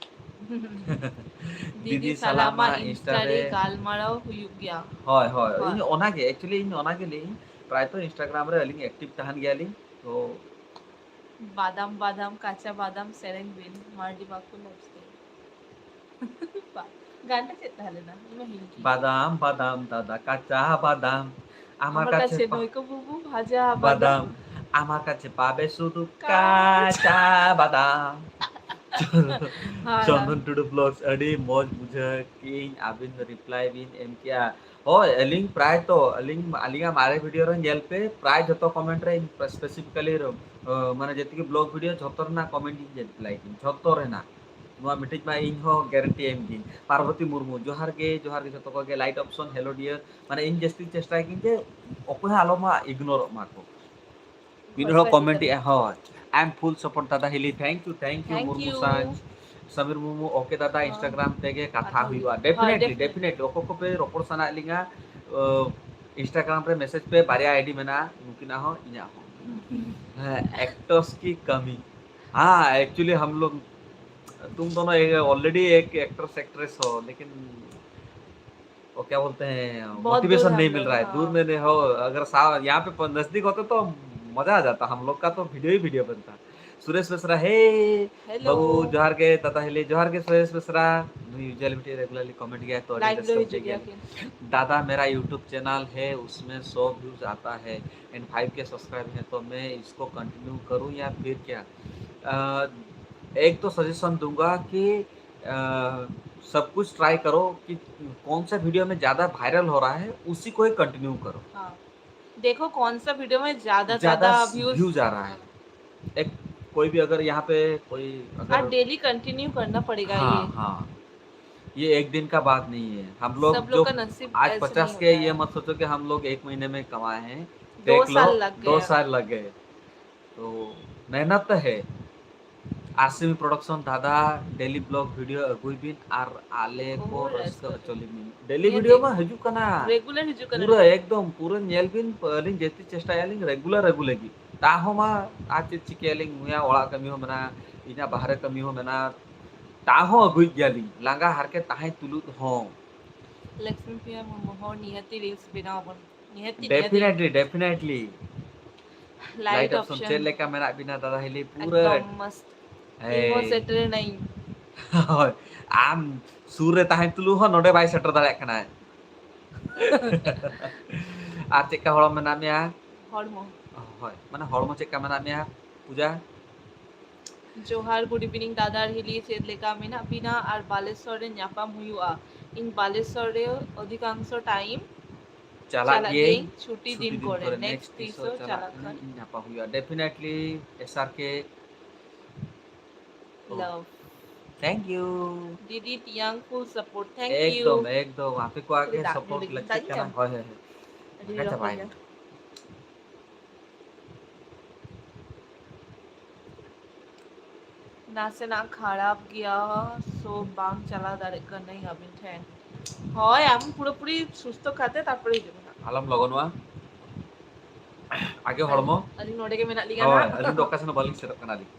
ᱫᱤᱫᱤ ᱥᱟᱞᱟᱜ ᱢᱟ Insta ᱨᱮ ᱜᱟᱞᱢᱟᱨᱟᱣ ᱦᱩᱭᱩᱜ ᱜᱮᱭᱟ᱾ ᱦᱳᱭ, ᱦᱳᱭ, ᱦᱳᱭ᱾ ᱤᱧ ᱚᱱᱟᱜᱮ, actually ᱤᱧ ᱚᱱᱟᱜᱮ ᱞᱟᱹᱭᱟᱹᱧ, ᱯᱨᱟᱭᱛᱚ Instagram ᱨᱮ ᱟᱹᱞᱤᱧ active ᱛᱟᱦᱮᱱ ᱜᱮᱭᱟᱞᱤᱧ, ᱛᱚ ᱵᱟᱫᱟᱢ ᱵᱟᱫᱟᱢ ᱠᱟᱪᱟ ᱵᱟᱫᱟᱢ ᱥᱮᱨᱮᱧ ᱵᱤᱱ, ᱢᱟᱨᱰᱤ ᱵᱟᱠᱚ ᱞᱟᱹᱭ᱾ ᱵᱟ-, ᱜᱟᱱᱴᱟ ᱪᱮᱫ ᱛᱟᱦᱮᱸ ᱞᱮᱱᱟ? ᱤᱧ ᱢᱟ ᱦᱤᱲᱤᱧ ᱠᱤᱫᱟᱹᱧ᱾ ᱵᱟᱫᱟᱢ ᱵᱟᱫᱟᱢ ᱫᱟᱫᱟ ᱠᱟᱪᱟ ᱵᱟᱫᱟᱢ, আমার আমার কাছে কাছে পা-, নৌকা বুবু ভাজা বাদাম, বাদাম। আমার কাছে পাবে শুধু কাঁচা। কাঁচা বাদাম। ᱦᱳᱭ, ᱪᱚᱱᱫᱚᱱ ᱴᱩᱰᱩ Vlogs, ᱟᱹᱰᱤ ᱢᱚᱡᱽ ᱵᱩᱡᱷᱟᱹᱣ ᱠᱮᱜᱼᱟᱹᱧ ᱟᱹᱵᱤᱱ reply ᱵᱤᱱ ᱮᱢ ᱠᱮᱜᱼᱟ᱾ ᱦᱳᱭ, ᱟᱹᱞᱤᱧ ᱯᱨᱟᱭᱛᱚ, ᱟᱹᱞᱤᱧ, ᱟᱹᱞᱤᱧᱟᱜ ᱢᱟᱨᱮ video ᱨᱮ ᱧᱮᱞ ᱯᱮ, ᱯᱨᱟᱭ ᱡᱚᱛᱚ comment ᱨᱮ ᱤᱧ specifically, ᱟᱸ, ᱢᱟᱱᱮ ᱡᱮᱛᱮ ᱜᱮ vlog video ᱡᱷᱚᱛᱚ ᱨᱮᱱᱟᱜ comment ᱤᱧ reply ᱠᱤᱧ, ᱡᱷᱚᱛᱚ ᱨᱮᱱᱟᱜ᱾ ᱱᱚᱣᱟ ᱢᱤᱫᱴᱤᱡ ᱢᱟ ᱤᱧ ᱦᱚᱸ guarantee ᱮᱢ ᱜᱤᱧ᱾ ᱯᱟᱨᱵᱚᱛᱤ ᱢᱩᱨᱢᱩ, ᱡᱚᱦᱟᱨ ᱜᱮ, ᱡᱚᱦᱟᱨ ᱜᱮ ᱡᱷᱚᱛᱚ ᱠᱚᱜᱮ, light option, hello dear, ᱢᱟᱱᱮ ᱤᱧ ᱡᱟᱹᱥᱛᱤ ᱪᱮᱥᱴᱟᱭ ᱜᱤᱧ ᱡᱮ ᱚᱠᱚᱭ ᱦᱚᱸ ᱟᱞᱚ ᱢᱟ ignoreᱚᱜ ᱢᱟ ᱠᱚ᱾ ᱢᱤᱫ ᱦᱚᱲ ᱦᱳᱭ, comment ᱮᱜᱼᱟ, ᱦᱳᱭ, I am full support ᱫᱟᱫᱟ ᱦᱤᱞᱤ, thank you, thank you, Thank Murmu you. ᱥᱟᱡᱽ, ᱥᱟᱢᱤᱨ ᱢᱩᱨᱢᱩ, okay ᱫᱟᱫᱟ, ᱦᱳᱭ᱾ Instagram ᱛᱮᱜᱮ ᱠᱟᱛᱷᱟ ᱠᱟᱛᱷᱟ ᱦᱩᱭᱩᱜᱼᱟ, ᱦᱩᱭᱩᱜᱼᱟ᱾ definitely, ᱦᱳᱭ, definitely, ᱚᱠᱚᱭ ᱠᱚᱯᱮ ᱨᱚᱯᱚᱲ ᱥᱟᱱᱟᱭᱮᱫ ᱞᱤᱧᱟ, ᱚ, Instagram ᱨᱮ message ᱯᱮ, ᱵᱟᱨᱭᱟ ID ᱢᱮᱱᱟᱜᱼᱟ, ᱱᱩᱠᱤᱱᱟᱜ ᱦᱚᱸ, ᱤᱧᱟᱹᱜ ᱦᱚᱸ᱾ ᱦᱮᱸ, actors ᱠᱤ ᱠᱟᱹᱢᱤ, ᱦᱮᱸ, actually ᱦᱟᱢ ᱞᱳᱜ, ᱛᱩᱢ ᱫᱳᱱᱳ already ᱮᱠ actors actress ᱦᱳ, ᱞᱮᱠᱤᱱ वो क्या बोलते हैं, बहुत मोटिवेशन दूर नहीं हम मिल लोग, रहा है, हाँ। दूर में नहीं हो, अगर सा-, यहाँ पे प-, नजदीक होते तो मजा आ जाता, हम लोग का तो video ही video बनता। सुरेश मिश्रा, हे। Hello। बाबू, जोहार गे, दादा हेली, जोहार गे, सुरेश मिश्रा। ᱱᱩᱭ usually ᱢᱤᱫᱴᱮᱡ regularly comment ᱜᱮᱭᱟ, ᱛᱚ ᱟᱹᱰᱤ ᱞᱟᱭᱤᱵᱷ ᱨᱟᱹᱥᱠᱟᱹ ᱞᱮ ᱵᱩᱡᱷᱟᱹᱜ ᱦᱤᱡᱩᱜ ᱜᱮᱭᱟ᱾ ᱜᱮᱭᱟ ᱠᱤᱱ᱾ दादा, मेरा YouTube चैनल है, उसमें सौ व्यूज आता है and फ़ाइव के सब्सक्राइब है, तो मैं इसको कंटिन्यू करूं या फिर क्या? अ, एक तो सजेशन दूंगा कि, अ, सब कुछ ट्राई करो कि कौन सा वीडियो में ज्यादा वायरल हो रहा है, उसी को ही कंटिन्यू करो। हाँ। देखो कौन सा वीडियो में ज्यादा, ज्यादा ज्यादा व्यूज व्यूज आ रहा है। एक कोई भी अगर यहाँ पे कोई अगर और डेली कंटिन्यू करना पड़ेगा हाँ, ये। हाँ। ये एक दिन का बात नहीं है। हम लोग सब लोग जो का नसीब आज ऐसे पचास नहीं के, होता ये है। मत सोचो कि हम लोग एक महीने में कमाए हैं। दो देख लो, साल लग दो गए। साल लग गए। तो मेहनत तो है। आरसीएम प्रोडक्शन दादा, डेली ब्लॉग वीडियो ᱟᱹᱜᱩᱭ ᱵᱤᱱ ᱟᱨ ᱟᱞᱮ ᱠᱚ ᱳ, ᱨᱟᱹᱥᱠᱟᱹ ᱨᱟᱹᱥᱠᱟᱹ᱾ ᱦᱚᱪᱚ ᱞᱮ ᱵᱤᱱ᱾ ᱰᱮᱞᱤ ᱱᱤᱦᱟᱹᱛᱤ᱾ ᱵᱷᱤᱰᱤᱭᱳ ᱢᱟ ᱦᱤᱡᱩᱜ ᱠᱟᱱᱟ᱾ ᱨᱮᱜᱩᱞᱟᱨ ᱦᱤᱡᱩᱜ ᱠᱟᱱᱟ᱾ ᱯᱩᱨᱟᱹ ᱮᱠᱫᱚᱢ, ᱯᱩᱨᱟᱹ ᱧᱮᱞ ᱵᱤᱱ, ᱟᱹᱞᱤᱧ ᱡᱮᱛᱤ ᱪᱮᱥᱴᱟᱭᱟᱞᱤᱧ ᱨᱮᱜᱩᱞᱟᱨ ᱟᱹᱜᱩ ᱞᱟᱹᱜᱤᱫ᱾ ᱛᱟᱦᱚᱸ ᱢᱟ ᱟᱨ ᱪᱮᱫ ᱪᱤᱠᱟᱹᱭᱟᱞᱤᱧ, ᱱᱩᱭᱟᱜ ᱚᱲᱟᱜ ᱠᱟᱹᱢᱤ ᱦᱚᱸ ᱢᱮᱱᱟᱜᱼᱟ, ᱤᱧᱟᱹᱜ ᱵᱟᱦᱨᱮ ᱠᱟᱹᱢᱤ ᱦᱚᱸ ᱢᱮᱱᱟᱜᱼᱟ, ᱛᱟᱦᱚᱸ ᱟᱹᱜᱩᱭᱮᱫ ᱜᱮᱭᱟᱞᱤᱧ, ᱞᱟᱸᱜᱟ ᱦᱟᱨᱠᱮᱛ ᱛᱟᱦᱮᱸ ᱛᱩᱞᱩᱡ ᱦᱚᱸ᱾ ᱞᱚᱠᱥᱢᱤ ᱯᱨᱤᱭᱟ ᱢᱩᱨᱢᱩ, ᱦᱚᱸ, ᱱᱤᱦᱟᱹᱛᱤ ᱨᱤᱞᱥ ᱵᱮᱱᱟᱣ ᱟᱵᱚᱱ᱾ ᱱᱤᱦᱟᱹᱛᱤ, ᱱᱤᱦᱟᱹᱛᱤ᱾ Definitely, definitely. Light light option option᱾ ᱪᱮᱫ ᱞᱮᱠᱟ ᱢᱮᱱᱟᱜ ᱵᱤᱱᱟ ᱫᱟᱫᱟ ᱦᱤᱞᱤ? ᱯᱩᱨᱟᱹ ᱮᱠᱫᱚᱢ ᱢᱚᱥᱛ᱾ ᱦᱮᱸ᱾ ᱤᱧ ᱦᱚᱸ ᱥᱮᱴᱮᱨ ᱮᱱᱟᱹᱧ᱾ ᱦᱳᱭ, ᱟᱢ ᱥᱩᱨ ᱨᱮ ᱛᱟᱦᱮᱸ ᱛᱩᱞᱩᱡ ᱦᱚᱸ ᱱᱚᱰᱮ ᱵᱟᱭ ᱥᱮᱴᱮᱨ ᱫᱟᱲᱮᱭᱟᱜ ᱠᱟᱱᱟ᱾ ᱟᱨ ᱪᱮᱫᱠᱟ ᱦᱚᱲᱢᱚ ᱢᱮᱱᱟᱜ ᱢᱮᱭᱟ? ᱦᱚᱲᱢᱚ᱾ ᱦᱳᱭ, ᱢᱟᱱᱮ ᱦᱚᱲᱢᱚ ᱪᱮᱫᱠᱟ ᱢᱮᱱᱟᱜ ᱢᱮᱭᱟ, ᱯᱩᱡᱟ? ᱡᱚᱦᱟᱨ, good evening ᱫᱟᱫᱟ ᱟᱨ ᱦᱤᱞᱤ, ᱪᱮᱫ ᱞᱮᱠᱟ ᱢᱮᱱᱟᱜ ᱵᱤᱱᱟ? ᱟᱨ ᱵᱟᱞᱮᱥᱚᱨ ᱨᱮ ᱧᱟᱯᱟᱢ ᱦᱩᱭᱩᱜᱼᱟ᱾ ᱤᱧ ᱵᱟᱞᱮᱥᱚᱨ ᱨᱮ ᱚᱫᱷᱤᱠᱟᱝᱥᱚ time ᱪᱟᱞᱟᱜ ᱪᱟᱞᱟᱜ ᱜᱤᱭᱟᱹᱧ, ᱜᱤᱭᱟᱹᱧ ᱪᱷᱩᱴᱤ ᱪᱷᱩᱴᱤ ᱫᱤᱱ ᱫᱤᱱ ᱠᱚᱨᱮ᱾ ᱠᱚᱨᱮ᱾ Next next ᱛᱤᱥᱚᱜ ᱛᱤᱥᱚᱜ ᱪᱟᱞᱟᱜ ᱪᱟᱞᱟᱜ ᱠᱷᱟᱱ᱾ ᱠᱷᱟᱱ ᱧᱟᱯᱟᱢ ᱦᱩᱭᱩᱜᱼᱟ᱾ Definitely, S R K. Love. Thank you. ᱫᱤᱫᱤ ᱛᱮᱭᱟᱝ full support. Thank you. ᱮᱠᱫᱚᱢ, ᱮᱠᱫᱚᱢ᱾ ᱟᱯᱮ ᱠᱚᱣᱟᱜ ᱜᱮ ᱫᱟᱜ ᱧᱩ support ᱞᱟᱹᱜᱤᱫ ᱞᱟᱹᱠᱛᱤᱜ ᱫᱟᱜ ᱠᱟᱱᱟ᱾ ᱧᱟᱢ᱾ ᱦᱳᱭ, ᱦᱳᱭ, ᱦᱳᱭ᱾ ᱟᱹᱰᱤ ᱵᱷᱟᱜᱮ ᱞᱚᱞᱚ ᱪᱟᱵᱟᱭᱮᱱᱟ᱾ ᱜᱮᱭᱟ᱾ ᱱᱟᱥᱮᱱᱟᱜ ᱠᱷᱟᱨᱟᱯ ᱜᱮᱭᱟ, so ᱵᱟᱝ ᱪᱟᱞᱟᱣ ᱫᱟᱲᱮᱭᱟᱜ ᱠᱟᱹᱱᱟᱹᱧ ᱟᱹᱵᱤᱱ ᱴᱷᱮᱱ᱾ ᱦᱳᱭ, ᱟᱢ ᱯᱩᱨᱟᱹᱯᱩᱨᱤ ᱥᱩᱥᱛᱷᱚ ᱠᱟᱛᱮ ᱛᱟᱨᱯᱚᱨᱮ ᱦᱤᱡᱩᱜ ᱢᱮ ᱦᱟᱸᱜ᱾ ᱟᱞᱚᱢ ᱞᱚᱜᱚᱱᱚᱜᱼᱟ, ᱟᱜᱮ ᱦᱚᱲᱢᱚ᱾ ᱟᱹᱞᱤᱧ ᱱᱚᱰᱮ ᱜᱮ ᱢᱮᱱᱟᱜ ᱞᱤᱧᱟ ᱦᱳᱭ, ᱦᱟᱸᱜ᱾ ᱟᱹᱞᱤᱧ ᱫᱚ ᱚᱠᱟ ᱥᱮᱫ ᱦᱚᱸ ᱵᱟᱹᱞᱤᱧ ᱥᱮᱱᱚᱜ ᱠᱟᱱᱟᱞᱤᱧ᱾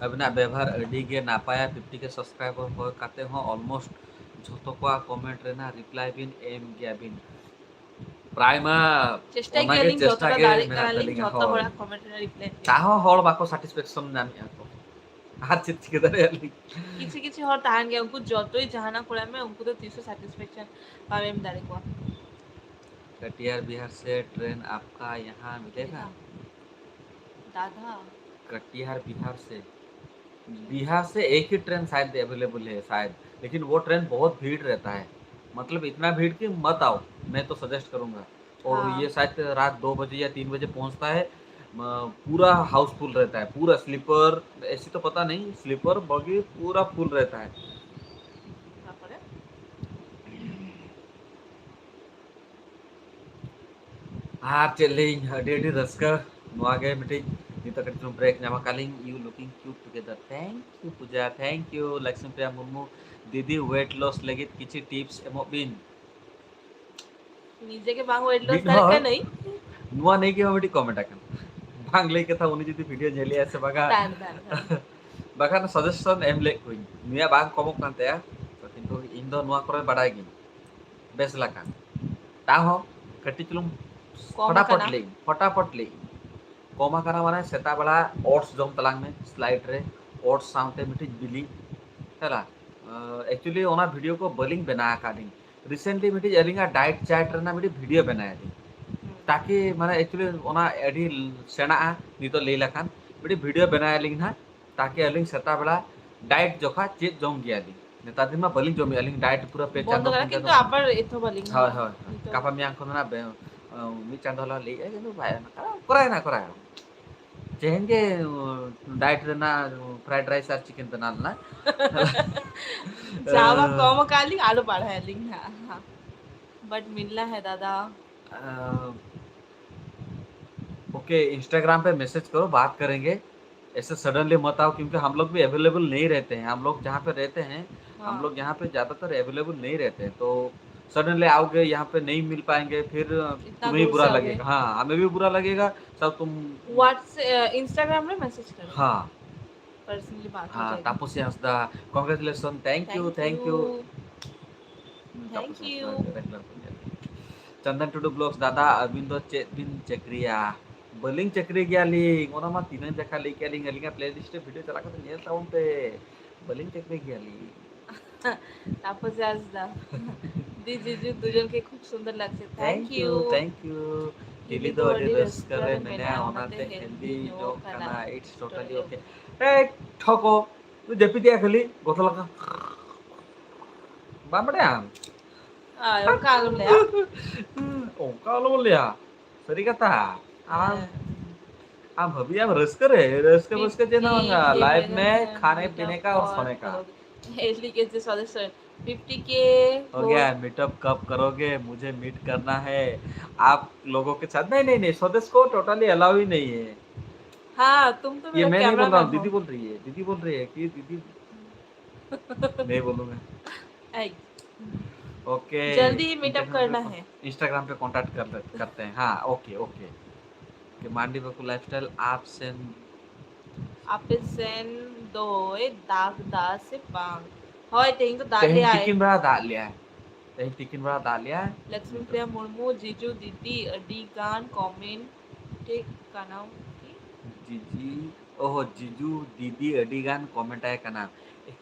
ᱟᱹᱵᱤᱱᱟᱜ ᱵᱮᱵᱷᱟᱨ ᱟᱹᱰᱤ ᱜᱮ ᱱᱟᱯᱟᱭᱟ, ᱯᱷᱤᱯᱴᱤ ᱠᱮ subscriber ᱦᱩᱭ ᱠᱟᱛᱮ ᱦᱚᱸ almost ᱡᱷᱚᱛᱚ ᱠᱚᱣᱟᱜ comment ᱨᱮᱱᱟᱜ reply ᱵᱤᱱ ᱮᱢ ᱜᱮᱭᱟ ᱵᱤᱱ᱾ ᱯᱨᱟᱭ ᱢᱟ ᱪᱮᱥᱴᱟᱭ ᱚᱱᱟᱜᱮ ᱜᱮᱭᱟᱞᱤᱧ ᱪᱮᱥᱴᱟ ᱡᱚᱛᱚᱴᱟ ᱜᱮ ᱫᱟᱲᱮᱜ ᱢᱮᱱᱟᱜ ᱠᱟᱱᱟᱞᱤᱧ ᱛᱟᱹᱞᱤᱧᱟ, ᱡᱚᱛᱚ ᱦᱳᱭ᱾ ᱦᱚᱲᱟᱜ ᱠᱚᱢᱮᱱᱴ ᱨᱮ ᱨᱤᱯᱞᱟᱭ᱾ ᱛᱟᱦᱚᱸ ᱦᱚᱲ ᱵᱟᱠᱚ ᱥᱟᱴᱤᱥᱯᱷᱮᱠᱥᱚᱱ ᱧᱟᱢᱮᱫᱼᱟ ᱠᱚ, ᱟᱨ ᱪᱮᱫ ᱪᱤᱠᱟᱹ ᱫᱟᱲᱮᱭᱟᱜᱼᱟ ᱞᱤᱧ? ᱠᱤᱪᱷᱩ ᱠᱤᱪᱷᱩ ᱦᱚᱲ ᱛᱟᱦᱮᱱ ᱜᱮᱭᱟ, ᱩᱱᱠᱩ ᱡᱚᱛᱚᱭ ᱡᱟᱦᱟᱱᱟᱜ ᱠᱚᱨᱟᱣ ᱢᱮ, ᱩᱱᱠᱩ ᱫᱚ ᱛᱤᱥ ᱦᱚᱸ ᱥᱟᱴᱤᱥᱯᱷᱮᱠᱥᱚᱱ ᱵᱟᱢ ᱮᱢ ᱫᱟᱲᱮ ᱠᱚᱣᱟ᱾ ᱠᱟᱴᱤᱭᱟᱨ ᱵᱤᱦᱟᱨ ᱥᱮ ᱴᱨᱮᱱ ᱟᱯᱠᱟ ᱭᱟᱦᱟᱸ ᱢᱤᱞᱮᱜᱟ? ᱫᱟᱫᱟ, कटिहार बिहार से, बिहार से एक ही ट्रेन शायद अवेलेबल है शायद, लेकिन वो ट्रेन बहुत भीड़ रहता है, मतलब इतना भीड़ कि मत आओ, मैं तो सजेस्ट करूंगा। और हाँ। ये शायद रात दो बजे या तीन बजे पहुंचता है, म- पूरा हाउसफुल रहता है, पूरा स्लीपर, एसी तो पता नहीं, स्लीपर बगी पूरा फुल रहता है। ᱛᱟᱨᱯᱚᱨᱮ ᱟᱨ ᱪᱮᱫ ᱞᱟᱹᱭᱟᱹᱧ, ᱟᱹᱰᱤ ᱟᱹᱰᱤ ᱨᱟᱹᱥᱠᱟᱹ᱾ ᱱᱚᱣᱟ ᱜᱮ ᱢᱤᱫᱴᱤᱡ ᱱᱤᱛᱚᱜ ᱠᱟᱹᱴᱤᱡ ᱪᱩᱞᱩᱝ ᱵᱨᱮᱠ ᱧᱟᱢ ᱟᱠᱟᱫ ᱞᱤᱧ᱾ You looking cute together. Thank you Puja, thank you Lakshmi Priya Murmu. ᱫᱤᱫᱤ, weight loss ᱞᱟᱹᱜᱤᱫ ᱠᱤᱪᱷᱤ ᱴᱤᱯᱥ ᱮᱢᱚᱜ ᱵᱤᱱ᱾ ᱱᱤᱡᱮ ᱜᱮ ᱵᱟᱝ weight loss ᱢᱤᱫ ᱫᱟᱲᱮᱭᱟᱜ ᱦᱚᱲ ᱠᱟᱹᱱᱟᱹᱧ᱾ ᱱᱚᱣᱟ ᱱᱤᱭᱮ ᱜᱮ ᱦᱚᱸ ᱢᱤᱫᱴᱤᱡ ᱠᱚᱢᱮᱱᱴ ᱟᱠᱟᱱᱟ, ᱵᱟᱝ ᱞᱟᱹᱭ ᱠᱟᱛᱷᱟ ᱩᱱᱤ ᱡᱩᱫᱤ ᱵᱷᱤᱰᱤᱭᱳ ᱧᱮᱞᱮᱜᱼᱟ ᱥᱮ ᱵᱟᱝᱟ᱾ ᱵᱟᱝ, ᱵᱟᱝ, ᱵᱟᱝ᱾ ᱵᱟᱠᱷᱟᱱ ᱥᱟᱡᱮᱥᱚᱱ ᱮᱢ ᱞᱮᱫ ᱠᱚᱣᱟᱧ, ᱱᱩᱭᱟᱜ ᱵᱟᱝ ᱠᱚᱢᱚᱜ ᱠᱟᱱ ᱛᱟᱭᱟ, ᱛᱚ ᱠᱤᱱᱛᱩ ᱤᱧ ᱫᱚ ᱱᱚᱣᱟ ᱠᱚᱨᱮ ᱵᱟᱰᱟᱭ ᱜᱤᱧ ᱵᱮᱥ ᱞᱮᱠᱟ᱾ ᱛᱟᱦᱚᱸ ᱠᱟᱹᱴᱤᱡ ᱪᱩᱞᱩᱝ ᱠᱚᱢ ᱯᱷᱚᱴᱟᱯᱷᱚᱴ ᱟᱠᱟᱱᱟ᱾ ᱞᱟᱹᱭ, ᱯᱷᱚᱴᱟᱯᱷᱚᱴ ᱞᱟᱹᱭ᱾ ᱠᱚᱢ ᱟᱠᱟᱱᱟ ᱢᱟᱱᱮ ᱥᱮᱛᱟᱜ ᱵᱮᱲᱟ ᱳᱴᱥ ᱡᱚᱢ ᱛᱟᱞᱟᱝ ᱢᱮ ᱥᱞᱟᱭᱤᱰ ᱨᱮ, ᱳᱴᱥ ᱥᱟᱶᱛᱮ ᱢᱤᱫᱴᱤᱡ ᱵᱤᱞᱤ, ᱦᱮᱸ ᱞᱟ? ᱮᱠᱪᱩᱭᱮᱞᱤ ᱚᱱᱟ ᱵᱷᱤᱰᱤᱭᱳ ᱠᱚ ᱵᱟᱹᱞᱤᱧ ᱵᱮᱱᱟᱣ ᱟᱠᱟᱫ ᱞᱤᱧ᱾ ᱨᱤᱥᱮᱱᱴᱞᱤ ᱢᱤᱫᱴᱤᱡ ᱟᱹᱞᱤᱧᱟᱜ ᱰᱟᱭᱮᱴ ᱪᱟᱨᱴ ᱨᱮᱱᱟᱜ ᱢᱤᱫᱴᱤᱡ ᱵᱷᱤᱰᱤᱭᱳ ᱵᱮᱱᱟᱣ ᱟᱹᱞᱤᱧ, ᱛᱟᱠᱤ ᱢᱟᱱᱮ ᱮᱠᱪᱩᱭᱮᱞᱤ ᱚᱱᱟ ᱟᱹᱰᱤ ᱥᱮᱬᱟᱜᱼᱟ ᱱᱤᱛᱚᱜ ᱞᱟᱹᱭ ᱞᱮᱠᱷᱟᱱ᱾ ᱢᱤᱫᱴᱤᱡ ᱵᱷᱤᱰᱤᱭᱳ ᱵᱮᱱᱟᱣ ᱟᱹᱞᱤᱧ ᱱᱟᱦᱟᱜ, ᱛᱟᱠᱤ ᱟᱹᱞᱤᱧ ᱥᱮᱛᱟᱜ ᱵᱮᱲᱟ ᱰᱟᱭᱮᱴ ᱡᱚᱠᱷᱟ ᱪᱮᱫ ᱡᱚᱢ ᱜᱮᱭᱟᱞᱤᱧ᱾ ᱱᱮᱛᱟᱨ ᱫᱤᱱ ᱢᱟ ᱵᱟᱹᱞᱤᱧ ᱡᱚᱢᱮᱜᱼᱟ ᱟᱹᱞᱤᱧ ᱰᱟᱭᱮᱴ ᱯᱩᱨᱟᱹ ᱯᱮ ᱵᱚᱱᱫᱚ ᱪᱟᱸᱫᱚ, ᱠᱟᱱᱟ, ᱯᱩᱱ ᱪᱟᱸᱫᱚ ᱠᱤᱱᱛᱩ ᱠᱷᱚᱱ᱾ ᱟᱵᱟᱨ ᱮᱛᱚᱦᱚᱵ ᱟᱹᱞᱤᱧ ᱦᱳᱭ, ᱦᱟᱸᱜ ᱦᱳᱭ᱾ ᱱᱤᱛᱚᱜ᱾ ᱜᱟᱯᱟ ᱢᱮᱭᱟᱝ ᱠᱷᱚᱱ ᱫᱚ ᱱᱟᱜ ᱵᱮ-, ᱢᱤᱫ ᱪᱟᱸᱫᱚ ᱞᱟᱦᱟ ᱞᱟᱹᱭᱮᱫᱼᱟ, ᱠᱤᱱᱛᱩ ᱵᱟᱭ ᱮᱢ ᱟᱠᱟᱫᱟ᱾ ᱠᱚᱨᱟᱭ ᱱᱟ, ᱠᱚᱨᱟᱭ᱾ ᱛᱮᱦᱮᱧ ᱜᱮ, ᱰᱟᱭᱮᱴ ᱨᱮᱱᱟᱜ ᱯᱷᱨᱟᱭᱤᱰ ᱨᱟᱭᱤᱥ ᱟᱨ ᱪᱤᱠᱮᱱ ᱵᱮᱱᱟᱣ ᱞᱮᱱᱟ᱾ ᱡᱟᱣᱟ ᱠᱚᱢ ᱟᱠᱟᱫ ᱞᱤᱧ, ᱟᱞᱚ ᱵᱟᱲᱦᱟᱭ ᱟᱹᱞᱤᱧ ᱦᱟᱸᱜ᱾ But ᱢᱤᱞᱱᱟ ᱦᱮ ᱫᱟᱫᱟ᱾ अ, ओके, Instagram पे मैसेज करो, बात करेंगे। ऐसे सडनली मत आओ, क्योंकि हम लोग भी अवेलेबल नहीं रहते हैं। हम लोग जहाँ पे रहते हैं, हम हाँ। लोग यहाँ पे ज़्यादातर अवेलेबल नहीं रहते हैं, तो सडनली आओगे, यहाँ पे नहीं मिल पाएंगे, फिर इतना तुम्हें ही दूर बुरा से आओगे। लगेगा। हाँ, हमें भी बुरा लगेगा। सब तुम WhatsApp, Instagram में मैसेज करो। हाँ, पर्सनली बात हो हाँ, जाएगी। Taapsee Hansda, congratulation, thank you, thank you। Thank you। Taapsee Hansda, regular बन जाएगी। ᱪᱚᱱᱫᱚᱱ ᱴᱩᱰᱩ ᱵᱞᱚᱜᱥ, ᱫᱟᱫᱟ, ᱟᱹᱵᱤᱱ ᱫᱚ ᱪᱮᱫ ᱵᱤᱱ ᱪᱟᱹᱠᱨᱤᱭᱟ? ᱵᱟᱹᱞᱤᱧ ᱪᱟᱹᱠᱨᱤ ᱜᱮᱭᱟᱞᱤᱧ, ᱚᱱᱟ ᱢᱟ ᱛᱤᱱᱟᱹᱝ ᱡᱟᱠᱷᱟ ᱞᱟᱹᱭ ᱠᱮᱫ ᱞᱤᱧ, ᱟᱹᱞᱤᱧᱟᱜ ᱯᱞᱮᱞᱤᱥᱴ ᱨᱮ ᱵᱷᱤᱰᱤᱭᱳ ᱪᱟᱞᱟᱜ ᱠᱟᱛᱮ ᱧᱮᱞ ᱛᱟᱵᱚᱱ ᱯᱮ᱾ ᱵᱟᱹᱞᱤᱧ ᱪᱟᱹᱠᱨᱤ ᱜᱮᱭᱟᱞᱤᱧ᱾ ᱛᱟᱯᱚᱥ ᱦᱟᱸᱥᱫᱟ, ᱫᱤ ᱡᱤᱡᱩ ᱫᱩᱡᱚᱱ ᱜᱮ ᱠᱷᱩᱵ ᱥᱩᱱᱫᱚᱨ ᱞᱟᱜᱽᱪᱷᱮ᱾ Thank you, thank you. ᱫᱤᱫᱤ ᱫᱚ ᱟᱹᱰᱤ ᱨᱟᱹᱥᱠᱟᱹ ᱨᱮ ᱢᱮᱱᱟᱭᱟ, ᱚᱱᱟᱛᱮ ᱦᱮᱞᱫᱤ ᱧᱚᱜ ᱠᱟᱱᱟ᱾ It's totally okay. ᱮᱭ ᱴᱷᱚᱠᱚ, ᱡᱟᱹᱯᱤᱫᱮᱜᱼᱟ ᱠᱷᱟᱹᱞᱤ ᱜᱚᱛᱷᱚ ᱞᱮᱠᱟ᱾ ᱵᱟᱢ ᱵᱟᱰᱟᱭᱟ? ᱟᱭ, ᱚᱱᱠᱟ ᱟᱞᱚᱢ ᱞᱟᱹᱭᱟ᱾ ᱚᱱᱠᱟ ᱟᱞᱚᱢ ᱞᱟᱹᱭᱟ, ᱥᱟᱹᱨᱤ ᱠᱟᱛᱷᱟ᱾ ᱟᱢ ᱟᱢ ᱵᱷᱟᱹᱵᱤᱭᱟᱢ ᱨᱟᱹᱥᱠᱟᱹ ᱨᱮ, ᱨᱟᱹᱥᱠᱟᱹ ᱵᱟᱹᱥᱠᱟᱹ ᱪᱮᱫ ᱦᱚᱸ ᱵᱟᱝᱟ, ᱞᱟᱭᱤᱯ ᱢᱮ ᱠᱷᱟᱱᱮ ᱯᱤᱱᱮ ᱠᱟ ᱚᱨ ᱥᱚᱱᱮ ᱠᱟ᱾ ᱮᱞᱤ ᱠᱮ ᱡᱮ ᱥᱚᱫᱚᱥᱥᱚ ᱯᱷᱤᱯᱴᱤ ᱠᱮ हो गया है, मीटअप कब करोगे? मुझे मीट करना है आप लोगों के साथ। नहीं, नहीं, नहीं, स्वदेश को टोटली अलाउ ही नहीं है। हाँ, तुम तो ये मेरा मैं नहीं बोल रहा हूँ, कैमरामैन दीदी हो। बोल रही है, दीदी बोल रही है कि दीदी नहीं बोलूंगा। ऐ, ओके, जल्दी ही मीटअप करना है। इंस्टाग्राम पे कांटेक्ट कर ले- करते हैं। हाँ, ओके, ओके। कि मांडी बकु लाइफस्टाइल आप से ᱟᱯᱮ ᱥᱮᱱ ᱫᱚᱭ ᱫᱟᱜᱽ ᱫᱟ ᱥᱮ ᱵᱟᱝ? ᱦᱳᱭ, ᱛᱮᱦᱮᱧ ᱫᱚ ᱫᱟᱜ ᱛᱮᱦᱮᱧ ᱞᱮᱜᱟᱭ᱾ ᱛᱤᱠᱤᱱ ᱵᱮᱲᱟ ᱫᱟᱜ ᱞᱮᱜᱟᱭ, ᱛᱮᱦᱮᱧ ᱛᱤᱠᱤᱱ ᱵᱮᱲᱟ ᱫᱟᱜ ᱞᱮᱜᱟᱭ᱾ ᱞᱚᱠᱥᱢᱤ ᱯᱨᱤᱭᱟ ᱢᱩᱨᱢᱩ, ᱡᱤᱡᱩ ᱫᱤᱫᱤ ᱟᱹᱰᱤ ᱜᱟᱱ ᱠᱚᱢᱮᱱᱴ ᱠᱟᱱᱟ ᱠᱤ? ᱡᱤᱡᱤ, ᱚᱦᱚ, ᱡᱤᱡᱩ ᱫᱤᱫᱤ ᱟᱹᱰᱤ ᱜᱟᱱ ᱠᱚᱢᱮᱱᱴ ᱟᱭ ᱠᱟᱱᱟ᱾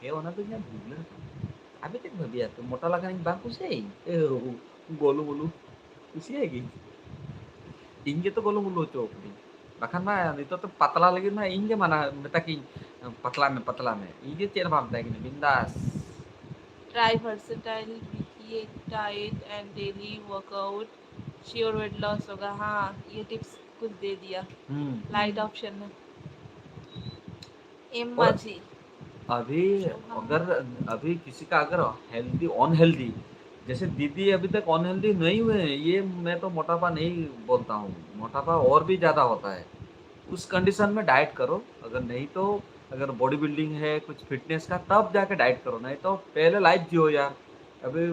ᱦᱮᱸ, ᱚᱱᱟ ᱫᱚ ᱤᱧᱟᱹᱜ ᱵᱷᱩᱞ ᱟᱠᱟᱱᱟ᱾ ᱟᱵᱮ ᱪᱮᱫ ᱵᱷᱟᱹᱵᱤᱭᱟ ᱛᱚ, ᱢᱚᱴᱟ ᱞᱟᱜᱟᱱᱤᱧ ᱵᱟᱝ ᱠᱩᱥᱤᱭᱟᱜ ᱤᱧ? ᱮ, ᱜᱳᱞᱩ ᱢᱳᱞᱩ ᱠᱩᱥᱤᱭᱟᱜ ᱜᱤᱧ? ᱤᱧ ᱜᱮᱛᱚ ᱜᱳᱞᱩ ᱢᱳᱞᱩ ᱦᱚᱪᱚ ᱠᱟᱹᱫᱤᱧ᱾ ᱵᱟᱠᱷᱟᱱ ᱢᱟ ᱱᱤᱛᱚᱜ ᱛᱚ ᱯᱟᱛᱞᱟ ᱞᱟᱹᱜᱤᱫ ᱢᱟ ᱤᱧ ᱜᱮ ᱢᱟᱱᱟ ᱢᱮᱛᱟ ᱠᱤᱧ, ᱯᱟᱛᱞᱟ ᱢᱮ, ᱯᱟᱛᱞᱟ ᱢᱮ᱾ ᱤᱧ ᱜᱮ ᱪᱮᱫ ᱦᱚᱸ ᱵᱟᱝ ᱢᱮᱛᱟᱭ ᱠᱟᱹᱱᱟᱹᱧ, ᱵᱤᱱᱫᱟᱥ᱾ Try versatile, be diet and daily workout, sure weight loss होगा। हाँ, ये टिप्स कुछ दे दिया। हम्म। लाइट ऑप्शन में। एम और माझी। अभी अगर, अभी किसी का अगर हेल्दी, अनहेल्दी, जैसे दीदी अभी तक अनहेल्दी नहीं हुए हैं, ये मैं तो मोटापा नहीं बोलता हूँ, मोटापा और भी ज्यादा होता है। उस कंडीशन में डाइट करो, अगर नहीं तो, अगर बॉडी बिल्डिंग है, कुछ फिटनेस का, तब जाके डाइट करो, नहीं तो पहले लाइफ जियो यार। अभी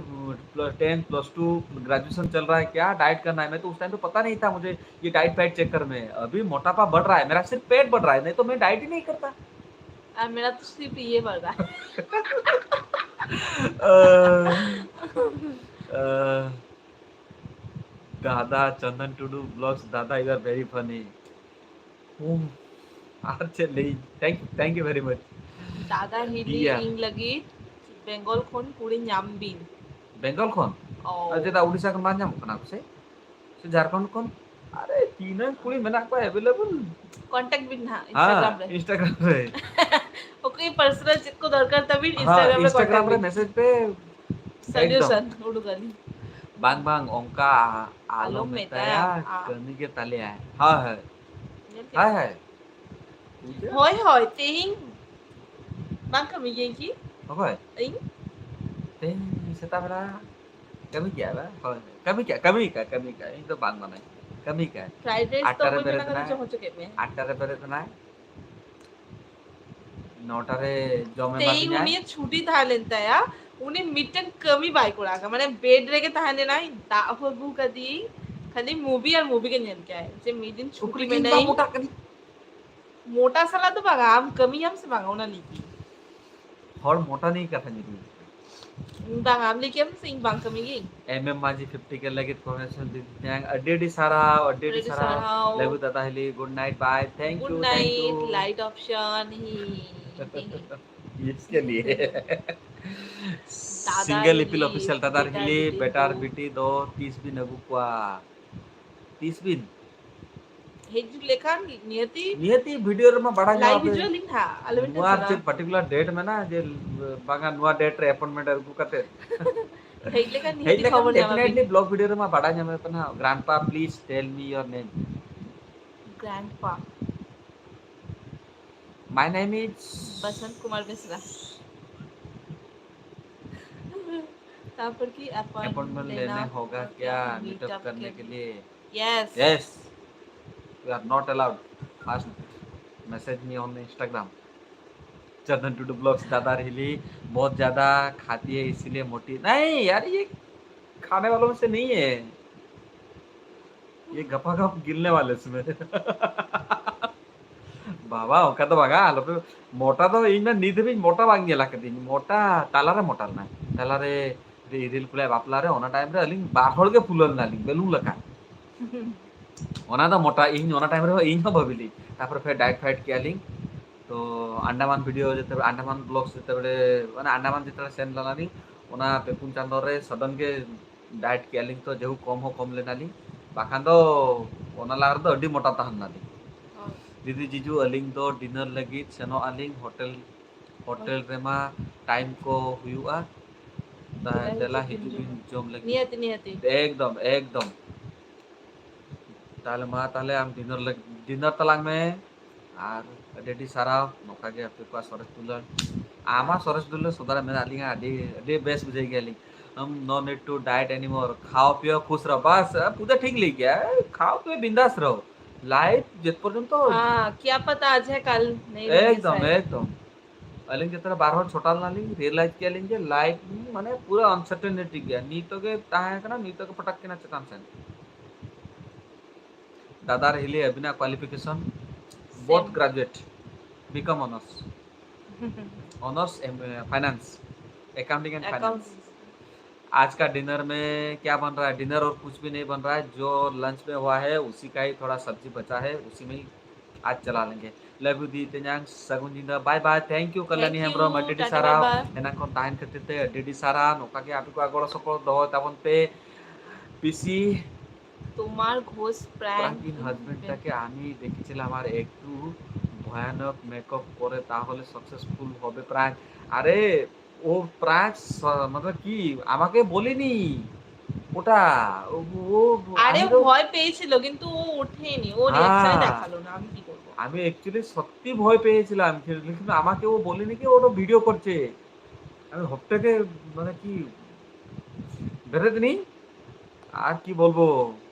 टेंथ प्लस टू ग्रेजुएशन चल रहा है, क्या डाइट करना है? मैं तो उस टाइम पे पता नहीं था मुझे ये डाइट फाइट चक्कर में। अभी मोटापा बढ़ रहा है, मेरा सिर्फ पेट बढ़ रहा है, नहीं तो मैं डाइट ही नहीं करता। और मेरा तो सिर्फ ये बढ़ रहा है। अ, अ, ᱫᱟᱫᱟ ᱪᱚᱱᱫᱚᱱ ᱴᱩᱰᱩ ᱵᱞᱚᱜᱥ, ᱫᱟᱫᱟ, you are very funny. ᱩᱦ, ᱟᱨ ᱪᱮᱫ ᱞᱟᱹᱭ? Thank, thank you very much. ᱫᱟᱫᱟ ᱦᱤᱞᱤ ᱫᱤᱭᱟ. ᱤᱧ ᱞᱟᱹᱜᱤᱫ ᱵᱮᱝᱜᱚᱞ ᱠᱷᱚᱱ ᱠᱩᱲᱤ ᱧᱟᱢ ᱵᱤᱱ᱾ ᱵᱮᱝᱜᱚᱞ ᱠᱷᱚᱱ? ᱚ᱾ ᱟᱨ ᱪᱮᱫᱟᱜ ᱩᱲᱤᱥᱥᱟ ᱠᱷᱚᱱ ᱵᱟᱝ ᱧᱟᱢᱚᱜ ᱠᱟᱱᱟ ᱠᱚ ᱥᱮ? ᱥᱮ ᱡᱷᱟᱲᱠᱷᱚᱸᱰ ᱠᱷᱚᱱ? ᱟᱨᱮ, ᱛᱤᱱᱟᱹᱜ ᱠᱩᱲᱤ ᱢᱮᱱᱟᱜ ᱠᱚᱣᱟ available. ᱠᱚᱱᱴᱟᱠᱴ ᱵᱤᱱ ᱱᱟᱦᱟᱜ Instagram ᱨᱮ᱾ ᱦᱮᱸ, Instagram ᱨᱮ. ᱚᱠᱚᱭ ᱯᱟᱨᱥᱚᱱᱟᱞ ᱪᱮᱫ ᱠᱚ ᱫᱚᱨᱠᱟᱨ ᱛᱟᱵᱤᱱ, ᱦᱮᱸ, Instagram ᱨᱮ Instagram ᱠᱚᱱᱴᱟᱠᱴ ᱨᱮ ᱵᱤᱱ᱾ ᱢᱮᱥᱮᱡᱽ ᱯᱮ. ᱥᱚᱞᱤᱭᱩᱥᱚᱱ ᱩᱰᱩᱠ ᱟᱹᱞᱤᱧ᱾ ᱵᱟᱝ, ᱵᱟᱝ, ᱚᱱᱠᱟ ᱟᱞᱚ ᱟᱞᱚᱢ ᱢᱮᱛᱟᱭᱟ, ᱢᱮᱛᱟᱭᱟ, ᱟ- ᱠᱟᱹᱢᱤ ᱜᱮ ᱛᱟᱞᱮᱭᱟᱭ. ᱦᱳᱭ, ᱦᱳᱭ. ᱧᱮᱞ ᱠᱮᱫ? ᱦᱳᱭ, ᱦᱳᱭ. ᱦᱳᱭ, ᱦᱳᱭ, ᱛᱮᱦᱮᱧ ᱵᱟᱝ ᱠᱟᱹᱢᱤ ᱜᱮᱭᱟᱹᱧ ᱠᱤ? ᱚᱠᱚᱭ? ᱤᱧ᱾ ᱛᱮᱦᱮᱧ ᱥᱮᱛᱟᱜ ᱵᱮᱲᱟ ᱠᱟᱹᱢᱤ ᱠᱮᱜᱼᱟ ᱵᱟᱝ? ᱦᱳᱭ, ᱦᱳᱭ. ᱠᱟᱹᱢᱤ ᱠᱮᱜᱼᱟ, ᱠᱟᱹᱢᱤ ᱠᱮᱜᱼᱟ, ᱠᱟᱹᱢᱤ ᱠᱮᱜᱼᱟ. ᱤᱧ ᱫᱚ ᱵᱟᱝ ᱢᱟᱱᱟᱧ. ᱠᱟᱹᱢᱤ ᱠᱮᱜᱼᱟ. ᱯᱷᱨᱟᱭᱤᱰ ᱨᱟᱭᱤᱥ ᱫᱚ ᱟᱴᱴᱟ ᱨᱮ ᱚᱠᱚᱭ ᱵᱮᱨᱮᱫ ᱢᱮᱱᱟ ᱠᱟᱫᱟ ᱮᱱᱟᱭ. ᱡᱚᱢ ᱦᱚᱪᱚ ᱠᱮᱫ ᱢᱮ? ᱟᱴᱴᱟ ᱨᱮ ᱵᱮᱨᱮᱫ ᱮᱱᱟᱭ. ᱱᱚᱴᱟ ᱨᱮ ᱡᱚᱢ ᱮᱢᱟ ᱛᱮᱦᱮᱧ ᱫᱤᱧᱟᱭ. ᱩᱱᱤᱭᱟᱜ ᱪᱷᱩᱴᱤ ᱛᱟᱦᱮᱸ ᱞᱮᱱ ᱛᱟᱭᱟ, ᱩᱱᱤ ᱢᱤᱫᱴᱮᱱ ᱠᱟᱹᱢᱤ ᱵᱟᱭ ᱠᱚᱨᱟᱣ ᱟᱠᱟᱫᱟ, ᱢᱟᱱᱮ ᱵᱮᱰ ᱨᱮᱜᱮ ᱛᱟᱦᱮᱸ ᱞᱮᱱᱟᱭ, ᱫᱟᱜ ᱦᱚᱸ ᱟᱹᱜᱩ ᱠᱟᱫᱤᱭᱟᱹᱧ, ᱠᱷᱟᱹᱞᱤ ᱢᱩᱵᱷᱤ ᱟᱨ ᱢᱩᱵᱷᱤ ᱜᱮ ᱧᱮᱞ ᱠᱮᱜᱼᱟᱭ᱾ ᱡᱮ ᱢᱤᱫ ᱫᱤᱱ ᱪᱷᱩᱴᱤ ᱩᱠᱩᱨᱤ ᱤᱧ ᱵᱟ ᱢᱮᱱᱟᱭ᱾ ᱢᱚᱴᱟᱜ ᱠᱟᱹᱱᱟᱹᱧ. ᱢᱚᱴᱟ ᱥᱟᱞᱟᱜ ᱫᱚ ᱵᱟᱝᱟ, ᱟᱢ ᱠᱟᱹᱢᱤᱭᱟᱢ ᱥᱮ ᱵᱟᱝᱟ ᱚᱱᱟ ᱞᱟᱹᱭ ᱠᱤ? ᱦᱚᱲ ᱢᱚᱴᱟ ᱱᱤᱭᱮ ᱠᱟᱛᱷᱟ ᱧᱮᱞ ᱢᱮ. ᱵᱟᱝᱟ, ᱟᱢ ᱞᱟᱹᱭ ᱠᱮᱜᱼᱟᱢ ᱥᱮ ᱤᱧ ᱵᱟᱝ ᱠᱟᱹᱢᱤ ᱜᱤᱧ? ᱮᱢ ᱮᱢ ᱢᱟᱹᱡᱷᱤ ᱯᱷᱤᱯᱴᱤ ᱠᱮ ᱞᱟᱹᱜᱤᱫ ᱠᱚᱝᱜᱨᱮᱪᱩᱞᱮᱥᱚᱱ ᱫᱤᱫᱤ ᱛᱮᱧᱟᱝ, ᱟᱹᱰᱤ ᱟᱹᱰᱤ ᱥᱟᱨᱦᱟᱣ, ᱟᱹᱰᱤ ᱟᱹᱰᱤ ᱟᱹᱰᱤ ᱥᱟᱨᱦᱟᱣ. ᱥᱟᱨᱦᱟᱣ. ᱞᱮᱵᱩ ᱫᱟᱫᱟ ᱦᱤᱞᱤ, good night, bye, thank Good you, night, thank you. Light option, ᱦᱤ, ᱦᱤ, ᱦᱤ᱾ इसके लिए. ᱫᱟᱫᱟ Single ᱦᱤᱞᱤ, ᱤᱯᱤᱞ ᱚᱯᱷᱤᱥᱤᱭᱟᱞ, ᱫᱟᱫᱟ ᱵᱮᱴᱟᱨ ᱦᱤᱞᱤ, ᱵᱤᱴᱤ ᱵᱮᱴᱟᱨ ᱫᱚ᱾ ᱵᱤᱴᱤ ᱫᱚ ᱛᱤᱥ ᱵᱤᱱ ᱟᱹᱜᱩ ᱠᱚᱣᱟ? ᱛᱤᱥ ᱵᱤᱱ? ᱦᱤᱡᱩᱜ ᱞᱮᱠᱷᱟᱱ ᱱᱤᱦᱟᱹᱛᱤ ᱱᱤᱦᱟᱹᱛᱤ ᱵᱷᱤᱰᱤᱭᱳ ᱨᱮᱢᱟ ᱵᱟᱲᱟᱭ ᱞᱟᱭᱤᱵᱷ ᱧᱟᱢᱟ ᱯᱮ. ᱦᱤᱡᱩᱜ ᱟᱹᱞᱤᱧ ᱦᱟᱸᱜ, ᱟᱞᱚᱵᱤᱱ ᱱᱚᱣᱟ ᱟᱨ ᱴᱮᱱᱥᱚᱱᱟ᱾ ᱪᱮᱫ ᱯᱟᱨᱴᱤᱠᱩᱞᱟᱨ ᱰᱮᱴ ᱢᱮᱱᱟᱜᱼᱟ ᱡᱮ ᱵᱟᱝᱟ ᱱᱚᱣᱟ ᱰᱮᱴ ᱨᱮ ᱮᱯᱚᱭᱮᱱᱴᱢᱮᱱᱴ ᱟᱹᱜᱩ ᱠᱟᱛᱮ? ᱦᱮᱡ ᱞᱮᱠᱷᱟᱱ ᱦᱮᱡ ᱱᱤᱦᱟᱹᱛᱤ ᱞᱮᱠᱷᱟᱱ ᱠᱷᱚᱵᱚᱨ ᱧᱟᱢᱟᱵᱤᱱ᱾ ᱰᱮᱯᱷᱤᱱᱮᱴᱞᱤ ᱵᱞᱚᱜ ᱵᱷᱤᱰᱤᱭᱳ ᱨᱮᱢᱟ ᱵᱟᱲᱟᱭ ᱧᱟᱢᱮ ᱠᱟᱱᱟ. Grandpa, please tell me your name. Grandpa. My name is Basant Kumar Mishra. तापर की अपॉइंटमेंट लेना होगा क्या मीटअप करने के लिए? Yes. Yes, you are not allowed. First message me on Instagram. Chandan Tudu blogs, दादा हिली बहुत ज्यादा खाती है इसीलिए मोटी. नहीं यार, ये खाने वालों में से नहीं है, ये गपागप गिलने वाले इसमें. ᱵᱟᱵᱟ, ᱚᱱᱠᱟ ᱫᱚ ᱵᱟᱝᱟ, ᱟᱞᱚᱯᱮ. ᱢᱚᱴᱟ ᱫᱚ ᱤᱧ ᱢᱟ ᱱᱤᱛ ᱦᱟᱹᱵᱤᱡ ᱢᱚᱴᱟ ᱵᱟᱝ ᱧᱮᱞ ᱟᱠᱟᱫᱤᱧ. ᱢᱚᱴᱟ ᱛᱟᱞᱟᱨᱮ ᱢᱚᱴᱟ ᱞᱮᱱᱟ, ᱛᱟᱞᱟᱨᱮ ᱤᱨᱤᱞ ᱠᱚᱞᱮ ᱵᱟᱯᱞᱟ ᱨᱮ, ᱚᱱᱟ time ᱨᱮ ᱟᱹᱞᱤᱧ ᱵᱟᱨ ᱦᱚᱲ ᱜᱮ ᱯᱷᱩᱞᱟᱹᱣ ᱞᱮᱱᱟᱞᱤᱧ ᱵᱮᱞᱩᱱ ᱞᱮᱠᱟ᱾ ᱚᱱᱟ ᱫᱚ ᱢᱚᱴᱟ, ᱤᱧ ᱚᱱᱟ time ᱨᱮᱦᱚᱸ ᱤᱧ ᱦᱚᱸ ᱵᱷᱟᱹᱵᱤ ᱞᱤᱧ᱾ ᱛᱟᱨᱯᱚᱨᱮ ᱯᱷᱮᱨ diet ᱯᱷᱟᱭᱮᱴ ᱠᱮᱜᱼᱟ ᱞᱤᱧ᱾ ᱛᱚ ᱟᱱᱰᱟᱢᱟᱱ video ᱡᱮᱛᱮ, ᱟᱱᱰᱟᱢᱟᱱ vlogs ᱡᱮᱛᱮᱵᱮᱞᱮ, ᱢᱟᱱᱮ ᱟᱱᱰᱟᱢᱟᱱ ᱡᱮᱛᱮᱵᱮᱞᱮ ᱥᱮᱱ ᱞᱮᱱᱟᱞᱤᱧ, ᱚᱱᱟ ᱯᱮ ᱯᱩᱱ ᱪᱟᱸᱫᱳ ᱨᱮ sudden ᱜᱮ diet ᱠᱮᱜᱼᱟ ᱞᱤᱧ, ᱛᱚ ᱡᱮᱦᱩ ᱠᱚᱢ ᱦᱚᱸ ᱠᱚᱢ ᱞᱮᱱᱟᱞᱤᱧ, ᱵᱟᱠᱷᱟᱱ ᱫᱚ ᱚᱱᱟ ᱞᱟᱦᱟ ᱨᱮᱫᱚ ᱟᱹᱰᱤ ᱢᱚᱴᱟ ᱛᱟᱦᱮᱸ ᱞᱮᱱᱟᱞᱤᱧ᱾ ᱚ᱾ ᱫᱤᱫᱤ ᱡᱤᱡᱩ, ᱟᱹᱞᱤᱧ ᱫᱚ dinner ᱞᱟᱹᱜᱤᱫ ᱥᱮᱱᱚᱜ ᱟᱹᱞᱤᱧ, ᱦᱳᱴᱮᱞ, ᱦᱳᱴᱮᱞ ᱨᱮᱢᱟ time ᱠᱚ ᱦᱩᱭᱩᱜᱼᱟ᱾ ᱛᱟ-, ᱫᱮᱞᱟ ᱫᱮᱞᱟ ᱦᱤᱡᱩᱜ ᱦᱤᱡᱩᱜ ᱵᱤᱱ ᱵᱤᱱ ᱡᱚᱢ ᱞᱟᱹᱜᱤᱫ᱾ ᱱᱤᱦᱟᱹᱛᱤ, ᱱᱤᱦᱟᱹᱛᱤ᱾ ᱮᱠᱫᱚᱢ, ᱮᱠᱫᱚᱢ᱾ ᱛᱟᱦᱞᱮ ᱢᱟ ᱛᱟᱦᱞᱮ ᱟᱢ dinner ᱞᱟᱹᱜ-, dinner ᱛᱟᱞᱟᱝ ᱢᱮ᱾ ᱟᱨ ᱟᱹᱰᱤ ᱟᱹᱰᱤ ᱥᱟᱨᱦᱟᱣ, ᱱᱚᱝᱠᱟ ᱜᱮ ᱟᱯᱮ ᱠᱚᱣᱟᱜ ᱥᱚᱨᱮᱥ ᱫᱩᱞᱟᱹᱲ᱾ ᱟᱢᱟᱜ ᱥᱚᱨᱮᱥ ᱫᱩᱞᱟᱹᱲ ᱥᱚᱫᱟ ᱨᱮ ᱢᱮᱱᱟᱜ ᱞᱤᱧᱟ, ᱟᱹᱰᱤ, ᱟᱹᱰᱤ ᱵᱮᱥ ᱵᱩᱡᱷᱟᱹᱣ ᱜᱮᱭᱟᱞᱤᱧ᱾ ᱟᱢ no need to diet anymore, ᱠᱷᱟᱣ ᱯᱤᱭᱳ ᱠᱷᱩᱥ ᱨᱚᱦᱚ, ᱵᱟᱥ, ᱯᱩᱡᱟ ᱴᱷᱤᱠ ᱞᱟᱹᱭ ᱜᱮᱭᱟ, ᱠᱷᱟᱣ ᱯᱤᱭᱳ ᱵᱤᱱᱫᱟᱥ ᱨᱚᱦᱚ, life ᱡᱮᱛ ᱯᱚᱨᱡᱚᱱᱛᱚ ᱦᱟᱸ, ᱠᱭᱟ ᱯᱟᱛᱟ ᱟᱡ ᱦᱟᱭ ᱠᱟᱞ ᱱᱟᱦᱤᱸ ᱨᱮᱦᱮᱸᱜᱮ ᱮᱠᱫᱚᱢ, ᱥᱟᱭᱟᱫ᱾ ᱮᱠᱫᱚᱢ᱾ ᱟᱹᱞᱤᱧ ᱡᱚᱛᱚ ᱵᱟᱨ ᱦᱚᱲ ᱪᱷᱚᱴᱟ ᱞᱮᱱᱟᱞᱤᱧ, realize ᱠᱮᱜᱼᱟ ᱞᱤᱧ ᱡᱮ life ᱢᱟᱱᱮ ᱯᱩᱨᱟᱹ uncertainty ᱜᱮᱭᱟ᱾ ᱱᱤᱛᱚᱜ ᱜᱮ ᱛᱟᱦᱮᱸ ᱠᱟᱱᱟ, ᱱᱤᱛᱚᱜ ᱜᱮ ᱯᱚᱴᱟᱠ ᱠᱟᱱᱟ ᱪᱮᱛᱟᱱ ᱥᱮᱱ᱾ ᱫᱟᱫᱟ ᱨᱮᱦᱤᱞᱤ ᱟᱹᱵᱤᱱᱟᱜ qualification? Same. Both graduate, B Com Honours. Honours, em, Finance, Accounting and Finance. Accounting. आज का dinner में क्या बन रहा है? Dinner और कुछ भी नहीं बन रहा है, जो lunch में हुआ है उसी का ही थोड़ा सब्जी बचा है, उसी में ही आज चला लेंगे। Love you दी तेजांग, ᱥᱟᱹᱜᱩᱱ ᱧᱤᱫᱟᱹ, bye bye, thank you ᱠᱟᱞᱟᱱᱤ Hembrom, ᱟᱹᱰᱤ ᱟᱹᱰᱤ ᱥᱟᱨᱦᱟᱣ᱾ ᱮᱱᱟᱝ ᱠᱷᱚᱱ ᱛᱟᱦᱮᱱ ᱠᱷᱟᱹᱛᱤᱨ ᱛᱮ ᱟᱹᱰᱤ ᱟᱹᱰᱤ ᱥᱟᱨᱦᱟᱣ᱾ ᱱᱚᱝᱠᱟ ᱜᱮ ᱟᱯᱮ ᱠᱚᱣᱟᱜ ᱜᱚᱲᱚ ᱥᱚᱯᱚᱦᱚᱫ ᱫᱚᱦᱚᱭ ᱛᱟᱵᱚᱱ ᱯᱮ᱾ পিসি, তোমার Ghosh prank prank in husband টাকে আমি দেখেছিলাম, আর একটু ভয়ানক makeup করে তাহলে successful হবে prank। আরে, ও prank স-, মতলব কি, আমাকে বলেনি ওটা। ও, ও, আরে, আমি ও তো ভয় পেয়েছিল, কিন্তু ও ওঠেনি, ও reaction হ্যাঁ। দেখালো না, আমি কি করবো? আমি actually সত্যি ভয় পেয়েছিলাম, কিন্তু আমাকে ও বলেনি কি ওটা video করছে। আমি হপটাকে মানে কি বেরোতে নেই, আর কি বলবো,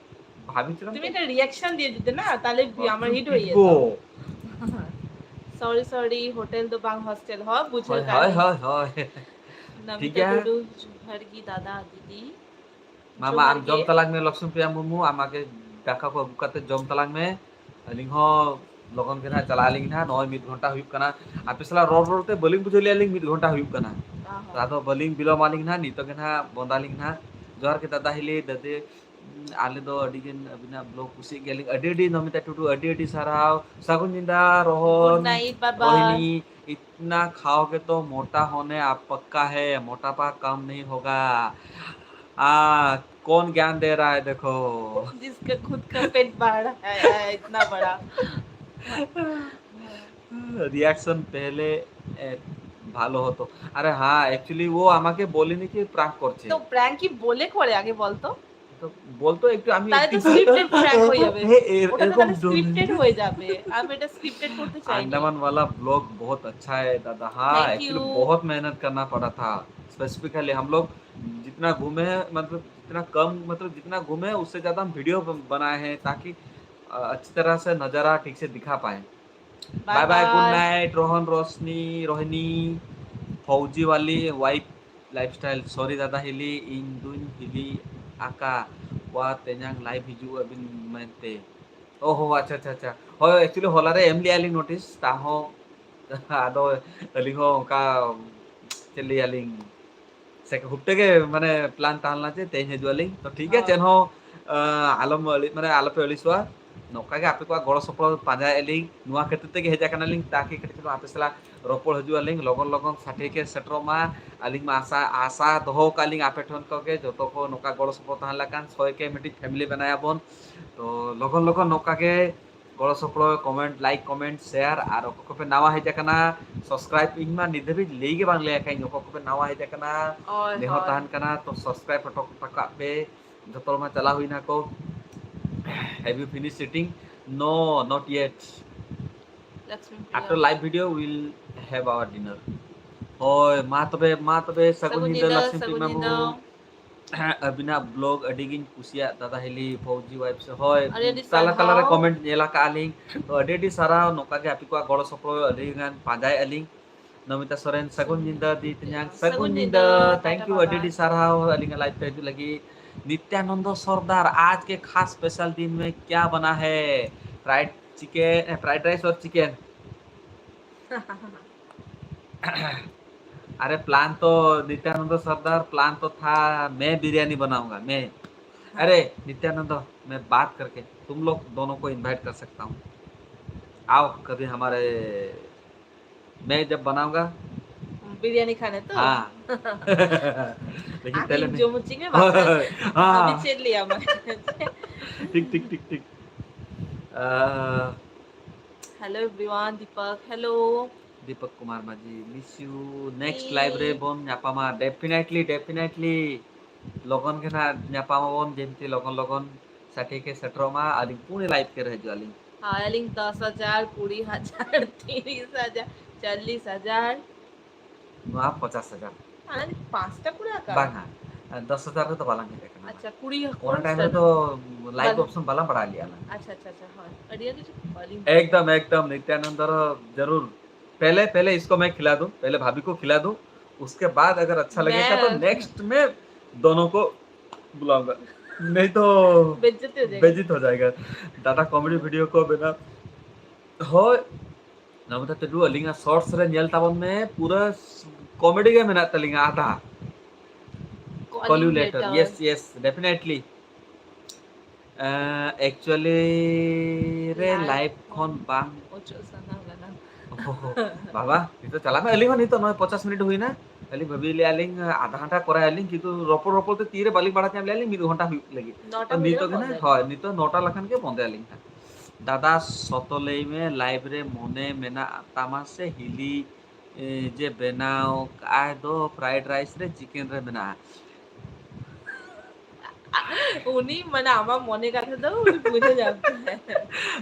ভাবছিলাম তুমি তো একটা reaction দিয়ে দিতে না, তাহলে ভি-, আমার hit হয়ে যেত। দিব। Sorry, sorry, হোটেল ᱫᱚ ᱵᱟᱝ hostel ᱦᱚᱸ, ᱵᱩᱡᱷᱟᱹᱣ ᱦᱳᱭ, ᱠᱟᱜ ᱦᱳᱭ, ᱞᱤᱧ᱾ ᱦᱳᱭ, ᱦᱳᱭ᱾ ᱱᱚᱢᱤᱛᱟ ᱴᱷᱤᱠ ᱜᱮᱭᱟ᱾ ᱴᱩᱰᱩ, ᱡᱚᱦᱟᱨ ᱜᱮ ᱫᱟᱫᱟ, ᱫᱤᱫᱤ᱾ ᱢᱟᱢᱟ, ᱡᱚᱦᱟᱨ ᱟᱢ ᱡᱚᱢ ᱜᱮ᱾ ᱛᱟᱞᱟᱝ ᱢᱮ ᱞᱚᱠᱥᱢᱤ ᱯᱨᱤᱭᱟ ᱢᱩᱨᱢᱩ, ᱟᱢᱟᱜᱮ ᱫᱟᱠᱟ ᱠᱚ ᱟᱹᱜᱩ ᱠᱟᱛᱮ ᱡᱚᱢ ᱛᱟᱞᱟᱝ ᱢᱮ᱾ ᱟᱹᱞᱤᱧ ᱦᱚᱸ ᱞᱚᱜᱚᱱ ᱜᱮ ᱱᱟᱦᱟᱜ ᱪᱟᱞᱟᱜ ᱟᱹᱞᱤᱧ ᱱᱟᱦᱟᱜ᱾ ᱱᱚᱜᱼᱚᱭ ᱢᱤᱫ ᱜᱷᱚᱱᱴᱟ ᱦᱩᱭᱩᱜ ᱠᱟᱱᱟ, ᱟᱯᱮ ᱥᱟᱞᱟᱜ ᱨᱚᱲ ᱨᱚᱲ ᱛᱮ ᱵᱟᱹᱞᱤᱧ ᱵᱩᱡᱷᱟᱹᱣ ᱞᱮᱜᱼᱟ ᱞᱤᱧ ᱢᱤᱫ ᱜᱷᱚᱱᱴᱟ ᱦᱩᱭᱩᱜ ᱠᱟᱱᱟ᱾ ᱚ ᱦᱚᱸ᱾ ᱟᱫᱚ ᱵᱟᱹᱞᱤᱧ ᱵᱤᱞᱚᱢ ᱟᱹᱞᱤᱧ ᱱᱟᱦᱟᱜ, ᱱᱤᱛᱚᱜ ᱜᱮ ᱱᱟᱦᱟᱜ ᱵᱚᱸᱫᱟᱞᱤᱧ ᱱᱟᱦᱟᱜ᱾ ᱡᱚᱦᱟᱨ ᱜᱮ ᱫᱟᱫᱟ ᱦᱤᱞᱤ, ᱫᱟᱫᱤ, ᱟᱞᱮ ᱫᱚ ᱟᱹᱰᱤ ᱜᱟᱱ ᱟᱹᱵᱤᱱᱟᱜ ᱵᱞᱚᱜ ᱠᱩᱥᱤᱭᱟᱜ ᱜᱮᱭᱟᱞᱤᱧ᱾ ᱟᱹᱰᱤ ᱟᱹᱰᱤ ᱱᱚᱢᱤᱛᱟ ᱴᱩᱰᱩ, ᱟᱹᱰᱤ ᱟᱹᱰᱤ ᱥᱟᱨᱦᱟᱣ᱾ ᱥᱟᱹᱜᱩᱱ ᱧᱤᱫᱟᱹ ᱨᱚᱦᱚᱱ, Good night, bye bye. Rohini, ᱤᱛᱱᱟ ᱠᱷᱟᱣᱜᱮ ᱛᱚ ᱢᱳᱴᱟ ᱦᱳᱱᱮ ᱟᱯ ᱯᱟᱠᱠᱟ ᱦᱮ, ᱢᱳᱴᱟᱯᱟ ᱠᱟᱢ ᱱᱟᱦᱤ ᱦᱳᱜᱟ᱾ आ, कौन ज्ञान दे रहा है, देखो। जिसका खुद का पेट बड़ा है, इतना बड़ा। रिएक्शन पहले, ए, ভালো হতো। আরে হ্যাঁ, actually ও আমাকে বলেনি কি প্র্যাঙ্ক করছে। তো প্র্যাঙ্ক কি বলে করে আগে বলতো? তো বলতো একটু আমি তাহলে তো একটু স্ক্রিপ্টেড প্র্যাঙ্ক হয়ে যাবে। হে, এর-, ওটা তো এরকম তাহলে ডুব- স্ক্রিপ্টেড হয়ে যাবে। আমি এটা স্ক্রিপ্টেড করতে চাই না। अंडमान वाला ब्लॉग बहुत अच्छा है दादा। हाँ, Thank you। एक्चुअली बहुत मेहनत करना पड़ा था। स्पेसिफिकली हम लोग जितना घूमे हैं, मतलब जितना कम, मतलब जितना घूमे हैं, उससे ज़्यादा हम वीडियो ब-, बनाए हैं, ताकि, अ, अच्छी तरह से नज़ारा ठीक से दिखा पाए। Bye bye, good night. Rohan, Roshni, Rohini, फौजी वाली वाइफ लाइफस्टाइल। सॉरी दादा हिली, ᱤᱧ ᱫᱩᱧ ᱦᱤᱞᱤ ᱟᱠᱟ ᱣᱟ, ᱛᱮᱧᱟᱝ ᱞᱟᱭᱤᱵᱷ ᱦᱤᱡᱩᱜ ᱟᱹᱵᱤᱱ ᱢᱮᱱᱛᱮ᱾ ᱚ ᱦᱚ, ᱟᱪᱪᱷᱟ, ᱟᱪᱪᱷᱟ, ᱟᱪᱪᱷᱟ᱾ ᱦᱳᱭ, actually ᱦᱚᱞᱟ ᱨᱮ ᱮᱢ ᱞᱮᱜᱼᱟ ᱞᱤᱧ ᱱᱳᱴᱤᱥ, ᱛᱟᱦᱚᱸ ᱟᱫᱚ ᱟᱹᱞᱤᱧ ᱦᱚᱸ ᱚᱱᱠᱟ ᱪᱮᱫ ᱞᱟᱹᱭᱟᱞᱤᱧ, ᱥᱮ ᱦᱩᱴᱟᱹ ᱜᱮ ᱢᱟᱱᱮ ᱯᱞᱟᱱ ᱛᱟᱦᱮᱸ ᱞᱮᱱᱟ ᱡᱮ ᱛᱮᱦᱮᱧ ᱦᱤᱡᱩᱜ ᱟᱹᱞᱤᱧ᱾ ᱛᱚ ᱴᱷᱤᱠ ᱜᱮᱭᱟ, ᱦᱳᱭ᱾ ᱪᱮᱫ ᱦᱚᱸ, ᱟᱸ, ᱟᱞᱚᱢ ᱟᱹᱲᱤ-, ᱢᱟᱱᱮ ᱟᱞᱚᱯᱮ ᱟᱹᱲᱤᱥᱚᱜᱼᱟ᱾ ᱱᱚᱝᱠᱟ ᱜᱮ ᱟᱯᱮ ᱠᱚᱣᱟᱜ ᱜᱚᱲᱚ ᱥᱚᱯᱚᱦᱚᱫ ᱯᱟᱸᱡᱟᱭᱮᱫ ᱞᱤᱧ, ᱱᱚᱣᱟ ᱠᱷᱟᱹᱛᱤᱨ ᱛᱮᱜᱮ ᱦᱮᱡ ᱟᱠᱟᱱᱟᱞᱤᱧ, ᱛᱟᱠᱤ ᱠᱟᱹᱴᱤᱡ ᱪᱩᱞᱩᱝ ᱟᱯᱮ ᱥᱟᱞᱟᱜ ᱨᱚᱯᱚᱲ ᱦᱤᱡᱩᱜ ᱟᱹᱞᱤᱧ, ᱞᱚᱜᱚᱱ ᱞᱚᱜᱚᱱ ᱥᱟᱴᱷᱤᱠ ᱮ ᱥᱮᱴᱮᱨᱚᱜ ᱢᱟ᱾ ᱟᱹᱞᱤᱧ ᱢᱟ ᱟᱥᱟ, ᱟᱥᱟ ᱫᱚᱦᱚ ᱠᱟᱜ ᱞᱤᱧ ᱟᱯᱮ ᱴᱷᱮᱱ ᱠᱚᱜᱮ, ᱡᱚᱛᱚ ᱠᱚ ᱱᱚᱝᱠᱟ ᱜᱚᱲᱚ ᱥᱚᱯᱚᱦᱚᱫ ᱛᱟᱦᱮᱸ ᱞᱮᱠᱷᱟᱱ ᱥᱚᱭ ᱠᱮ ᱢᱤᱫᱴᱤᱡ ᱯᱷᱮᱢᱤᱞᱤ ᱵᱮᱱᱟᱭᱟᱵᱚᱱ᱾ ᱛᱚ ᱞᱚᱜᱚᱱ ᱞᱚᱜᱚᱱ ᱱᱚᱝᱠᱟ ᱜᱮ ᱜᱚᱲᱚ ᱥᱚᱯᱚᱦᱚᱫ, ᱠᱚᱢᱮᱱᱴ, ᱞᱟᱭᱤᱠ, ᱠᱚᱢᱮᱱᱴ, ᱥᱮᱭᱟᱨ, ᱟᱨ ᱚᱠᱚᱭ ᱠᱚᱯᱮ ᱱᱟᱣᱟ ᱦᱮᱡ ᱟᱠᱟᱱᱟ, ᱥᱟᱵᱥᱠᱨᱟᱭᱤᱵ᱾ ᱤᱧ ᱢᱟ ᱱᱤᱛ ᱫᱷᱟᱹᱵᱤᱡ ᱞᱟᱹᱭ ᱜᱮ ᱵᱟᱝ ᱞᱟᱹᱭ ᱟᱠᱟᱫᱟᱹᱧ, ᱚᱠᱚᱭ ᱠᱚᱯᱮ ᱱᱟᱣᱟ ᱦᱮᱡ ᱟᱠᱟᱱᱟ, ᱦᱳᱭ, ᱱᱮᱦᱚᱨ ᱦᱳᱭ᱾ ᱛᱟᱦᱮᱱ ᱠᱟᱱᱟ, ᱛᱚ ᱥᱟᱵᱥᱠᱨᱟᱭᱤᱵ ᱦᱚᱴᱚ ᱠᱟᱜ ᱯᱮ᱾ ᱡᱚᱛᱚ ᱦᱚᱲ ᱢᱟ ᱪᱟᱞᱟᱣ ᱦᱩᱭᱱᱟ ᱠᱚ᱾ Have you finished eating? No, not yet. Lakshmi Priya. After live video, we'll have our dinner. ᱦᱳᱭ, ᱢᱟ ᱛᱚᱵᱮ, ᱢᱟ ᱛᱚᱵᱮ, ᱥᱟᱹᱜᱩᱱ ᱥᱟᱹᱜᱩᱱ ᱧᱤᱫᱟᱹ, ᱧᱤᱫᱟᱹ, ᱞᱚᱠᱥᱢᱤ ᱥᱟᱹᱜᱩᱱ ᱯᱨᱤᱭᱟ ᱧᱤᱫᱟᱹ᱾ ᱵᱟᱹᱵᱩ᱾ ᱦᱮᱸ, ᱟᱹᱵᱤᱱᱟᱜ ᱵᱞᱚᱜ ᱟᱹᱰᱤ ᱜᱤᱧ ᱠᱩᱥᱤᱭᱟᱜ, ᱫᱟᱫᱟ ᱦᱤᱞᱤ, ᱯᱷᱚᱣᱡᱤ ᱣᱟᱭᱤᱯ ᱥᱮ, ᱦᱳᱭ, ᱟᱹᱰᱤ ᱟᱹᱰᱤ ᱛᱟᱞᱟ ᱛᱟᱞᱟ ᱨᱮ ᱥᱟᱨᱦᱟᱣ᱾ ᱠᱚᱢᱮᱱᱴ ᱧᱮᱞ ᱟᱠᱟᱫᱼᱟ ᱞᱤᱧ᱾ ᱛᱚ, ᱟᱹᱰᱤ ᱟᱹᱰᱤ ᱥᱟᱨᱦᱟᱣ᱾ ᱱᱚᱝᱠᱟ ᱜᱮ ᱟᱯᱮ ᱠᱚᱣᱟᱜ ᱜᱚᱲᱚ ᱥᱚᱯᱚᱦᱚᱫ ᱟᱹᱰᱤ ᱜᱟᱱ ᱯᱟᱸᱡᱟᱭᱮᱫᱼᱟ ᱞᱤᱧ᱾ ᱱᱚᱢᱤᱛᱟ ᱥᱚᱨᱮᱱ, ᱥᱟᱹᱜᱩᱱ ᱧᱤᱫᱟᱹ, ᱫᱤ ᱛᱮᱧᱟᱝ, ᱥᱟᱹᱜᱩᱱ ᱥᱟᱹᱜᱩᱱ ᱧᱤᱫᱟᱹ, ᱧᱤᱫᱟᱹ, thank ᱴᱟᱴᱟ, you, ᱟᱹᱰᱤ ᱵᱟᱭ ᱟᱹᱰᱤ ᱵᱟᱭ᱾ ᱥᱟᱨᱦᱟᱣ ᱟᱹᱞᱤᱧᱟᱜ ᱞᱟᱭᱤᱵᱷ ᱯᱮ ᱦᱤᱡᱩᱜ ᱞᱟᱹᱜᱤᱫ᱾ नित्यानंद सरदार, आज के खास स्पेशल दिन में क्या बना है? फ्राइड चिकन, फ्राइड राइस और चिकन। अरे प्लान तो, नित्यानंद सरदार, प्लान तो था मैं बिरयानी बनाऊंगा मैं। अरे नित्यानंद, मैं बात करके तुम लोग दोनों को इनवाइट कर सकता हूँ। आओ कभी हमारे, मैं जब बनाऊंगा। बिरयानी खाने तो? हाँ। लेकिन पहले আমি मैं, জমুচিংয়ে ভাত। हाँ। আমি চেল্লি আমার। ठीक ठीक ठीक ठीक। अ, Hello everyone, दीपक, hello. दीपक कुमार माझी, miss you। Next live रे ᱵᱚᱱ ᱧᱟᱯᱟᱢᱟ, definitely, definitely। ᱞᱚᱜᱚᱱ ᱜᱮ ᱱᱟᱜ ᱧᱟᱯᱟᱢ ᱟᱵᱚᱱ, ᱡᱮᱢᱛᱤ ᱞᱚᱜᱚᱱ ᱞᱚᱜᱚᱱ ᱥᱟᱴᱷᱤᱠ ᱮ ᱥᱮᱴᱮᱨᱚᱜ ᱢᱟ᱾ ᱟᱹᱞᱤᱧ ᱯᱩᱱᱮ ᱞᱟᱭᱤᱵᱷ ᱠᱮ ᱨᱮ ᱦᱤᱡᱩᱜ ᱟᱹᱞᱤᱧ᱾ ᱦᱳᱭ, ᱟᱹᱞᱤᱧ ᱫᱚᱥ ᱦᱟᱡᱟᱨ, ᱠᱩᱲᱤ ᱦᱟᱡᱟᱨ, ᱛᱤᱨᱤᱥ ᱦᱟᱡᱟᱨ, ᱪᱚᱞᱞᱤᱥ ᱦᱟᱡᱟᱨ᱾ ᱱᱚᱣᱟ ᱯᱚᱪᱟᱥ ᱦᱟᱡᱟᱨ᱾ ᱟᱹᱞᱤᱧ ᱯᱟᱸᱪᱴᱟ ᱠᱩᱲᱤ ᱟᱠᱟᱫ᱾ ᱵᱟᱝᱟ, ᱫᱚᱥ ᱦᱟᱡᱟᱨ ᱨᱮᱫᱚ ᱵᱟᱞᱟᱝ ᱦᱮᱡ ᱟᱠᱟᱱᱟ᱾ ᱟᱪᱪᱷᱟ, ᱠᱩᱲᱤ ᱚᱱᱟ ᱴᱟᱭᱤᱢ ᱨᱮᱫᱚ ᱞᱟᱭᱤᱵᱷ ᱚᱯᱥᱚᱱ ᱵᱟᱞᱟᱝ ᱵᱟᱲᱟᱭ ᱞᱮᱜᱼᱟ ᱞᱟᱝ᱾ ᱟᱪᱪᱷᱟ, ᱟᱪᱪᱷᱟ, ᱟᱪᱪᱷᱟ, ᱦᱳᱭ᱾ ᱟᱹᱰᱤ ᱟᱹᱰᱤ ᱵᱟᱹᱞᱤᱧ एकदम एकदम नित्यानंद रो जरूर। पहले पहले इसको मैं खिला दूं, पहले भाभी को खिला दूं, उसके बाद अगर अच्छा लगेगा तो मैं नेक्स्ट में दोनों को बुलाऊंगा, नहीं तो ᱵᱮᱡᱡᱚᱛᱤ ᱦᱚ ᱡᱟᱭᱜᱟ᱾ ᱵᱮᱡᱤᱛ ᱦᱚ ᱡᱟᱭᱜᱟ᱾ ᱫᱟᱫᱟ ᱠᱚᱢᱮᱰᱤ ᱵᱷᱤᱰᱤᱭᱳ ᱠᱚ ᱵᱮᱱᱟᱣ᱾ ᱦᱳᱭ, ᱱᱚᱢᱤᱛᱟ ᱴᱩᱰᱩ, ᱟᱹᱞᱤᱧᱟᱜ ᱥᱚᱨᱴᱥ ᱨᱮ ᱧᱮᱞ ᱛᱟᱵᱚᱱ ᱢᱮ, ᱯᱩᱨᱟᱹ ᱠᱚᱢᱮᱰᱤ ᱜᱮ ᱢᱮᱱᱟᱜ ᱛᱟᱹᱞᱤᱧᱟ ᱟᱫᱷᱟ᱾ Calling Calculator, letter. Yes, yes, definitely। Actually रे Live ᱞᱟᱭᱤᱵᱷ ᱠᱷᱚᱱ ᱵᱟᱝ᱾ ᱚᱪᱚᱜ ᱥᱟᱱᱟ ᱠᱟᱱᱟ᱾ ᱵᱟᱵᱟ, ᱱᱤᱛᱚᱜ ᱪᱟᱞᱟᱜ ᱢᱮ᱾ ᱟᱹᱞᱤᱧ ᱦᱚᱸ ᱱᱤᱛᱚᱜ ᱱᱚᱜᱼᱚᱭ ᱯᱚᱪᱟᱥ ᱢᱤᱱᱤᱴ ᱦᱩᱭᱱᱟ᱾ ᱟᱹᱞᱤᱧ ᱵᱷᱟᱹᱵᱤ ᱞᱮᱜᱼᱟ ᱞᱤᱧ ᱟᱫᱷᱟ ᱜᱷᱚᱱᱴᱟ ᱠᱚᱨᱟᱣ ᱟᱹᱞᱤᱧ, ᱠᱤᱱᱛᱩ ᱨᱚᱯᱚᱲ ᱨᱚᱯᱚᱲ ᱛᱮ ᱛᱤᱨᱮ ᱵᱟᱹᱞᱤᱧ ᱵᱟᱲᱟᱭ ᱧᱟᱢ ᱞᱮᱜᱼᱟ ᱞᱤᱧ ᱢᱤᱫ ᱜᱷᱚᱱᱴᱟ ᱦᱩᱭᱩᱜ ᱞᱟᱹᱜᱤᱫ᱾ ᱱᱚᱴᱟ ᱛᱚ ᱦᱩᱭ ᱱᱤᱛᱚᱜ ᱞᱮᱱᱟ ᱜᱮ ᱱᱟᱜ, ᱵᱚᱱᱫᱚᱭ ᱦᱳᱭ, ᱫᱚ᱾ ᱱᱤᱛᱚᱜ ᱱᱚᱴᱟ ᱞᱮᱠᱷᱟᱱ ᱜᱮ ᱵᱚᱱᱫᱚᱭᱟᱞᱤᱧ ᱦᱟᱸᱜ᱾ ᱫᱟᱫᱟ ᱥᱚᱛᱚ ᱞᱟᱹᱭ ᱢᱮ, ᱞᱟᱭᱤᱵᱷ ᱨᱮ ᱢᱚᱱᱮ ᱢᱮᱱᱟᱜ ᱛᱟᱢᱟ ᱥᱮ ᱦᱤᱞᱤ, ᱮ, ᱡᱮ ᱵᱮᱱᱟᱣ ᱠᱟᱜᱼᱟᱭ ᱫᱚ ᱯᱷᱨᱟᱭᱤᱰ ᱨᱟᱭᱤᱥ ᱨᱮ ᱪᱤᱠᱮᱱ ᱨᱮ ᱢᱮᱱᱟᱜᱼᱟ? ᱩᱱᱤ ᱢᱟᱱᱮ ᱟᱢᱟᱜ ᱢᱚᱱᱮ ᱠᱟᱛᱷᱟ ᱫᱚ ᱩᱱᱤ ᱵᱩᱡᱷᱟᱹᱣ ᱧᱟᱢ ᱠᱮᱫᱟᱭ᱾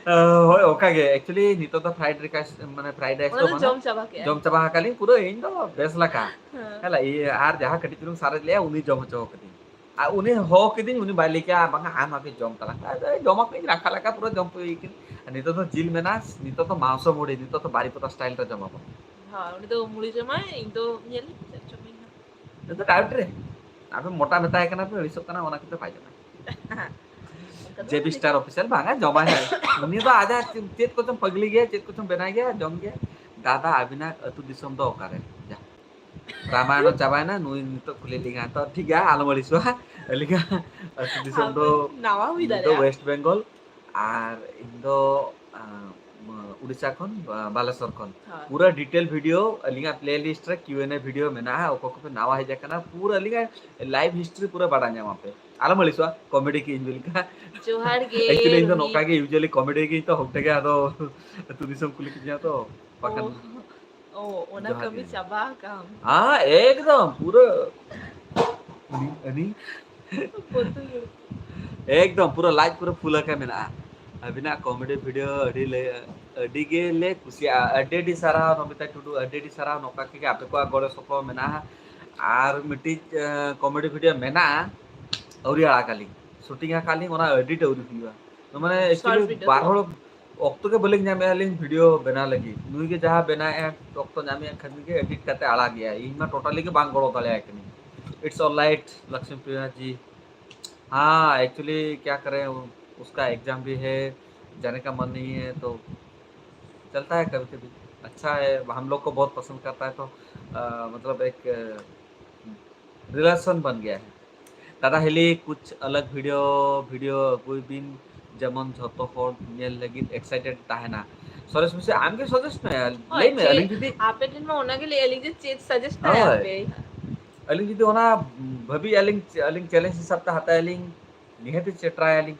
ᱟ, ᱦᱳᱭ, ᱚᱱᱠᱟ ᱜᱮ᱾ Actually, ᱱᱤᱛᱚᱜ ᱫᱚ ᱯᱷᱨᱟᱭᱤᱰ ᱨᱟᱭᱤᱥ, ᱢᱟᱱᱮ, ᱯᱷᱨᱟᱭᱤᱰ ᱨᱟᱭᱤᱥ ᱚᱱᱟ ᱫᱚ ᱫᱚ ᱵᱟᱝᱟ᱾ ᱡᱚᱢ ᱪᱟᱵᱟ ᱠᱮᱜᱼᱟ᱾ ᱡᱚᱢ ᱪᱟᱵᱟ ᱟᱠᱟᱫ ᱞᱤᱧ ᱯᱩᱨᱟᱹ, ᱤᱧ ᱫᱚ ᱵᱮᱥ ᱞᱮᱠᱟ᱾ ᱦᱮᱸ᱾ ᱦᱮᱸ, ᱤᱭᱟᱹ, ᱟᱨ ᱡᱟᱦᱟᱸ ᱠᱟᱹᱴᱤᱡ ᱪᱩᱞᱩᱝ ᱥᱟᱨᱮᱡ ᱞᱮᱜᱼᱟ, ᱩᱱᱤ ᱡᱚᱢ ᱦᱚᱪᱚ ᱠᱟᱹᱫᱤᱧ᱾ ᱟᱨ ᱩᱱᱤ ᱦᱚᱦᱚ ᱠᱤᱫᱤᱧ, ᱩᱱᱤ ᱵᱟᱭ ᱞᱟᱹᱭ ᱠᱮᱜᱼᱟ, "ᱵᱟᱝᱟ, ᱟᱢ ᱟᱜᱮ ᱡᱚᱢ ᱛᱟᱞᱟᱝ ᱢᱮ᱾" ᱟᱫᱚ ᱡᱚᱢ ᱟᱠᱟᱫᱟᱹᱧ, ᱨᱟᱠᱷᱟ ᱞᱮᱠᱟ ᱯᱩᱨᱟᱹ ᱡᱚᱢ ᱦᱩᱭ ᱠᱟᱱᱟ᱾ ᱟᱨ ᱱᱤᱛᱚᱜ ᱫᱚ ᱡᱤᱞ ᱢᱮᱱᱟᱜᱼᱟ, ᱱᱤᱛᱚᱜ ᱫᱚ ᱢᱟᱝᱥᱚ ᱢᱩᱲᱤ, ᱱᱤᱛᱚᱜ ᱫᱚ ᱵᱟᱨᱤᱯᱚᱫᱟ ᱥᱴᱟᱭᱤᱞ ᱨᱮ ᱡᱚᱢ ᱟᱵᱚᱱ᱾ ᱦᱳᱭ, ᱩᱱᱤ ᱫᱚ ᱢᱩᱲᱤ ᱡᱚᱢᱟᱭ, ᱤᱧ ᱫᱚ ᱧᱮᱞ ᱪᱮᱫ ᱪᱚᱝ ᱤᱧ ᱦᱟᱸᱜ᱾ ᱱᱤᱛᱚᱜ ᱰᱟᱭᱮᱴ ᱨᱮ᱾ ᱟᱯᱮ ᱢᱚᱴᱟ ᱢᱮᱛᱟᱭ ᱠᱟᱱᱟ ᱯᱮ, ᱟᱹᱲᱤᱥᱚᱜ ᱠᱟᱱᱟ, ᱚᱱᱟ ᱠᱷᱟᱹᱛᱤᱨ ᱵᱟᱭ ᱡᱚᱢᱟ᱾ ᱡᱮ ᱵᱤ ᱥᱴᱟᱨ ᱚᱯᱷᱤᱥᱤᱭᱟᱞ ᱵᱟᱝᱟ, ᱡᱚᱢᱟᱭ ᱦᱟᱸᱜ᱾ ᱩᱱᱤ ᱫᱚ ᱟᱡᱟᱜ ᱪᱮᱫ ᱠᱚᱪᱚᱝ ᱯᱟᱹᱜᱽᱞᱤ ᱜᱮᱭᱟ, ᱪᱮᱫ ᱠᱚᱪᱚᱝ ᱵᱮᱱᱟᱭ ᱜᱮᱭᱟ, ᱡᱚᱢ ᱜᱮᱭᱟ᱾ ᱫᱟᱫᱟ, ᱟᱹᱵᱤᱱᱟᱜ ᱟᱹᱛᱩ ᱫᱤᱥᱚᱢ ᱫᱚ ᱚᱠᱟᱨᱮ? ᱡᱟ᱾ ᱨᱟᱢᱟᱭᱚᱱ ᱪᱟᱵᱟᱭᱮᱱᱟ, ᱱᱩᱭ ᱱᱤᱛᱚᱜ ᱠᱩᱞᱤ ᱞᱤᱧᱟ᱾ ᱛᱚ, ᱴᱷᱤᱠ ᱜᱮᱭᱟ, ᱟᱞᱚᱢ ᱟᱹᱲᱤᱥᱚᱜᱼᱟ᱾ ᱟᱹᱞᱤᱧᱟᱜ ᱟᱹᱛᱩ ᱫᱤᱥᱚᱢ ᱫᱚ, ᱟᱵᱚ ᱱᱟᱣᱟ ᱦᱩᱭ ᱤᱧ ᱫᱚ ᱫᱟᱲᱮᱭᱟᱜᱼᱟ᱾ ᱳᱭᱮᱥᱴ ᱵᱮᱝᱜᱚᱞ, ᱟᱨ ᱤᱧ ᱫᱚ, ᱟᱸ, ᱩᱲᱤᱥᱥᱟ ᱠᱷᱚᱱ, ᱵᱟ-, ᱵᱟᱞᱮᱥᱚᱨ ᱠᱷᱚᱱ᱾ ᱦᱳᱭ᱾ ᱯᱩᱨᱟᱹ ᱰᱤᱴᱮᱞ ᱵᱷᱤᱰᱤᱭᱳ ᱟᱹᱞᱤᱧᱟᱜ ᱯᱞᱮᱞᱤᱥᱴ ᱨᱮ ᱠᱤᱭᱩ ᱮᱱ ᱮ ᱵᱷᱤᱰᱤᱭᱳ ᱢᱮᱱᱟᱜᱼᱟ᱾ ᱚᱠᱚᱭ ᱠᱚᱯᱮ ᱱᱟᱣᱟ ᱦᱮᱡ ᱟᱠᱟᱱᱟ, ᱯᱩᱨᱟᱹ ᱟᱹᱞᱤᱧᱟᱜ ᱞᱟᱭᱤᱯᱷ ᱦᱤᱥᱴᱨᱤ ᱯᱩᱨᱟᱹ ᱵᱟᱰᱟᱭ ᱧᱟᱢᱟᱯᱮ᱾ ᱟᱞᱚᱢ ᱟᱹᱲᱤᱥᱚᱜᱼᱟ, ᱠᱚᱢᱮᱰᱤ ᱠᱤ ᱤᱧ ᱞᱮᱠᱟ᱾ ᱡᱚᱦᱟᱨ ᱜᱮ, ᱮᱠᱪᱩᱭᱮᱞᱤ ᱤᱧ ᱫᱚ ᱨᱩᱦᱤ᱾ ᱱᱚᱝᱠᱟ ᱜᱮ ᱤᱭᱩᱡᱩᱣᱟᱞᱤ ᱠᱚᱢᱮᱰᱤ ᱜᱮ ᱤᱧ ᱛᱚ ᱦᱚᱠ ᱛᱮᱜᱮ ᱟᱫᱚ ᱟᱹᱛᱩ ᱫᱤᱥᱚᱢ ᱠᱩᱞᱤ ᱠᱤᱫᱤᱧᱟ ᱛᱚ, ᱵᱟᱠᱷᱟᱱ ᱚ, ᱚ, ᱚᱱᱟ ᱡᱚᱦᱟᱨ ᱠᱟᱹᱢᱤ ᱜᱮ᱾ ᱪᱟᱵᱟ ᱟᱠᱟᱢ? ᱦᱮᱸ, ᱮᱠᱫᱚᱢ ᱯᱩᱨᱟᱹ ᱟᱹᱰᱤ, ᱟᱹᱰᱤ ᱵᱚᱛᱚᱨ᱾ ᱮᱠᱫᱚᱢ ᱯᱩᱨᱟᱹ ᱞᱟᱡ ᱯᱩᱨᱟᱹ ᱯᱷᱩᱞ ᱟᱠᱟ ᱢᱮᱱᱟᱜᱼᱟ᱾ ᱟᱹᱵᱤᱱᱟᱜ ᱠᱚᱢᱮᱰᱤ ᱵᱷᱤᱰᱤᱭᱳ ᱟᱹᱰᱤ ᱞᱮ, ᱟᱹᱰᱤ ᱜᱮᱞᱮ ᱠᱩᱥᱤᱭᱟᱜᱼᱟ᱾ ᱟᱹᱰᱤ ᱟᱹᱰᱤ ᱥᱟᱨᱦᱟᱣ ᱱᱚᱢᱤᱛᱟ ᱴᱩᱰᱩ, ᱟᱹᱰᱤ ᱟᱹᱰᱤ ᱥᱟᱨᱦᱟᱣ᱾ ᱱᱚᱝᱠᱟ ᱜᱮ ᱟᱯᱮ ᱠᱚᱣᱟᱜ ᱜᱚᱲᱚ ᱥᱚᱯᱚᱦᱚᱫ ᱢᱮᱱᱟᱜᱼᱟ᱾ ᱟᱨ ᱢᱤᱫᱴᱤᱡ, ᱮ, ᱠᱚᱢᱮᱰᱤ ᱵᱷᱤᱰᱤᱭᱳ ᱢᱮᱱᱟᱜᱼᱟ, ᱟᱹᱣᱨᱤ ᱟᱲᱟᱜᱟᱞᱤᱧ, ᱥᱩᱴᱤᱝ ᱟᱠᱟᱫ ᱞᱤᱧ, ᱚᱱᱟ ᱮᱰᱤᱴ ᱟᱹᱣᱨᱤ ᱦᱩᱭᱩᱜᱼᱟ᱾ ᱛᱚ ᱢᱟᱱᱮ ᱥᱚᱨᱴ ᱮᱠᱪᱩᱭᱮᱞᱤ ᱵᱷᱤᱰᱤᱭᱳ ᱵᱟᱨ ᱠᱚ᱾ ᱦᱚᱲ ᱚᱠᱛᱚ ᱜᱮ ᱵᱟᱹᱞᱤᱧ ᱧᱟᱢᱮᱫᱼᱟ ᱞᱤᱧ ᱵᱷᱤᱰᱤᱭᱳ ᱵᱮᱱᱟᱣ ᱞᱟᱹᱜᱤᱫ᱾ ᱱᱩᱭ ᱜᱮ ᱡᱟᱦᱟᱸ ᱵᱮᱱᱟᱣᱮᱫᱼᱟ, ᱚᱠᱛᱚ ᱧᱟᱢᱮᱫᱼᱟ ᱠᱷᱟᱱ ᱜᱮ ᱮᱰᱤᱴ ᱠᱟᱛᱮ ᱟᱲᱟᱜᱮᱜᱼᱟ᱾ ᱤᱧ ᱢᱟ ᱴᱳᱴᱟᱞᱤ ᱜᱮ ᱵᱟᱝ ᱜᱚᱲᱚ ᱫᱟᱲᱮᱭᱟᱭ ᱠᱟᱹᱱᱟᱹᱧ᱾ It's all right, Lakshmi Priya ji. हाँ, एक्चुअली क्या करें, उसका एग्जाम भी है, जाने का मन नहीं है, तो चलता है कभी-कभी। अच्छा है, हम लोग को बहुत पसंद करता है, तो, अ, मतलब एक, अ, रिलेशन बन गया है। दादा हिली कुछ अलग वीडियो, वीडियो ᱟᱹᱜᱩᱭ ᱵᱤᱱ, ᱡᱮᱢᱚᱱ ᱡᱷᱚᱛᱚ ᱦᱚᱲ ᱧᱮᱞ ᱞᱟᱹᱜᱤᱫ ᱮᱠᱥᱟᱭᱴᱮᱰ ᱛᱟᱦᱮᱱᱟ᱾ ᱥᱚᱨᱮᱥ ᱢᱟᱥᱮ ᱟᱢ ᱜᱮ ᱥᱟᱡᱮᱥᱴ ᱢᱮ, ᱦᱳᱭ, ᱞᱟᱹᱭ ᱢᱮ, ᱪᱮᱫ ᱟᱹᱞᱤᱧ ᱡᱩᱫᱤ ᱟᱯᱮ ᱴᱷᱮᱱ ᱢᱟ ᱚᱱᱟ ᱜᱮ ᱞᱟᱹᱭ ᱟᱹᱞᱤᱧ ᱡᱮ ᱪᱮᱫ ᱥᱟᱡᱮᱥᱴ ᱦᱳᱭ᱾ ᱟᱯᱮ? ᱟᱹᱞᱤᱧ ᱡᱩᱫᱤ ᱚᱱᱟ ᱵᱷᱟᱹᱵᱤ ᱟᱹᱞᱤᱧ, ᱟᱹᱞᱤᱧ ᱪᱮᱞᱮᱧᱡᱽ ᱦᱤᱥᱟᱵ ᱛᱮ ᱦᱟᱛᱟᱣ ᱟᱹᱞᱤᱧ, ᱱᱤᱦᱟᱹᱛ ᱪᱮ ᱴᱨᱟᱭ ᱟᱹᱞᱤᱧ᱾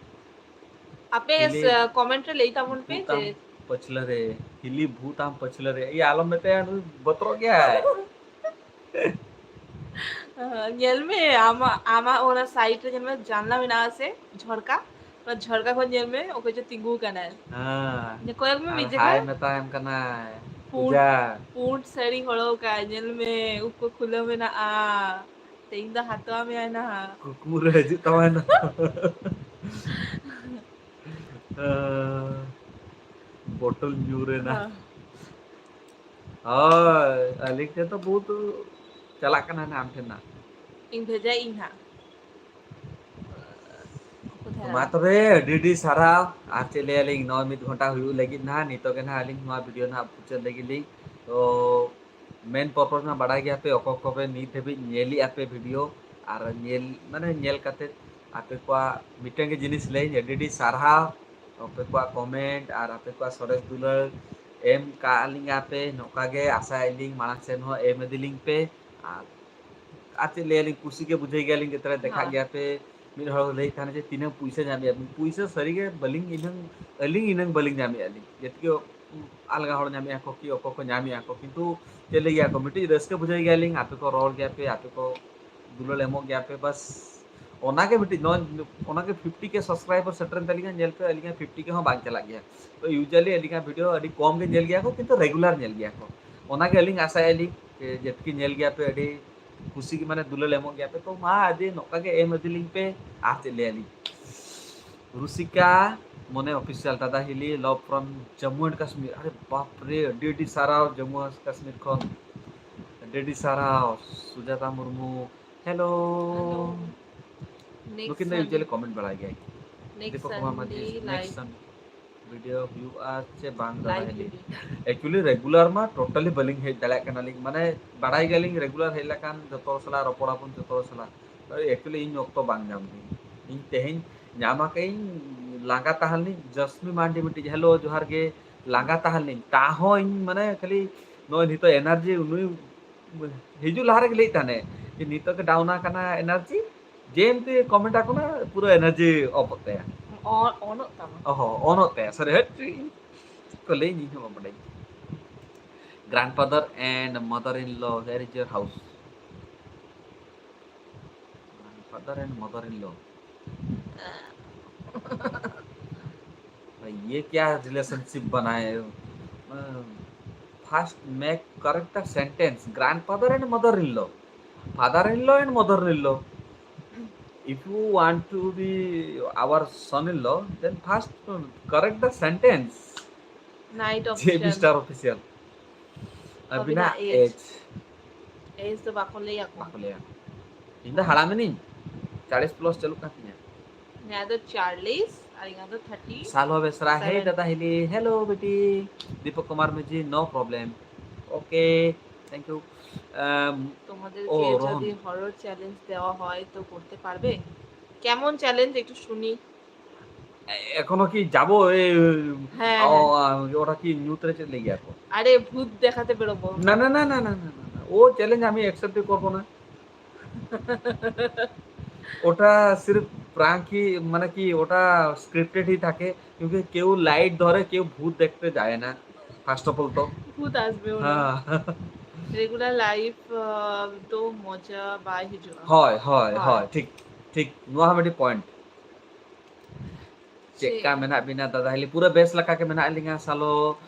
ᱟᱯᱮ ᱦᱤᱞᱤ ᱥ-, ᱠᱚᱢᱮᱱᱴ ᱨᱮ ᱞᱟᱹᱭ ᱛᱟᱵᱚᱱ ᱯᱮ ᱵᱷᱩᱛᱟᱢ ᱡᱮ ᱯᱟᱹᱪᱷᱞᱟᱹ ᱨᱮ, ᱦᱤᱞᱤ ᱵᱷᱩᱛᱟᱢ ᱯᱟᱹᱪᱷᱞᱟᱹ ᱨᱮ᱾ ᱤᱭᱟᱹ, ᱟᱞᱚᱢ ᱢᱮᱛᱟᱭᱟ, ᱱᱩᱭ ᱵᱚᱛᱚᱨᱚᱜ ᱜᱮᱭᱟᱭ᱾ ᱧᱮᱞ ᱢᱮ, ᱟᱢᱟᱜ, ᱟᱢᱟᱜ ᱚᱱᱟ ᱥᱟᱭᱤᱰ ᱨᱮ ᱧᱮᱞ ᱢᱮ, ᱡᱟᱱᱞᱟ ᱢᱮᱱᱟᱜᱼᱟ ᱥᱮ ᱡᱷᱚᱨᱠᱟ? ᱚᱱᱟ ᱡᱷᱚᱨᱠᱟ ᱠᱷᱚᱱ ᱧᱮᱞ ᱢᱮ, ᱚᱠᱚᱭ ᱪᱚ ᱛᱤᱸᱜᱩ ᱠᱟᱱᱟᱭ᱾ ᱦᱮᱸ᱾ ᱧᱮ-, ᱠᱚᱭᱚᱜ ᱢᱮ ᱟᱨ ᱢᱤᱫ ᱡᱟᱭᱜᱟ᱾ ᱦᱟᱭ ᱢᱮᱛᱟᱭᱟᱢ ᱠᱟᱱᱟᱭ, ᱯᱩᱸᱰ, ᱯᱩᱡᱟ᱾ ᱯᱩᱸᱰ ᱥᱟᱹᱲᱤ ᱦᱚᱨᱚᱜ ᱠᱟᱜᱼᱟᱭ, ᱧᱮᱞ ᱢᱮ, ᱩᱵ ᱠᱚ ᱠᱷᱩᱞᱟᱹᱣ ᱢᱮᱱᱟᱜᱼᱟ, ᱛᱮᱦᱮᱧ ᱫᱚ ᱦᱟᱛᱣᱟ ᱢᱮᱭᱟᱭ ᱱᱟᱦᱟᱜ᱾ ᱠᱩᱠᱢᱩ ᱨᱮ ᱦᱤᱡᱩᱜ ᱛᱟᱢᱟᱭ ᱱᱟᱦᱟᱜ᱾ ᱟᱸ, ᱵᱚᱴᱚᱞ ᱧᱩᱨ ᱮᱱᱟ᱾ ᱦᱮᱸ᱾ ᱦᱳᱭ, ᱟᱹᱞᱤᱧ ᱴᱷᱮᱱ ᱫᱚ ᱵᱚᱦᱩᱛ ᱪᱟᱞᱟᱜ ᱠᱟᱱᱟ ᱱᱟᱦᱟᱜ ᱟᱢ ᱴᱷᱮᱱ ᱱᱟᱦᱟᱜ᱾ ᱤᱧ ᱵᱷᱮᱡᱟᱭᱮᱫ ᱤᱧ ᱦᱟᱸᱜ᱾ ᱢᱟ ᱛᱚᱵᱮ ᱟᱹᱰᱤ ᱟᱹᱰᱤ ᱥᱟᱨᱦᱟᱣ᱾ ᱟᱨ ᱪᱮᱫ ᱞᱟᱹᱭᱟᱞᱤᱧ, ᱱᱚᱜᱼᱚᱭ ᱢᱤᱫ ᱜᱷᱚᱱᱴᱟ ᱦᱩᱭᱩᱜ ᱞᱟᱹᱜᱤᱫ ᱱᱟᱦᱟᱜ᱾ ᱱᱤᱛᱚᱜ ᱜᱮ ᱱᱟᱦᱟᱜ ᱟᱹᱞᱤᱧ ᱱᱚᱣᱟ ᱵᱷᱤᱰᱤᱭᱳ ᱱᱟᱦᱟᱜ ᱢᱩᱪᱟᱹᱫ ᱞᱟᱹᱜᱤᱫ ᱞᱤᱧ᱾ ᱛᱚ ᱢᱮᱱ ᱯᱚᱨᱯᱚᱥ ᱢᱟ ᱵᱟᱲᱟᱭ ᱜᱮᱭᱟ ᱯᱮ, ᱚᱠᱚᱭ ᱠᱚᱯᱮ ᱱᱤᱛ ᱫᱷᱟᱹᱵᱤᱡ ᱧᱮᱞᱮᱜᱼᱟ ᱯᱮ ᱵᱷᱤᱰᱤᱭᱳ, ᱟᱨ ᱧᱮᱞ ᱢᱟᱱᱮ ᱧᱮᱞ ᱠᱟᱛᱮ ᱟᱯᱮ ᱠᱚᱣᱟᱜ ᱢᱤᱫᱴᱟᱝ ᱜᱮ ᱡᱤᱱᱤᱥ ᱞᱟᱹᱭᱟᱹᱧ, ᱟᱹᱰᱤ ᱟᱹᱰᱤ ᱥᱟᱨᱦᱟᱣ᱾ ᱟᱯᱮ ᱠᱚᱣᱟᱜ ᱠᱚᱢᱮᱱᱴ ᱟᱨ ᱟᱯᱮ ᱠᱚᱣᱟᱜ ᱥᱚᱨᱮᱥ ᱫᱩᱞᱟᱹᱲ ᱮᱢ ᱠᱟᱜ ᱞᱤᱧᱟ ᱯᱮ, ᱱᱚᱝᱠᱟ ᱜᱮ ᱟᱥᱟᱭᱮᱫ ᱞᱤᱧ ᱢᱟᱲᱟᱝ ᱥᱮᱱ ᱦᱚᱸ ᱮᱢ ᱤᱫᱤ ᱞᱤᱧ ᱯᱮ᱾ ᱟᱨ ᱟᱨ ᱪᱮᱫ ᱞᱟᱹᱭᱟᱞᱤᱧ, ᱠᱩᱥᱤ ᱜᱮ ᱵᱩᱡᱷᱟᱹᱣ ᱜᱮᱭᱟᱞᱤᱧ ᱡᱮᱛᱮ ᱨᱮ ᱫᱮᱠᱷᱟᱜ ᱦᱳᱭ᱾ ᱜᱮᱭᱟ ᱯᱮ᱾ ᱢᱤᱫ ᱦᱚᱲ ᱞᱟᱹᱭ ᱛᱟᱦᱮᱱᱟ ᱡᱮ ᱛᱤᱱᱟᱹᱜ ᱯᱩᱭᱥᱟᱹ ᱧᱟᱢᱮᱜᱼᱟ ᱵᱤᱱ? ᱯᱩᱭᱥᱟᱹ ᱥᱟᱹᱨᱤᱜᱮ ᱵᱟᱹᱞᱤᱧ ᱤᱱᱟᱹᱝ, ᱟᱹᱞᱤᱧ ᱤᱱᱟᱹᱝ ᱵᱟᱹᱞᱤᱧ ᱧᱟᱢᱮᱜᱼᱟ ᱞᱤᱧ᱾ ᱡᱮᱛᱠᱮ ᱟᱞᱜᱟ ᱦᱚᱲ ᱧᱟᱢᱮᱜᱼᱟ ᱠᱚ ᱠᱤ ᱚᱠᱚᱭ ᱠᱚ ᱧᱟᱢᱮᱜᱼᱟ ᱠᱚ, ᱠᱤᱱᱛᱩ ᱪᱮᱫ ᱞᱟᱹᱭ ᱜᱮᱭᱟ ᱠᱚ, ᱢᱤᱫᱴᱤᱡ ᱨᱟᱹᱥᱠᱟᱹ ᱵᱩᱡᱷᱟᱹᱣ ᱜᱮᱭᱟᱞᱤᱧ, ᱟᱯᱮ ᱠᱚ ᱨᱚᱲ ᱜᱮᱭᱟ ᱯᱮ, ᱟᱯᱮ ᱠᱚ ᱫᱩᱞᱟᱹᱲ ᱮᱢᱚᱜ ᱜᱮᱭᱟ ᱯᱮ, ᱵᱟᱥ ᱚᱱᱟᱜᱮ ᱢᱤᱫᱴᱤᱡ ᱱᱚᱜᱼᱚᱭ ᱚᱱᱟᱜᱮ ᱯᱷᱤᱯᱴᱤ ᱠᱮ ᱥᱟᱵᱥᱠᱨᱟᱭᱵᱟᱨ ᱥᱮᱴᱮᱨᱮᱱ ᱛᱟᱹᱞᱤᱧᱟ, ᱧᱮᱞ ᱯᱮ ᱟᱹᱞᱤᱧᱟᱜ ᱯᱷᱤᱯᱴᱤ ᱠᱮ ᱦᱚᱸ ᱵᱟᱝ ᱪᱟᱞᱟᱜ ᱜᱮᱭᱟ᱾ ᱛᱚ ᱤᱭᱩᱡᱩᱣᱟᱞᱤ ᱟᱹᱞᱤᱧᱟᱜ ᱵᱷᱤᱰᱤᱭᱳ ᱟᱹᱰᱤ ᱠᱚᱢ ᱜᱮ ᱧᱮᱞ ᱜᱮᱭᱟ ᱠᱚ, ᱠᱤᱱᱛᱩ ᱨᱮᱜᱩᱞᱟᱨ ᱧᱮᱞ ᱜᱮᱭᱟ ᱠᱚ᱾ ᱚᱱᱟᱜᱮ ᱟᱹᱞᱤᱧ ᱟᱥᱟᱭᱮᱫᱼᱟ ᱞᱤᱧ ᱡᱮ ᱡᱮᱛᱠᱤ ᱧᱮᱞ ᱜᱮᱭᱟ ᱯᱮ, ᱟᱹᱰᱤ ᱠᱩᱥᱤ ᱜᱮ ᱢᱟᱱᱮ ᱫᱩᱞᱟᱹᱲ ᱮᱢᱚᱜ ᱜᱮᱭᱟ ᱯᱮ, ᱛᱚ ᱢᱟ ᱟᱹᱰᱤ ᱱᱚᱝᱠᱟ ᱜᱮ ᱮᱢ ᱤᱫᱤ ᱞᱤᱧ ᱯᱮ᱾ ᱟᱨ ᱪᱮᱫ ᱞᱟᱹᱭᱟᱞᱤᱧ, ᱨᱩᱥᱤᱠᱟ ᱢᱚᱱᱮ ᱚᱯᱷᱤᱥᱤᱭᱟᱞ, ᱫᱟᱫᱟ ᱦᱤᱞᱤ, love from Jammu and Kashmir. ᱟᱨᱮ ᱵᱟᱯ ᱨᱮ, ᱟᱹᱰᱤ ᱟᱹᱰᱤ ᱥᱟᱨᱦᱟᱣ ᱡᱟᱢᱢᱩ ᱠᱟᱥᱢᱤᱨ ᱠᱷᱚᱱ, ᱟᱹᱰᱤ ᱟᱹᱰᱤ ᱥᱟᱨᱦᱟᱣ ᱥᱩᱡᱟᱛᱟ ᱢᱩᱨᱢᱩ᱾ ᱦᱮᱞᱳ᱾ ᱱᱩᱠᱤᱱ ᱫᱚ ᱤᱭᱩᱡᱩᱣᱟᱞᱤ ᱠᱚᱢᱮᱱᱴ ᱵᱟᱲᱟᱭ ᱜᱮᱭᱟ᱾ ᱫᱤᱯᱚᱠ ᱠᱩᱢᱟᱨ ᱢᱟᱹᱡᱷᱤ, next Sunday ᱵᱷᱤᱰᱤᱭᱳ ᱦᱩᱭᱩᱜᱼᱟ ᱪᱮ ᱵᱟᱝ ᱫᱟᱫᱟ ᱦᱤᱞᱤ? Actually ᱨᱮᱜᱩᱞᱟᱨ ᱢᱟ ᱴᱳᱴᱟᱞᱤ ᱵᱟᱹᱞᱤᱧ ᱦᱮᱡ ᱫᱟᱲᱮᱭᱟᱜ ᱠᱟᱱᱟᱞᱤᱧ, ᱢᱟᱱᱮ ᱵᱟᱲᱟᱭ ᱜᱮᱭᱟᱞᱤᱧ ᱨᱮᱜᱩᱞᱟᱨ ᱦᱮᱡ ᱞᱮᱠᱷᱟᱱ ᱡᱚᱛᱚ ᱦᱚᱲ ᱥᱟᱞᱟᱜ ᱨᱚᱯᱚᱲ ᱟᱵᱚᱱ, ᱡᱚᱛᱚ ᱦᱚᱲ ᱥᱟᱞᱟᱜ᱾ Actually ᱤᱧ ᱚᱠᱛᱚ ᱵᱟᱝ ᱧᱟᱢ ᱫᱤᱧ, ᱤᱧ ᱛᱮᱦᱮᱧ ᱧᱟᱢ ᱟᱠᱟᱫ ᱤᱧ, ᱞᱟᱸᱜᱟ ᱛᱟᱦᱮᱸ ᱞᱤᱧ᱾ ᱡᱟᱥᱢᱤ ᱢᱟᱱᱰᱤ ᱢᱤᱫᱴᱤᱡ, ᱦᱮᱞᱳ ᱡᱚᱦᱟᱨ ᱜᱮ, ᱞᱟᱸᱜᱟ ᱛᱟᱦᱮᱸ ᱞᱤᱧ, ᱛᱟᱦᱚᱸ ᱤᱧ ᱢᱟᱱᱮ ᱠᱷᱟᱹᱞᱤ ᱱᱚᱜᱼᱚᱭ ᱱᱤᱛᱚᱜ ᱮᱱᱟᱨᱡᱤ ᱱᱩᱭ ᱦᱤᱡᱩᱜ ᱞᱟᱦᱟ ᱨᱮᱜᱮ ᱞᱟᱹᱭᱮᱫ ᱛᱟᱦᱮᱱᱮ ᱡᱮ ᱱᱤᱛᱚᱜ ᱜᱮ ᱰᱟᱣᱩᱱ ᱟᱠᱟᱱᱟ ᱮᱱᱟᱨᱡᱤ, ᱡᱮ ᱮᱢᱛᱮ ᱠᱚᱢᱮᱱᱴ ᱟᱠᱚ ᱱᱟ ᱯᱩᱨᱟᱹ ᱮᱱᱟᱨᱡᱤ ᱚᱯᱚᱜ ᱛᱟᱭᱟ᱾ ᱚᱱᱚᱜ ᱛᱟᱢᱟ᱾ ᱚᱦᱚ, ᱚᱱᱚᱜ ᱛᱟᱭᱟ᱾ ᱥᱚᱨᱤ, ᱦᱟᱹᱴ, ᱪᱮᱫ ᱠᱚ ᱞᱟᱹᱭ ᱤᱧ ᱦᱚᱸ ᱵᱟᱹᱧ ᱵᱟᱰᱟᱭᱟ᱾ Grandfather and mother in law, where is your house? Grandfather and mother in law. भाई, ये क्या रिलेशनशिप बनाए? First make correct the sentence, grandfather and mother in law, father in law and mother in law. If you want to be our son in law, then first correct the sentence. Night of J B Star Official. ᱟᱹᱵᱤᱱᱟᱜ age. Age ᱫᱚ ᱵᱟᱠᱚ ᱞᱟᱹᱭᱟ᱾ ᱵᱟᱠᱚ ᱞᱟᱹᱭᱟ᱾ ᱤᱧ ᱫᱚ ᱦᱟᱲᱟᱢ ᱮᱱᱤᱧ, ᱪᱟᱞᱤᱥ plus ᱪᱟᱹᱞᱩᱜ ᱠᱟᱱ ᱛᱤᱧᱟ᱾ ᱡᱟᱦᱟᱸ ᱫᱚ ᱪᱟᱨᱞᱤᱥ ᱟᱨ ᱤᱧᱟᱹᱜ ᱫᱚ ᱛᱷᱟᱨᱴᱤ᱾ ᱥᱟᱞᱦᱚ ᱵᱮᱥᱨᱟ, ᱦᱮ Seven. ᱫᱟᱫᱟ ᱦᱤᱞᱤ, ᱦᱮᱞᱳ ᱵᱮᱴᱤ, ᱫᱤᱯᱚᱠ ᱠᱩᱢᱟᱨ ᱢᱟᱹᱡᱷᱤ, no problem. Okay, thank you. তোমাদেরকে ও, যদি রোহন। হরর চ্যালেঞ্জ দেওয়া হয় তো করতে পারবে? কেমন চ্যালেঞ্জ একটু শুনি। এখনো কি যাবো? এই, হ্যাঁ, ও, হ্যাঁ। আ, ওটা কি নিউজ রে চলে গিয়া কো? আরে ভূত দেখাতে বেরোবো। না না না না না না না না, ও চ্যালেঞ্জ আমি অ্যাকসেপ্ট করবো না। ওটা সির্ফ প্র্যাঙ্ক ही, মানে কি, ওটা স্ক্রিপ্টেড ही থাকে, क्योंकि কেউ লাইট ধরে, কেউ ভূত দেখতে যায় না, ফার্স্ট অফ অল তো। ভূত আসবে ওর। হ্যাঁ। রেগুলার লাইফ ᱫᱚ ᱢᱚᱡᱟ ᱵᱟᱭ ᱦᱤᱡᱩᱜᱼᱟ᱾ ᱦᱳᱭ ᱦᱳᱭ ᱦᱳᱭ᱾ ᱦᱳᱭ, ᱴᱷᱤᱠ ᱴᱷᱤᱠ, ᱱᱚᱣᱟ ᱦᱚᱸ ᱢᱤᱫᱴᱤᱡ ᱯᱚᱭᱮᱱᱴ᱾ ᱪᱮᱫ ᱞᱮᱠᱟ ᱢᱮᱱᱟᱜ ᱵᱤᱱᱟ ᱫᱟᱫᱟ ᱦᱤᱞᱤ? ᱯᱩᱨᱟᱹ ᱵᱮᱥ ᱞᱮᱠᱟ ᱜᱮ ᱢᱮᱱᱟᱜ ᱞᱤᱧᱟ ᱥᱟᱞᱚ᱾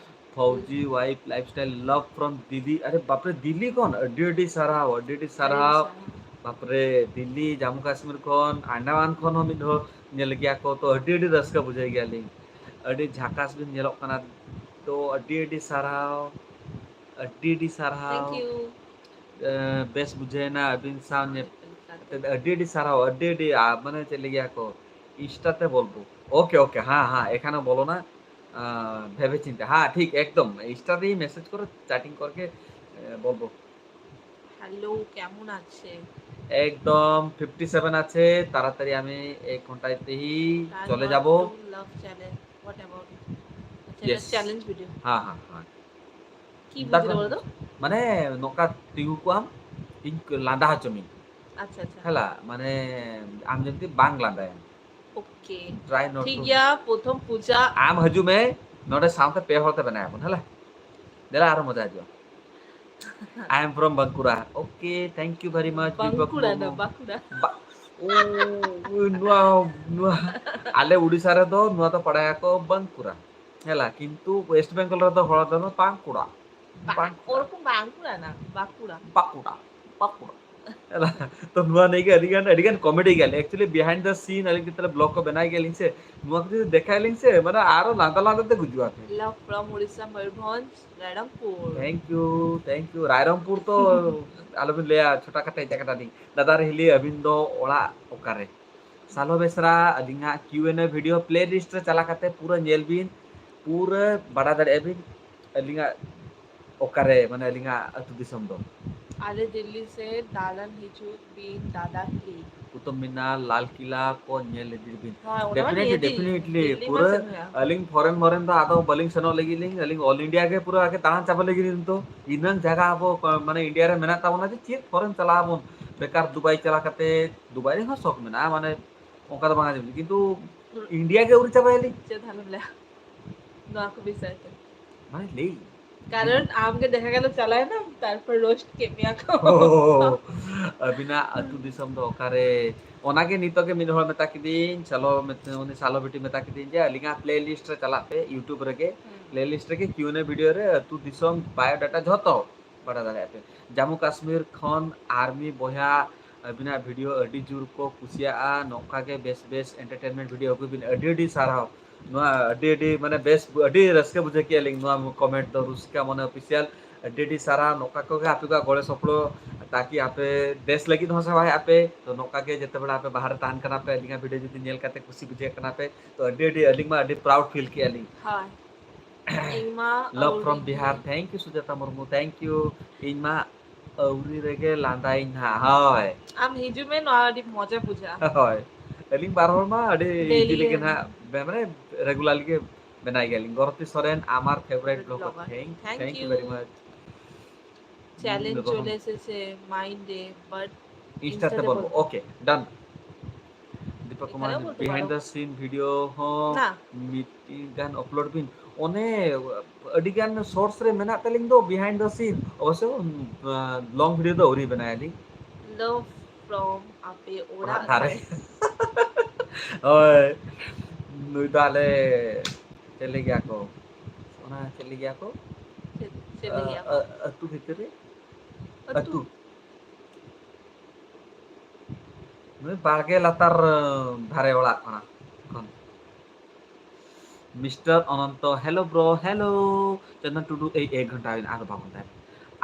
ᱯᱷᱚᱣᱡᱤ ᱣᱟᱭᱤᱯ ᱞᱟᱭᱤᱯᱷ ᱥᱴᱟᱭᱤᱞ ᱞᱟᱵᱷ ᱯᱷᱨᱚᱢ ᱫᱤᱞᱞᱤ᱾ ᱟᱨᱮ ᱵᱟᱯᱨᱮ, ᱫᱤᱞᱞᱤ ᱠᱷᱚᱱ ᱟᱹᱰᱤ ᱟᱹᱰᱤ ᱥᱟᱨᱦᱟᱣ, ᱟᱹᱰᱤ ᱟᱹᱰᱤ ᱥᱟᱨᱦᱟᱣ᱾ ᱵᱟᱯᱨᱮ, ᱫᱤᱞᱞᱤ, ᱡᱟᱢᱢᱩ ᱠᱟᱥᱢᱤᱨ ᱠᱷᱚᱱ, ᱟᱱᱰᱟᱢᱟᱱ ᱠᱷᱚᱱ ᱦᱚᱸ ᱢᱤᱫ ᱦᱚᱲ ᱧᱮᱞ ᱜᱮᱭᱟ ᱠᱚ, ᱛᱚ ᱟᱹᱰᱤ ᱟᱹᱰᱤ ᱨᱟᱹᱥᱠᱟᱹ ᱵᱩᱡᱷᱟᱹᱣ ᱜᱮᱭᱟᱞᱤᱧ᱾ ᱟᱹᱰᱤ ᱡᱷᱟᱠᱟᱥ ᱵᱤᱱ ᱧᱮᱞᱚᱜ ᱠᱟᱱᱟ, ᱛᱚ ᱟᱹᱰᱤ ᱟᱹᱰᱤ ᱥᱟᱨᱦᱟᱣ, ᱟᱹᱰᱤ ᱟᱹᱰᱤ ᱥᱟᱨᱦᱟᱣ᱾ Thank you. ᱮ, ᱵᱮᱥ ᱵᱩᱡᱷᱟᱹᱣᱮᱱᱟ ᱟᱹᱵᱤᱱ ᱥᱟᱶ ᱧᱮᱯ-, ᱟᱹᱰᱤ ᱟᱹᱰᱤ ᱥᱟᱨᱦᱟᱣ, ᱟᱹᱰᱤ ᱟᱹᱰᱤ, ᱟ, ᱢᱟᱱᱮ ᱪᱮᱫ ᱞᱟᱹᱜᱤᱫ ᱟᱠᱚ, ᱤᱱᱥᱴᱟ ᱛᱮ ᱵᱚᱞᱵᱚ᱾ ᱳᱠᱮ, ᱳᱠᱮ, ᱦᱮᱸ, ᱦᱮᱸ, ᱮᱠᱷᱟᱱᱮ ᱵᱚᱞᱚᱱᱟ, ᱟ, ᱵᱷᱮᱵᱮ ᱪᱤᱱᱛᱮ᱾ ᱦᱮᱸ, ᱴᱷᱤᱠ, একদম, ইনস্টাতেই মেসেজ করো, চ্যাটিং করকে, এ, বলবো। হ্যালো, কেমন আছে? একদম ফিফটি সেভেন আছে, তাড়াতাড়ি আমি এক ঘন্টাতেই চলে যাব। Love challenge, what about Yes. Challenge video? ᱦᱮᱸ, ᱦᱮᱸ, ᱦᱮᱸ᱾ কি বুঝলে বলো তো? ᱢᱟᱱᱮ ᱱᱚᱝᱠᱟ ᱛᱤᱸᱜᱩ ᱠᱚᱜ ᱟᱢ, ᱤᱧ ᱞᱟᱸᱫᱟ ᱦᱚᱪᱚ ᱢᱤᱭᱟᱹᱧ᱾ ᱟᱪᱪᱷᱟ, ᱟᱪᱪᱷᱟ᱾ ᱦᱮᱞᱟ, ᱢᱟᱱᱮ ᱟᱢ ᱡᱮᱢᱛᱤ ᱵᱟᱝ ᱞᱟᱸᱫᱟᱭᱟᱢ᱾ ᱳᱠᱮ᱾ Try not ᱴᱷᱤᱠ to. ᱜᱮᱭᱟ, ᱯᱨᱚᱛᱷᱚᱢ ᱯᱩᱡᱟ᱾ ᱟᱢ ᱦᱤᱡᱩᱜ ᱢᱮ, ᱱᱚᱰᱮ ᱥᱟᱶᱛᱮ ᱯᱮ ᱦᱚᱲ ᱛᱮ ᱵᱮᱱᱟᱣ ᱟᱵᱚᱱ, ᱦᱮᱞᱟ? ᱫᱮᱞᱟ, ᱟᱨᱚ ᱢᱚᱡᱟ ᱦᱤᱡᱩᱜᱼᱟ᱾ I am from Bankura. Okay, thank you very much, ᱵᱤᱯᱚᱠ Bankura ᱫᱚ, ᱢᱩᱨᱢᱩ. ᱵᱟᱸᱠᱩᱲᱟ᱾ ᱵᱟ-, ᱳ, ᱳ, ᱱᱚᱣᱟ, ᱱᱚᱣᱟ, ᱟᱞᱮ ᱩᱰᱤᱥᱟ ᱨᱮᱫᱚ ᱱᱚᱣᱟ ᱫᱚ ᱯᱟᱲᱟᱭᱟᱠᱚ ᱵᱟᱸᱠᱩᱲᱟ᱾ ᱦᱮᱞᱟ, ᱠᱤᱱᱛᱩ ᱳᱭᱮᱥᱴ ᱵᱮᱝᱜᱚᱞ ᱨᱮᱫᱚ ᱦᱚᱲ ᱫᱚ ᱵᱟᱸᱠᱩᱲᱟ᱾ ᱵᱟ-, ᱵᱟᱸᱠᱩᱲᱟ᱾ ᱳᱨᱚᱠᱚᱢ ᱵᱟᱸᱠᱩᱲᱟ ᱱᱟ, ᱵᱟᱸᱠᱩᱲᱟ᱾ ᱵᱟᱸᱠᱩᱲᱟ, ᱵᱟᱸᱠᱩᱲᱟ᱾ ᱦᱮᱞᱟ, ᱛᱚ ᱱᱚᱣᱟ ᱱᱤᱭᱮ ᱜᱮ ᱟᱹᱰᱤ ᱜᱟᱱ, ᱟᱹᱰᱤ ᱜᱟᱱ ᱠᱚᱢᱮᱰᱤ ᱜᱮᱭᱟ ᱞᱮ᱾ Actually, behind the scene ᱟᱹᱞᱤᱧ ᱡᱮᱛᱮ ᱵᱞᱚᱜ ᱠᱚ ᱵᱮᱱᱟᱣ ᱜᱮᱭᱟ ᱞᱤᱧ ᱥᱮ, ᱱᱚᱣᱟ ᱠᱚ ᱡᱩᱫᱤ ᱫᱮᱠᱷᱟᱭ ᱞᱤᱧ ᱥᱮ, ᱢᱟᱱᱮ ᱟᱨᱚ ᱞᱟᱸᱫᱟ ᱞᱟᱸᱫᱟ ᱛᱮ ᱜᱩᱡᱩᱜᱼᱟ ᱯᱮ᱾ Love from Odisha, Mayurbhanj, Rairangpur. Thank you, thank you. Rairangpur ᱛᱚ ᱟᱞᱚᱵᱤᱱ ᱞᱟᱹᱭᱟ, ᱪᱷᱳᱴᱟ ᱠᱟᱴᱟ ᱮᱴᱟᱜ ᱠᱟᱴᱟ ᱫᱤᱱ᱾ ᱫᱟᱫᱟ ᱨᱮ ᱦᱤᱞᱤ, ᱟᱹᱵᱤᱱ ᱫᱚ ᱚᱲᱟᱜ ᱚᱠᱟᱨᱮ? ᱥᱟᱞᱚ ᱵᱮᱥᱨᱟ, ᱟᱹᱞᱤᱧᱟᱜ Q and A video playlist ᱨᱮ ᱪᱟᱞᱟᱣ ᱠᱟᱛᱮ ᱯᱩᱨᱟᱹ ᱧᱮᱞ ᱵᱤᱱ, ᱯᱩᱨᱟᱹ ᱵᱟᱰᱟᱭ ᱫᱟᱲᱮᱭᱟᱜᱼᱟ ᱵᱤᱱ ᱟᱹᱞᱤᱧᱟᱜ ᱚᱠᱟᱨᱮ, ᱢᱟᱱᱮ ᱟᱹᱞᱤᱧᱟᱜ ᱟᱹᱛᱩ ᱫᱤᱥᱚᱢ ᱫᱚ᱾ ᱟᱞᱮ ᱫᱤᱞᱞᱤ ᱥᱮ ᱫᱟᱬᱟᱱ ᱦᱤᱡᱩᱜ ᱵᱤᱱ ᱫᱟᱫᱟ please᱾ ᱠᱩᱛᱩᱵ ᱢᱤᱱᱟᱨ, ᱞᱟᱞ ᱠᱤᱞᱟ ᱠᱚ ᱧᱮᱞ ᱤᱫᱤ ᱵᱤᱱ᱾ ᱦᱳᱭ, ᱚᱱᱟ ᱢᱟ Definitely, ᱱᱤᱦᱟᱹᱛᱤ᱾ definitely. ᱫᱤᱞᱞᱤ ᱢᱟ ᱯᱩᱨᱟᱹ ᱥᱮᱱ ᱦᱩᱭᱩᱜᱼᱟ᱾ ᱟᱹᱞᱤᱧ foreign ᱢᱚᱨᱮᱱ ᱫᱚ ᱟᱫᱚ ᱵᱟᱹᱞᱤᱧ ᱥᱮᱱᱚᱜ ᱞᱟᱹᱜᱤᱫ ᱞᱤᱧ, ᱟᱹᱞᱤᱧ all India ᱜᱮ ᱯᱩᱨᱟᱹ ᱟᱜᱮ ᱫᱟᱬᱟᱱ ᱪᱟᱵᱟ ᱞᱟᱹᱜᱤᱫ ᱞᱤᱧ ᱱᱤᱛᱚᱜ᱾ ᱤᱱᱟᱹᱝ ᱡᱟᱭᱜᱟ ᱟᱵᱚ ᱠᱚ-, ᱢᱟᱱᱮ India ᱨᱮ ᱢᱮᱱᱟᱜ ᱛᱟᱵᱚᱱᱟ ᱡᱮ ᱪᱮᱫ foreign ᱪᱟᱞᱟᱜ ᱟᱵᱚᱱ, ᱵᱮᱠᱟᱨ ᱫᱩᱵᱟᱭ ᱪᱟᱞᱟᱣ ᱠᱟᱛᱮ, ᱫᱩᱵᱟᱭ ᱨᱮᱦᱚᱸ ᱥᱚᱠ ᱢᱮᱱᱟᱜᱼᱟ, ᱢᱟᱱᱮ ᱚᱱᱠᱟ ᱫᱚ ᱵᱟᱝ ᱟᱸᱡᱚᱢ, ᱠᱤᱱᱛᱩ India ᱜᱮ ᱟᱹᱣᱨᱤ ᱪᱟᱵᱟᱭᱟᱞᱤᱧ᱾ ᱪᱮᱫ ᱟᱞᱚᱢ ᱞᱟᱹᱭᱟ, ᱱᱚᱣᱟ ᱠᱚ ᱵᱤᱥᱚᱭ ᱛᱮ᱾ ᱢᱟᱱᱮ ᱞᱟᱹᱭ ᱠᱟᱨᱚᱱ ᱟᱢ ᱜᱮ ᱫᱮᱠᱷᱟ ᱜᱮᱞ ᱪᱟᱞᱟᱣ ᱮᱱᱟᱢ, ᱛᱟᱨᱯᱚᱨ roast ᱠᱮᱫ ᱢᱮᱭᱟ ᱠᱚ᱾ ᱟᱹᱵᱤᱱᱟᱜ ᱟᱹᱛᱩ ᱫᱤᱥᱚᱢ ᱫᱚ ᱚᱠᱟᱨᱮ? ᱚᱱᱟᱜᱮ ᱱᱤᱛᱚᱜ ᱜᱮ ᱢᱤᱫ ᱦᱚᱲ ᱢᱮᱛᱟ ᱠᱤᱫᱤᱧ, ᱥᱟᱞᱚ ᱢᱮᱛ-, ᱩᱱᱤ ᱥᱟᱞᱚ ᱵᱤᱴᱤ ᱢᱮᱛᱟ ᱠᱤᱫᱤᱧ ᱡᱮ ᱟᱹᱞᱤᱧᱟᱜ playlist ᱨᱮ ᱪᱟᱞᱟᱜ ᱯᱮ, YouTube ᱨᱮᱜᱮ, ᱦᱩᱸ᱾ playlist ᱨᱮᱜᱮ Q and A video ᱨᱮ ᱟᱹᱛᱩ ᱫᱤᱥᱚᱢ biodata ᱡᱷᱚᱛᱚ ᱵᱟᱰᱟᱭ ᱫᱟᱲᱮᱭᱟᱜᱼᱟ ᱯᱮ᱾ ᱡᱟᱢᱢᱩ ᱠᱟᱥᱢᱤᱨ ᱠᱷᱚᱱ army ᱵᱚᱭᱦᱟ, ᱟᱹᱵᱤᱱᱟᱜ video ᱟᱹᱰᱤ ᱡᱳᱨ ᱠᱚ ᱠᱩᱥᱤᱭᱟᱜᱼᱟ, ᱱᱚᱝᱠᱟ ᱜᱮ ᱵᱮᱥ ᱵᱮᱥ entertainment video ᱟᱹᱜᱩᱭ ᱵᱤᱱ᱾ ᱟᱹᱰᱤ ᱟᱹᱰᱤ ᱥᱟᱨᱦᱟᱣ᱾ ᱱᱚᱣᱟ ᱟᱹᱰᱤ ᱟᱹᱰᱤ ᱢᱟᱱᱮ ᱵᱮᱥ, ᱟᱹᱰᱤ ᱨᱟᱹᱥᱠᱟᱹ ᱵᱩᱡᱷᱟᱹᱣ ᱠᱮᱫᱼᱟ ᱞᱤᱧ ᱱᱚᱣᱟ comment ᱫᱚ, ᱨᱩᱥᱤᱠᱟ ᱢᱚᱱᱮ official᱾ ᱟᱹᱰᱤ ᱟᱹᱰᱤ ᱥᱟᱨᱦᱟᱣ, ᱱᱚᱝᱠᱟ ᱠᱚᱜᱮ ᱟᱯᱮ ᱠᱚᱣᱟᱜ ᱜᱚᱲᱚ ᱥᱚᱯᱚᱦᱚᱫ, ᱛᱟᱠᱤ ᱟᱯᱮ ᱵᱮᱥ ᱞᱟᱹᱜᱤᱫ ᱦᱚᱸ ᱥᱮᱵᱟᱭᱮᱫᱼᱟ ᱯᱮ᱾ ᱛᱚ ᱱᱚᱝᱠᱟ ᱜᱮ ᱡᱮᱛᱮ ᱵᱮᱲᱟ ᱟᱯᱮ ᱵᱟᱦᱨᱮ ᱛᱟᱦᱮᱱ ᱠᱟᱱᱟ ᱯᱮ, ᱟᱹᱞᱤᱧᱟᱜ video ᱡᱩᱫᱤ ᱧᱮᱞ ᱠᱟᱛᱮ ᱠᱩᱥᱤ ᱵᱩᱡᱷᱟᱹᱜ ᱠᱟᱱᱟ ᱯᱮ, ᱛᱚ ᱟᱹᱰᱤ ᱟᱹᱰᱤ ᱟᱹᱞᱤᱧ ᱢᱟ ᱟᱹᱰᱤ proud feel ᱠᱮᱫᱼᱟ ᱞᱤᱧ᱾ ᱦᱳᱭ᱾ ᱤᱧ ᱢᱟ Love from ᱟᱹᱣᱨᱤ Bihar. ᱜᱮ᱾ Thank you Sujata Murmu. Thank you. ᱤᱧ ᱢᱟ ᱟᱹᱣᱨᱤ ᱨᱮᱜᱮ ᱞᱟᱸᱫᱟᱭᱤᱧ ᱱᱟᱦᱟᱜ᱾ ᱦᱳᱭ᱾ ᱟᱢ ᱦᱤᱡᱩᱜ ᱢᱮ, ᱱᱚᱣᱟ ᱟᱹᱰᱤ ᱢᱚᱡᱟ ᱵᱩᱡᱷᱟᱹᱜᱼᱟ᱾ ᱦᱳᱭ᱾ ᱟᱹᱞᱤᱧ ᱵᱟᱨ ᱦᱚᱲ ᱢᱟ ᱟᱹᱰᱤ Daily easily ᱜᱮ ᱜᱮ᱾ ᱱᱟᱦᱟᱜ ᱵᱮ-, ᱢᱟᱱᱮ regularly ᱜᱮ ᱵᱮᱱᱟᱣ ᱜᱮᱭᱟᱞᱤᱧ᱾ ᱜᱚᱨᱚᱛᱤ Soren, ᱟᱢᱟᱨ favourite Good vlogger. vlogger. Thank, Thank thank you you. very much. Challenge হুম, চলে এসেছে মাইন্ডে, but Insta তে বলবো. Okay, done. দীপক কুমার, এখানেও বলতে behind পারো। The scene video ᱦᱚᱸ না। ᱢᱤᱫᱴᱤᱡ ᱜᱟᱱ upload ᱵᱤᱱ᱾ ᱚᱱᱮ ᱟᱹᱰᱤ ᱜᱟᱱ shorts ᱨᱮ ᱢᱮᱱᱟᱜ ᱛᱟᱹᱞᱤᱧ ᱫᱚ behind the scene. ᱚᱵᱚᱥᱥᱚ, ᱟᱸ, long video ᱫᱚ ᱟᱹᱣᱨᱤ ᱵᱮᱱᱟᱣᱟᱞᱤᱧ᱾ Love from ᱟᱯᱮ ᱚᱲᱟᱜ ᱚᱲᱟᱜ ᱫᱷᱟᱨᱮ᱾ ᱫᱷᱟᱨᱮ᱾ ᱦᱳᱭ᱾ ᱱᱩᱭ ᱫᱚ ᱟᱞᱮ ᱪᱮᱫ ᱞᱟᱹᱭ ᱜᱮᱭᱟ ᱠᱚ? ᱚᱱᱟ ᱪᱮᱫ ᱞᱟᱹᱭ ᱜᱮᱭᱟ ᱠᱚ? ᱪᱮᱫ, ᱪᱮᱫ ᱞᱟᱹᱭ ᱜᱮᱭᱟ ᱠᱚ? ᱟᱹ-, ᱟᱹ-, ᱟᱹᱛᱩ ᱵᱷᱤᱛᱤᱨ ᱨᱮ? ᱟᱹᱛᱩ᱾ ᱟᱹᱛᱩ᱾ ᱱᱩᱭ ᱵᱟᱲᱜᱮ ᱞᱟᱛᱟᱨ ᱫᱷᱟᱨᱮ ᱚᱲᱟᱜ ᱠᱟᱱᱟ ᱠᱷᱚᱱ᱾ Mister ᱚᱱᱚᱱᱛᱚ, hello bro, hello. ᱪᱚᱱᱫᱚᱱ ᱴᱩᱰᱩ, ᱮᱭ ᱮᱠ ᱜᱷᱚᱱᱴᱟ ᱦᱩᱭᱱᱟ, ᱟᱨ ᱵᱟᱵᱚᱱ ᱛᱟᱦᱮᱱᱟ᱾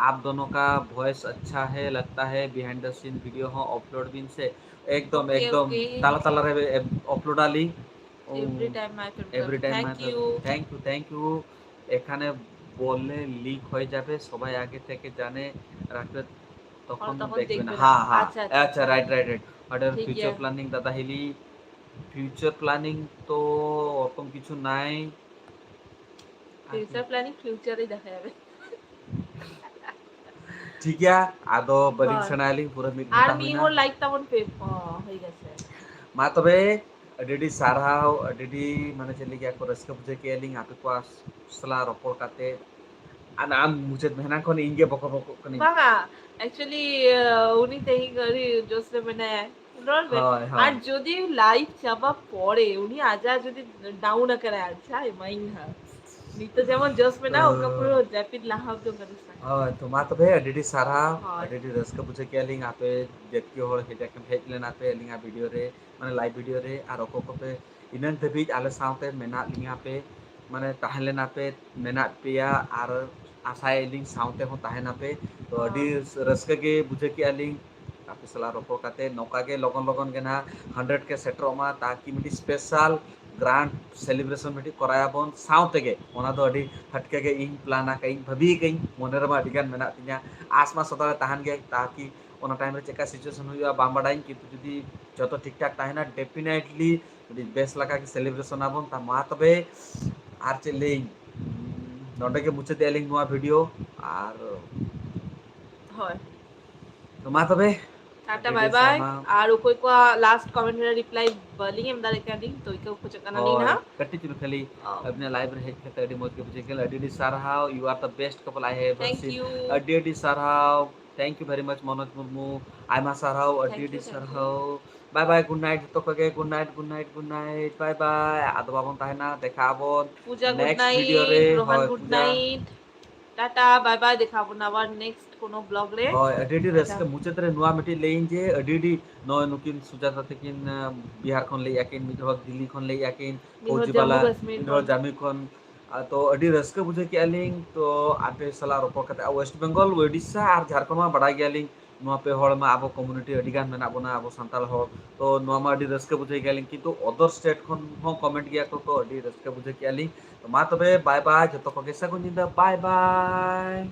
आप दोनों का वॉइस अच्छा है लगता है, बिहाइंड द सीन वीडियो ᱦᱚᱸ ᱟᱯᱞᱳᱰ ᱵᱤᱱ ᱥᱮ᱾ ᱮᱠᱫᱚᱢ, okay, ᱮᱠᱫᱚᱢ okay. ᱛᱟᱞᱟ ᱛᱟᱞᱟ ᱨᱮ ᱟᱯᱞᱳᱰ ᱟᱞᱤᱧ᱾ ᱮᱵᱨᱤ ᱴᱟᱭᱤᱢ ᱢᱟᱭ ᱛᱚᱵᱮ᱾ ᱮᱵᱨᱤ ᱴᱟᱭᱤᱢ ᱢᱟᱭ ᱛᱚᱵᱮ। Thank you, thank you। এখানে বললে লিক হয়ে যাবে, সবাই আগে থেকে জানে রাখবে, তখন দেখবে না। হ্যাঁ, হ্ᱦ্যাঁ। আচ্ছা, আচ্ছা, আচ্ছা। Right, right, right. ওটার ফিউচার প্ল্যানিং দাদা হিলি, ফিউচার প্ল্যানিং তো ওরকম কিছু নাই। ফিউচার প্ল্যানিং ফিউচারেই দেখা যাবে। ᱴᱷᱤᱠ ᱜᱮᱭᱟ, ᱟᱫᱚ ᱵᱟᱹᱞᱤᱧ ᱥᱮᱬᱟᱭᱟᱞᱤᱧ, ᱯᱩᱨᱟᱹ ᱢᱤᱫ ᱜᱷᱚᱱᱴᱟ ᱦᱩᱭᱱᱟ᱾ ᱟᱨ ᱢᱤᱫ ᱦᱚᱲ ᱞᱟᱭᱤᱠ ᱛᱟᱵᱚᱱ ᱯᱮ᱾ ᱚ, ᱦᱩᱭ ᱜᱮᱥᱮ᱾ ᱢᱟ ᱛᱚᱵᱮ, ᱟᱹᱰᱤ ᱟᱹᱰᱤ ᱥᱟᱨᱦᱟᱣ, ᱟᱹᱰᱤ ᱟᱹᱰᱤ, ᱢᱟᱱᱮ, ᱪᱮᱫ ᱞᱟᱹᱜᱤᱫ ᱠᱚ ᱨᱟᱹᱥᱠᱟᱹ ᱵᱩᱡᱷᱟᱹᱣ ᱠᱮᱫᱼᱟ ᱞᱤᱧ ᱟᱯᱮ ᱠᱚᱣᱟᱜ ᱥᱟᱞᱟᱜ ᱨᱚᱯᱚᱲ ᱠᱟᱛᱮ᱾ ᱟᱨ ᱟᱢ ᱢᱩᱪᱟᱹᱫ ᱢᱮ, ᱦᱮᱱᱟᱝ ᱠᱷᱚᱱ ᱤᱧ ᱜᱮ ᱵᱚᱠᱚ ᱵᱚᱠᱚᱜ ᱠᱟᱹᱱᱟᱹᱧ᱾ ᱵᱟᱝᱟ, actually, ᱩᱱᱤ ᱛᱮᱦᱮᱧ ᱟᱹᱰᱤ ᱡᱳᱥ ᱨᱮ ᱢᱮᱱᱟᱭᱟ᱾ ᱨᱚᱲ ᱵᱮᱱ᱾ ᱦᱳᱭ, ᱦᱳᱭ᱾ ᱟᱨ ᱡᱩᱫᱤ ᱞᱟᱭᱤᱵᱷ ᱪᱟᱵᱟ ᱯᱚᱨᱮ ᱩᱱᱤ ᱟᱡᱟᱜ ᱡᱩᱫᱤ ᱰᱟᱣᱩᱱ ᱟᱠᱟᱱᱟᱭ, ᱟᱪᱪᱷᱟ, ᱮᱢᱟᱭᱤᱧ ᱦᱟᱸᱜ᱾ ᱱᱤᱛᱚᱜ ᱡᱮᱢᱚᱱ ᱡᱳᱥ ᱢᱮᱱᱟᱜᱼᱟ, ᱚᱱᱠᱟ ᱯᱩᱨᱟᱹ ᱡᱟᱹᱯᱤᱫ ᱞᱟᱦᱟ ᱦᱚᱸ ᱚᱱᱠᱟ ᱡᱳᱥ ᱢᱮᱱᱟᱜᱼᱟ᱾ ᱦᱳᱭ, ᱛᱚ ᱢᱟ ᱛᱚᱵᱮ, ᱟᱹᱰᱤ ᱟᱹᱰᱤ ᱥᱟᱨᱦᱟᱣ, ᱦᱳᱭ᱾ ᱟᱹᱰᱤ ᱟᱹᱰᱤ ᱨᱟᱹᱥᱠᱟᱹ ᱵᱩᱡᱷᱟᱹᱣ ᱠᱮᱫᱼᱟ ᱞᱤᱧ, ᱟᱯᱮ ᱡᱟᱹᱛᱤᱭᱟᱹ ᱦᱚᱲ ᱦᱮᱡ ᱟᱠᱟᱱ, ᱦᱮᱡ ᱞᱮᱱᱟ ᱯᱮ ᱟᱹᱞᱤᱧᱟᱜ ᱵᱷᱤᱰᱤᱭᱳ ᱨᱮ, ᱢᱟᱱᱮ ᱞᱟᱭᱤᱵᱷ ᱵᱷᱤᱰᱤᱭᱳ ᱨᱮ, ᱟᱨ ᱚᱠᱚᱭ ᱠᱚᱯᱮ ᱤᱱᱟᱹᱝ ᱫᱷᱟᱹᱵᱤᱡ ᱟᱞᱮ ᱥᱟᱶᱛᱮ ᱢᱮᱱᱟᱜ ᱞᱤᱧᱟ ᱯᱮ, ᱢᱟᱱᱮ ᱛᱟᱦᱮᱸ ᱞᱮᱱᱟ ᱯᱮ, ᱢᱮᱱᱟᱜ ᱯᱮᱭᱟ, ᱟᱨ ᱟᱥᱟᱭᱮᱫ ᱞᱤᱧ ᱥᱟᱶᱛᱮ ᱦᱚᱸ ᱛᱟᱦᱮᱱᱟᱯᱮ᱾ ᱛᱚ ᱟᱹᱰᱤ ᱦᱳᱭ᱾ ᱨᱟᱹᱥᱠᱟᱹ ᱜᱮ ᱵᱩᱡᱷᱟᱹᱣ ᱠᱮᱫᱼᱟ ᱞᱤᱧ ᱟᱯᱮ ᱥᱟᱞᱟᱜ ᱨᱚᱯᱚᱲ ᱠᱟᱛᱮ᱾ ᱱᱚᱝᱠᱟ ᱜᱮ ᱞᱚᱜᱚᱱ ᱞᱚᱜᱚᱱ ᱜᱮ ᱱᱟᱦᱟᱜ ᱦᱟᱱᱰᱨᱮᱰ ᱠᱮ ᱥᱮᱴᱮᱨᱚᱜ ᱢᱟ, ᱛᱟᱠᱤ ᱢᱤᱫᱴᱤᱡ ᱥᱯᱮᱥᱟᱞ ᱜᱨᱟᱱᱰ ᱥᱮᱞᱤᱵᱨᱮᱥᱚᱱ ᱢᱤᱫᱴᱤᱡ ᱠᱚᱨᱟᱭᱟᱵᱚᱱ᱾ ᱥᱟᱶ ᱛᱮᱜᱮ ᱚᱱᱟ ᱫᱚ ᱟᱹᱰᱤ ᱦᱟᱹᱴᱠᱟᱹ ᱜᱮ ᱤᱧ ᱯᱞᱟᱱ ᱟᱠᱟᱫ ᱟᱹᱧ, ᱵᱷᱟᱹᱵᱤ ᱟᱠᱟᱫ ᱟᱹᱧ, ᱢᱚᱱᱮ ᱨᱮᱢᱟ ᱟᱹᱰᱤ ᱜᱟᱱ ᱢᱮᱱᱟᱜ ᱛᱤᱧᱟ, ᱟᱸᱥ ᱢᱟ ᱥᱚᱫᱟ ᱨᱮ ᱛᱟᱦᱮᱱ ᱜᱮᱭᱟ, ᱛᱟᱠᱤ ᱚᱱᱟ ᱴᱟᱭᱤᱢ ᱨᱮ ᱪᱮᱫ ᱞᱮᱠᱟ ᱥᱤᱪᱩᱭᱮᱥᱚᱱ ᱦᱩᱭᱩᱜᱼᱟ ᱵᱟᱝ ᱵᱟᱰᱟᱭᱟᱹᱧ, ᱠᱤᱱᱛᱩ ᱡᱩᱫᱤ ᱡᱚᱛᱚ ᱴᱷᱤᱠ ᱴᱷᱟᱠ ᱛᱟᱦᱮᱱᱟ, ᱰᱮᱯᱷᱤᱱᱮᱴᱞᱤ ᱟᱹᱰᱤ ᱵᱮᱥ ᱞᱮᱠᱟ ᱜᱮ ᱥᱮᱞᱤᱵᱨᱮᱥᱚᱱ ᱟᱵᱚᱱ᱾ ᱛᱟ ᱢᱟ ᱛᱚᱵᱮ, ᱟᱨ ᱪᱮᱫ ᱞᱟᱹᱭᱟᱹᱧ, ᱱᱚᱰᱮ ᱜᱮ ᱢᱩᱪᱟᱹᱫᱮᱜᱼᱟ ᱞᱤᱧ ᱱᱚᱣᱟ ᱵᱷᱤᱰᱤᱭᱳ᱾ ᱟᱨ ᱦᱳᱭ᱾ ᱛᱚ ᱢᱟ ᱛᱚᱵᱮ, ᱴᱟᱴᱟ, ᱟᱹᱰᱤ ᱵᱟᱭ ᱟᱹᱰᱤ ᱵᱟᱭ᱾ ᱥᱟᱨᱦᱟᱣ᱾ ᱟᱨ ᱚᱠᱚᱭ ᱠᱚᱣᱟᱜ ᱞᱟᱥᱴ ᱠᱚᱢᱮᱱᱴ ᱨᱮ ᱨᱤᱯᱞᱟᱭ ᱵᱟᱹᱞᱤᱧ ᱮᱢ ᱫᱟᱲᱮ ᱠᱟᱣᱫᱤᱧ, ᱛᱚ ᱤᱠᱟᱹ ᱠᱚ ᱠᱷᱚᱡᱚᱜ ᱠᱟᱱᱟ ᱞᱤᱧ ᱦᱳᱭ, ᱱᱟᱦᱟᱜ᱾ ᱠᱟᱹᱴᱤᱡ ᱪᱩᱞᱩᱝ ᱠᱷᱟᱹᱞᱤ ᱚ᱾ ᱟᱹᱵᱤᱱᱟᱜ ᱞᱟᱭᱤᱵᱷ ᱨᱮ ᱦᱮᱡ ᱠᱟᱛᱮ ᱟᱹᱰᱤ ᱢᱚᱡᱽ ᱜᱮ ᱵᱩᱡᱷᱟᱹᱣ ᱠᱮᱫᱟ, ᱟᱹᱰᱤ ᱟᱹᱰᱤ ᱥᱟᱨᱦᱟᱣ, you are the best couple I have ever seen᱾ Thank you᱾ ᱟᱹᱰᱤ ᱟᱹᱰᱤ ᱥᱟᱨᱦᱟᱣ, thank you very much Manoj Murmu, ᱟᱭᱢᱟ ᱥᱟᱨᱦᱟᱣ, ᱟᱹᱰᱤ ᱛᱷᱮᱝᱠ ᱟᱹᱰᱤ ᱭᱩ, ᱛᱷᱮᱝᱠ ᱭᱩ᱾ ᱥᱟᱨᱦᱟᱣ᱾ ᱵᱟᱭ ᱵᱟᱭ, ᱜᱩᱰ ᱱᱟᱭᱤᱴ ᱡᱚᱛᱚ ᱠᱚᱜᱮ, good night, good night, good night, bye bye. ᱟᱫᱚ ᱵᱟᱵᱚᱱ ᱛᱟᱦᱮᱱᱟ, ᱫᱮᱠᱷᱟ ᱟᱵᱚᱱ ᱯᱩᱡᱟ, ᱜᱩᱰ ᱱᱮᱠᱥᱴ ᱵᱷᱤᱰᱤᱭᱳ ᱨᱮ᱾ ᱱᱟᱭᱤᱴ, ᱨᱳᱦᱟᱱ, ᱦᱳᱭ, good Puja. Night, ta ta, bye bye, ᱫᱮᱠᱷᱟ ᱟᱵᱚᱱ ᱟᱵᱟᱨ ᱱᱮᱠᱥᱴ ᱠᱳᱱᱳ ᱵᱞᱚᱜ ᱨᱮ᱾ ᱦᱳᱭ, ᱟᱹᱰᱤ ᱟᱹᱰᱤ ᱴᱟᱴᱟ᱾ ᱨᱟᱹᱥᱠᱟᱹ᱾ ᱢᱩᱪᱟᱹᱫ ᱨᱮ ᱱᱚᱣᱟ ᱢᱤᱫᱴᱤᱡ ᱞᱟᱹᱭᱟᱹᱧ ᱡᱮ ᱟᱹᱰᱤ ᱟᱹᱰᱤ ᱱᱚᱜᱼᱚᱭ ᱱᱩᱠᱤᱱ ᱥᱩᱡᱟᱛᱟ ᱛᱟᱹᱠᱤᱱ, ᱟᱸ, ᱵᱤᱦᱟᱨ ᱠᱷᱚᱱ ᱞᱟᱹᱭᱮᱫᱼᱟ ᱠᱤᱱ, ᱢᱤᱫ ᱦᱚᱲ ᱫᱤᱞᱞᱤ ᱠᱷᱚᱱ ᱞᱟᱹᱭᱮᱫᱼᱟ ᱠᱤᱱ, ᱢᱤᱫ ᱦᱚᱲ ᱯᱷᱳᱣᱡᱤ ᱡᱟᱢᱢᱩ ᱵᱟᱞᱟ, ᱠᱟᱥᱢᱤᱨ ᱢᱤᱫ ᱦᱚᱲ ᱠᱷᱚᱱ᱾ ᱡᱟᱢᱢᱩ ᱠᱷᱚᱱ, ᱟᱨ ᱛᱚ ᱟᱹᱰᱤ ᱨᱟᱹᱥᱠᱟᱹ ᱵᱩᱡᱷᱟᱹᱣ ᱠᱮᱜᱼᱟ ᱞᱤᱧ ᱛᱚ ᱟᱯᱮ ᱥᱟᱞᱟᱜ ᱨᱚᱯᱚᱲ ᱠᱟᱛᱮ᱾ ᱟᱨ ᱳᱭᱮᱥᱴ ᱵᱮᱝᱜᱚᱞ, ᱳᱰᱤᱥᱟ ᱟᱨ ᱡᱷᱟᱲᱠᱷᱚᱸᱰ ᱢᱟ ᱵᱟᱰᱟᱭ ᱜᱮᱭᱟᱞᱤᱧ, ᱱᱚᱣᱟ ᱯᱮ ᱦᱚᱲ ᱢᱟ ᱟᱵᱚ ᱠᱚᱢᱤᱭᱩᱱᱤᱴᱤ ᱟᱹᱰᱤ ᱜᱟᱱ ᱢᱮᱱᱟᱜ ᱵᱚᱱᱟ, ᱟᱵᱚ ᱥᱟᱱᱛᱟᱲ ᱦᱚᱲ᱾ ᱛᱚ ᱱᱚᱣᱟ ᱢᱟ ᱟᱹᱰᱤ ᱨᱟᱹᱥᱠᱟᱹ ᱵᱩᱡᱷᱟᱹᱣ ᱜᱮᱭᱟᱞᱤᱧ, ᱠᱤᱱᱛᱩ ᱚᱫᱚᱨ ᱥᱴᱮᱴ ᱠᱷᱚᱱ ᱦᱚᱸ ᱠᱚᱢᱮᱱᱴ ᱜᱮᱭᱟ ᱠᱚ, ᱛᱚ ᱟᱹᱰᱤ ᱨᱟᱹᱥᱠᱟᱹ ᱵᱩᱡᱷᱟᱹᱣ ᱠᱮᱜᱼᱟ ᱞᱤᱧ᱾ ᱛᱚ ᱢᱟ ᱛᱚᱵᱮ ᱵᱟᱭ ᱵᱟᱭ, ᱡᱚᱛᱚ ᱠᱚᱜᱮ ᱥᱟᱹᱜᱩᱱ ᱧᱤᱫᱟᱹ, ᱵᱟᱭ ᱵᱟᱭ᱾